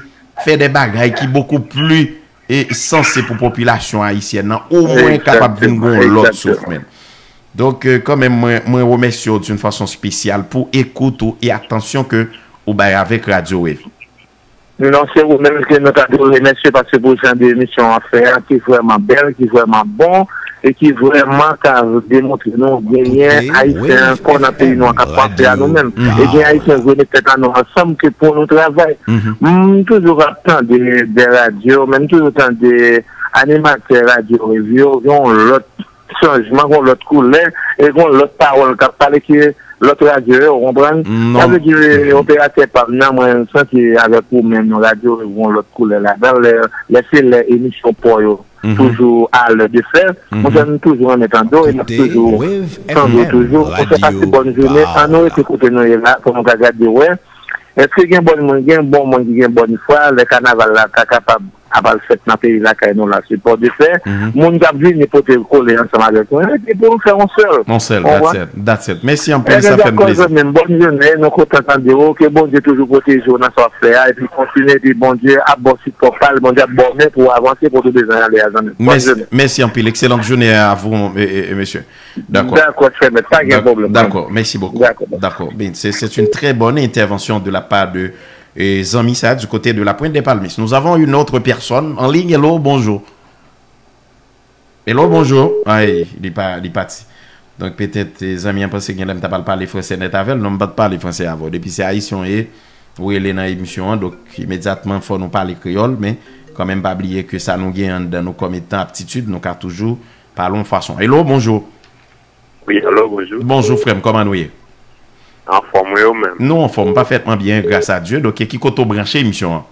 fè de bagay ki bokou pli e sanse pou popilasyon ayisyèn nan, omwen kapab vin gon lòt souf, men. Donk, euh, kanmenm, mwen, mwen remèsye w d'une façon spéciale pou ekout ou e atansyon ke ou bay avèk Radio Wave. Non, se ou menm ke nou ta dwe remèsye paske pou jan de emisyon w ap fè a, ki vrèman bèl, ki vrèman bon, e ki vrèman ka demontre nou genyen Ayisyen ankò nan peyi nou an k ap panse a nou menm. E gen Ayisyen vre met tèt a nou ansanm ke pou nou travay. M toujou ap tande de radyo, men m toujou tande animatè radyo yo, gen yon lòt chanjman, gen yon lòt koulè, e gen yon lòt pawòl k ap pale ke lòt radyo yo, ou konprann? Sa vle di, operatè pa m nan, mwen santi avèk ou menm, radyo yo gen yon lòt koulè ladan l, lè, lè se lè emisyon pa w yo toujou a lè de fè, mwen fè m toujou renmen tande w, e m ap toujou tande w toujou. Mwen fè pase bòn jounen, ann nou rete kote nou ye la, pou nou ka gade wè, èske gen bòn moun, gen bon moun ki gen bòn fwa, lè kanaval la ka kapab ap al fèt nan peyi lakay nou la, se Pòdepè. Moun k ap vini pote kole ansanm avèk nou, epi pou nou fè yon sèl. Yon sèl, that's it, that's it. Mèsi anpil, sa fè m plezi. Ebyen, dakò, zanmi m, bòn jounen, nou kontan tande w, ke Bondye toujou pwoteje w nan sa w ap fè a, epi kontinye, epi Bondye ap ba w sipò pa l, Bondye ap ba w men pou w avanse, pou w bezwen ale a, zanmi m. Bòn jounen. Mèsi anpil, excellente journée à vous, e, e, e, mesye. Dakò. Dakò, très bien, pa gen pwoblèm. Dakò, merci beaucoup. Dakò. Dakò, ben, c'est, c'est une très bonne intervention de la part de, e, zanmi sa, du côté de la Pointe des Palmistes. Nous avons une autre personne en ligne. Hello, bonjour. Hello, bonjour. Ay, li pa, li pati. Donk, petèt, e, zanmi an panse gen lè m ta pral pale franse nèt avè l. Non, m pa t pale franse avè w. Depi se ayisyen w ye, ou rele nan emisyon an, donk, imedyatman, fò nou pale kreyòl, men kanmenm, pa bliye ke sa nou gen anndan nou kòm etan aptitid, nou ka toujou pale yon fason. Hello, bonjou. Wi, alo, bonjou. Bonjou, frè m, kòman nou ye? Anfòm, wi, ou menm? Nou anfòm, pafètman byen, gras a Dye. Donk, ki kote w branche emisyon an?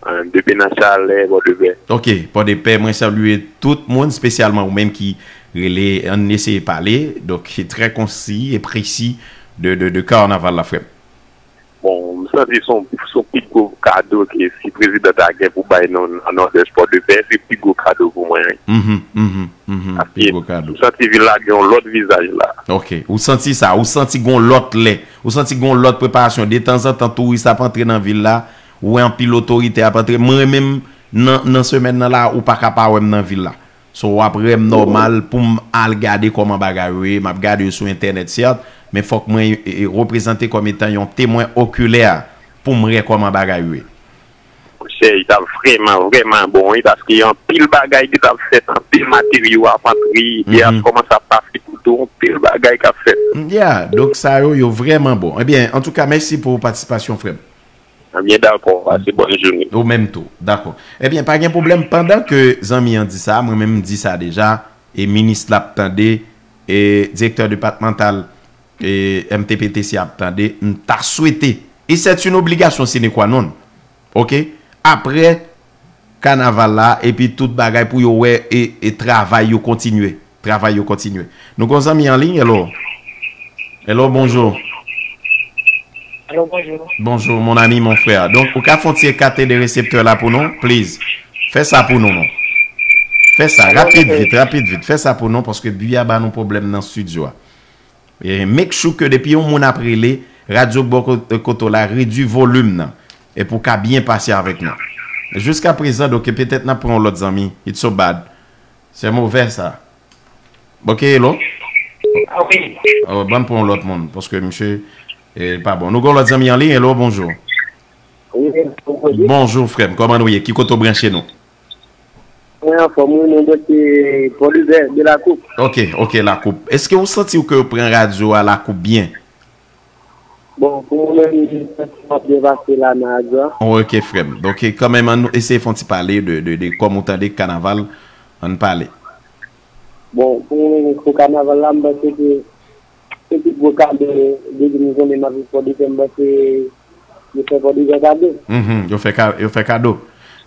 Ah, depi nan Chalè, Pòdepè. Ok, Pòdepè, mwen salye tout moun, espesyalman ou menm ki rele, ann eseye pale. Donk, se trè konsi e presi de, de, de kanaval la, frè m. Bon, m santi se yon, se yon pi gwo kado ke si prezidan ta gen pou bay nou nan Nòdès Pòdepè, se pi gwo kado pou mwen, wi. Mhm, mhm, mhm, pi gwo kado. Paske m santi vil la gen yon lòt vizaj la. Ok, ou santi sa, ou santi gon lòt lè, ou santi gon lòt preparasyon. Detanzantan, touris ap antre nan vil la, ou wè anpil otorite ap antre. Mwen menm, nan, nan semèn nan la, ou pa ka pa wè m nan vil la. So, w ap rè m nòmal pou m al gade kòman bagay yo ye. M ap gade yo sou entènèt, sèt, men fòk mwen, e, e, reprezante kòm etan yon temwen okilè pou m wè kòman bagay yo ye. Monchè, li t ap vrèman, vrèman bon, wi, paske anpil bagay ki t ap fèt, anpil materyo ap antre, teyat kòmanse ap pase kote w, anpil bagay k ap fèt. Mm, yeah, donk sa yo, yo vrèman bon. Ebyen, antouka, mèsi pou patisipasyon, frè m. Ebyen, dakò, pase bòn jounen. Ou menm tou, dakò. Ebyen, pa gen pwoblèm. Pandan ke zanmi an di sa, mwen menm m di sa deja, e minis la ap tande, e direktè depatmantal, e M T P T C ap tande, m ta swete, e c'est une obligation sine qua non, ok, aprè kanaval la, epi tout bagay pou yo wè, e, e travay yo kontinye. Travay yo kontinye. Nou gon zanmi an liy, hello. Hello, bonjou. Alo, bonjou. Bonjou, mon ami, mon frère. Donk, ou ka fè yon ti ekate de reseptè la pou nou, please? Fè sa pou nou, non. Fè sa, rapid, vit, rapid, vit. Fè sa pou nou, paske bri a ba nou pwoblèm nan estidyo a. E make sure ke depi yon moun ap rele, radyo k bò ko-, kote w la, redui volim nan. E pou w ka byen pase avèk nou. Jiska prezan, donk, petèt n ap pran yon lòt zanmi. It's so bad. Se movè, sa. Ok, hello? Ah, wi. Oh, ban m pran yon lòt moun, paske misye, e, pa bon. Nou gon lòt zanmi an liy. Hello, bonjou. Wi, bonjou. Bonjou, frè m. Kòman nou ye? Ki kote w branche nou? Mwen anfòm, wi, mwen branche Pòdepè, de Lakoup. Ok, ok, Lakoup. Èske w santi w ke yo pran radyo a Lakoup byen? Bon, pou mwen menm, m santi m ap byen pase la nan radyo a. Ok, frè m. Donk, kanmenm, ann nou eseye fè yon ti pale de, de, de kòman w tande kanaval. Ann pale. Bon, pou mwen menm, pou kanaval la, m panse ke se pi gwo kado, depi m konnen m ap viv Pòdepè, m panse yo fè Pòdepè kado. Mhm, yo fè ka-, yo fè kado.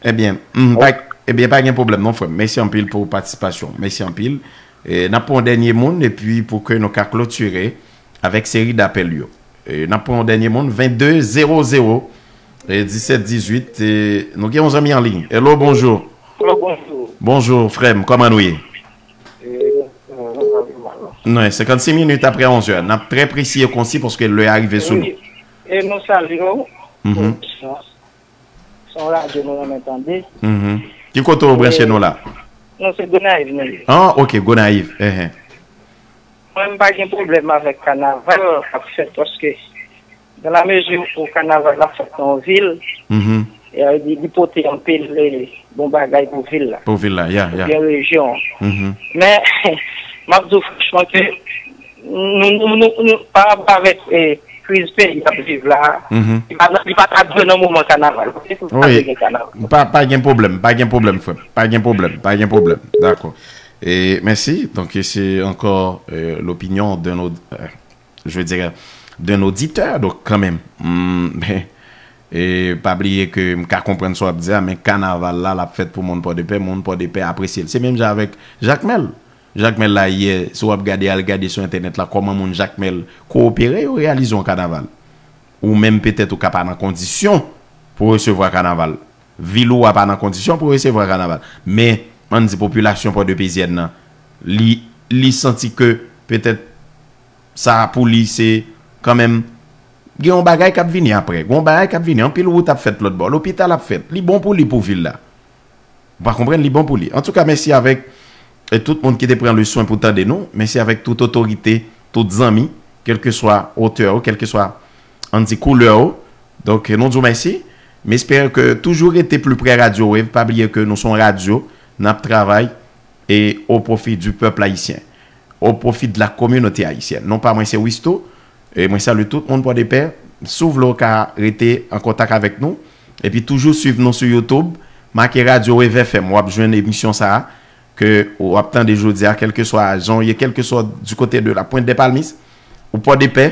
Ebyen, mm, pa, ebyen, pa gen pwoblèm non, frè m. Mèsi anpil pou patisipasyon. Mèsi anpil. E, n ap pran yon dènye moun, epi pou ke nou ka klotire avèk seri dapèl yo. E, n ap pran yon dènye moun, vennde zewo zewo, e, disèt dizuit, e, nou gen yon zanmi an liy. Hello, bonjou. Hello, bonjou. Bonjou, frè m, kòman nou ye? E, e, non, senkannsis minit apre onz è. N ap trè presi e konsi paske lè a rive sou nou. Wi. E nou salye w. Mhm. Se yon radyo nou renmen tande. Mhm. Ki kote w branche nou la? Nou se Gonayiv nou ye. Ah, ok, Gonayiv. Ehe. Mwen, m pa gen pwoblèm avèk kanaval k ap fèt, paske dans la mesure où kanaval la fèt nan yon vil, e, li, li pote anpil, e, bon bagay pou vil la, pou vil la, ya, ya, oubyen rejyon an. Men, m ap di w franchman ke nou, nou, nou, nou, pa rapò avèk, e, kriz peyi ap viv la, li pa, li pa ta dwe nan moman kanaval. Se pou sa gen kanaval. Pa, pa gen pwoblèm, pa gen pwoblèm, frè m. Pa gen pwoblèm, pa gen pwoblèm. Dakò. E mèsi. Donk, se ankò, e, l'opinion d'un aud-, e, je veux dire, d'un auditeur, donk, kanmenm. Hmm, e pa bliye ke m ka konprann sa w ap di a, men kanaval la, l ap fèt pou moun Pòdepè, moun Pòdepè apresye l. Se menm jan avèk Jakmèl. Jakmèl la, yè, si w ap gade, al gade sou entènèt la, kòman moun Jakmèl kowopere, yo reyalize yon kanaval. Ou menm, petèt, ou ka pa nan kondisyon pou resevwa kanaval. Vil ou a pa nan kondisyon pou resevwa kanaval. Men, ann di popilasyon pòdepezyèn nan, li, li santi ke petèt sa pou li se kanmenm, gen yon bagay k ap vini apre. Gen yon bagay k ap vini. Anpil wout ap fèt lòt bò. Lopital ap fèt. Li bon pou li, pou vil la. Ou pa konprann, li bon pou li. Antouka, mèsi avèk, e, tout moun ki te pran le swen pou tande nou. Mèsi avèk tout otorite, tout zanmi, kèlkeswa otè ou, kèlkeswa, ann di, koulè ou. Donk, nou di w mèsi. M espere ke toujou rete pli pre Radyo Wave. Pa bliye ke nou se yon radyo, n ap travay e au profit du peuple haïtien, au profit de la communauté haïtienne. Non pa mwen, se Wisto. E mwen salye tout moun Pòdepè. Si w vle, w ka rete an kontak avèk nou. Epi toujou swiv nou sou YouTube. Make Radyo Wave F M. W ap jwenn emisyon sa a ke w ap tande jodi a, kèlkeswa jan w ye, kèlkeswa du côté de la Pointe des Palmistes ou Pòdepè,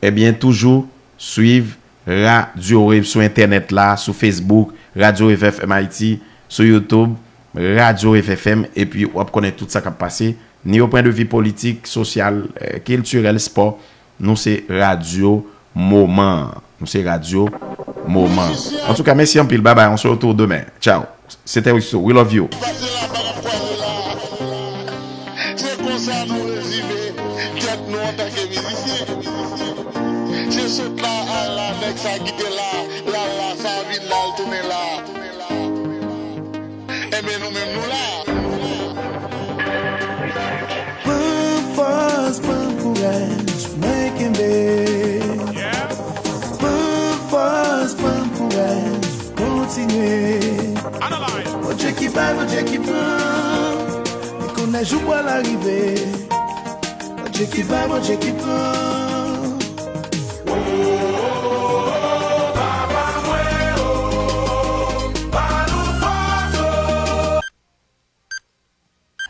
ebyen, toujou swiv Radyo Wave sou entènèt la, sou Facebook, Radyo Wave F M Haiti, sou YouTube, Radyo Wave F M, epi w ap konnen tout sa k ap pase, ni au point de vue politik, sosyal, e, kiltirèl, spò. Nou se radyo moman an. Nou se radyo moman an. Antouka, mèsi anpil. Babay, on se retrouve demain. Tchao. Se te Wisto. We love you. Pase la, pa n ap kwaze la. Se konsa nou rezime tèt nou antanke mizisyen. Se sot la, al la, nèg sa ki te la, l al la, sa vin la, l tounen la. Enben, nou menm, nou la. Pran fòs, pran kouraj, mwen kenbe. Pran fòs, pran kouraj, kontinye. Bondye ki bay, Bondye ki pran. Li konnen jou pral rive. Bondye ki bay, Bondye ki pran.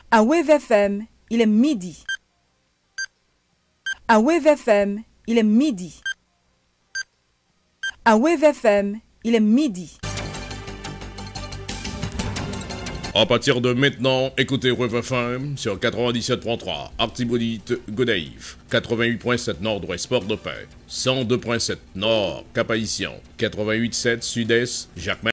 À Wave F M, il est midi. À Wave F M, il est midi. À Wave F M, il est midi. À partir de maintenant, écoutez Wave F M sur quatre-vingt-dix-sept point trois, Artibonite, Gonayiv, quatre-vingt-huit point sept Nord-Ouest, Port-de-Paix, cent deux point sept Nord, Cap-Haïtien, quatre-vingt-huit sept Sud-Est, Jacmel.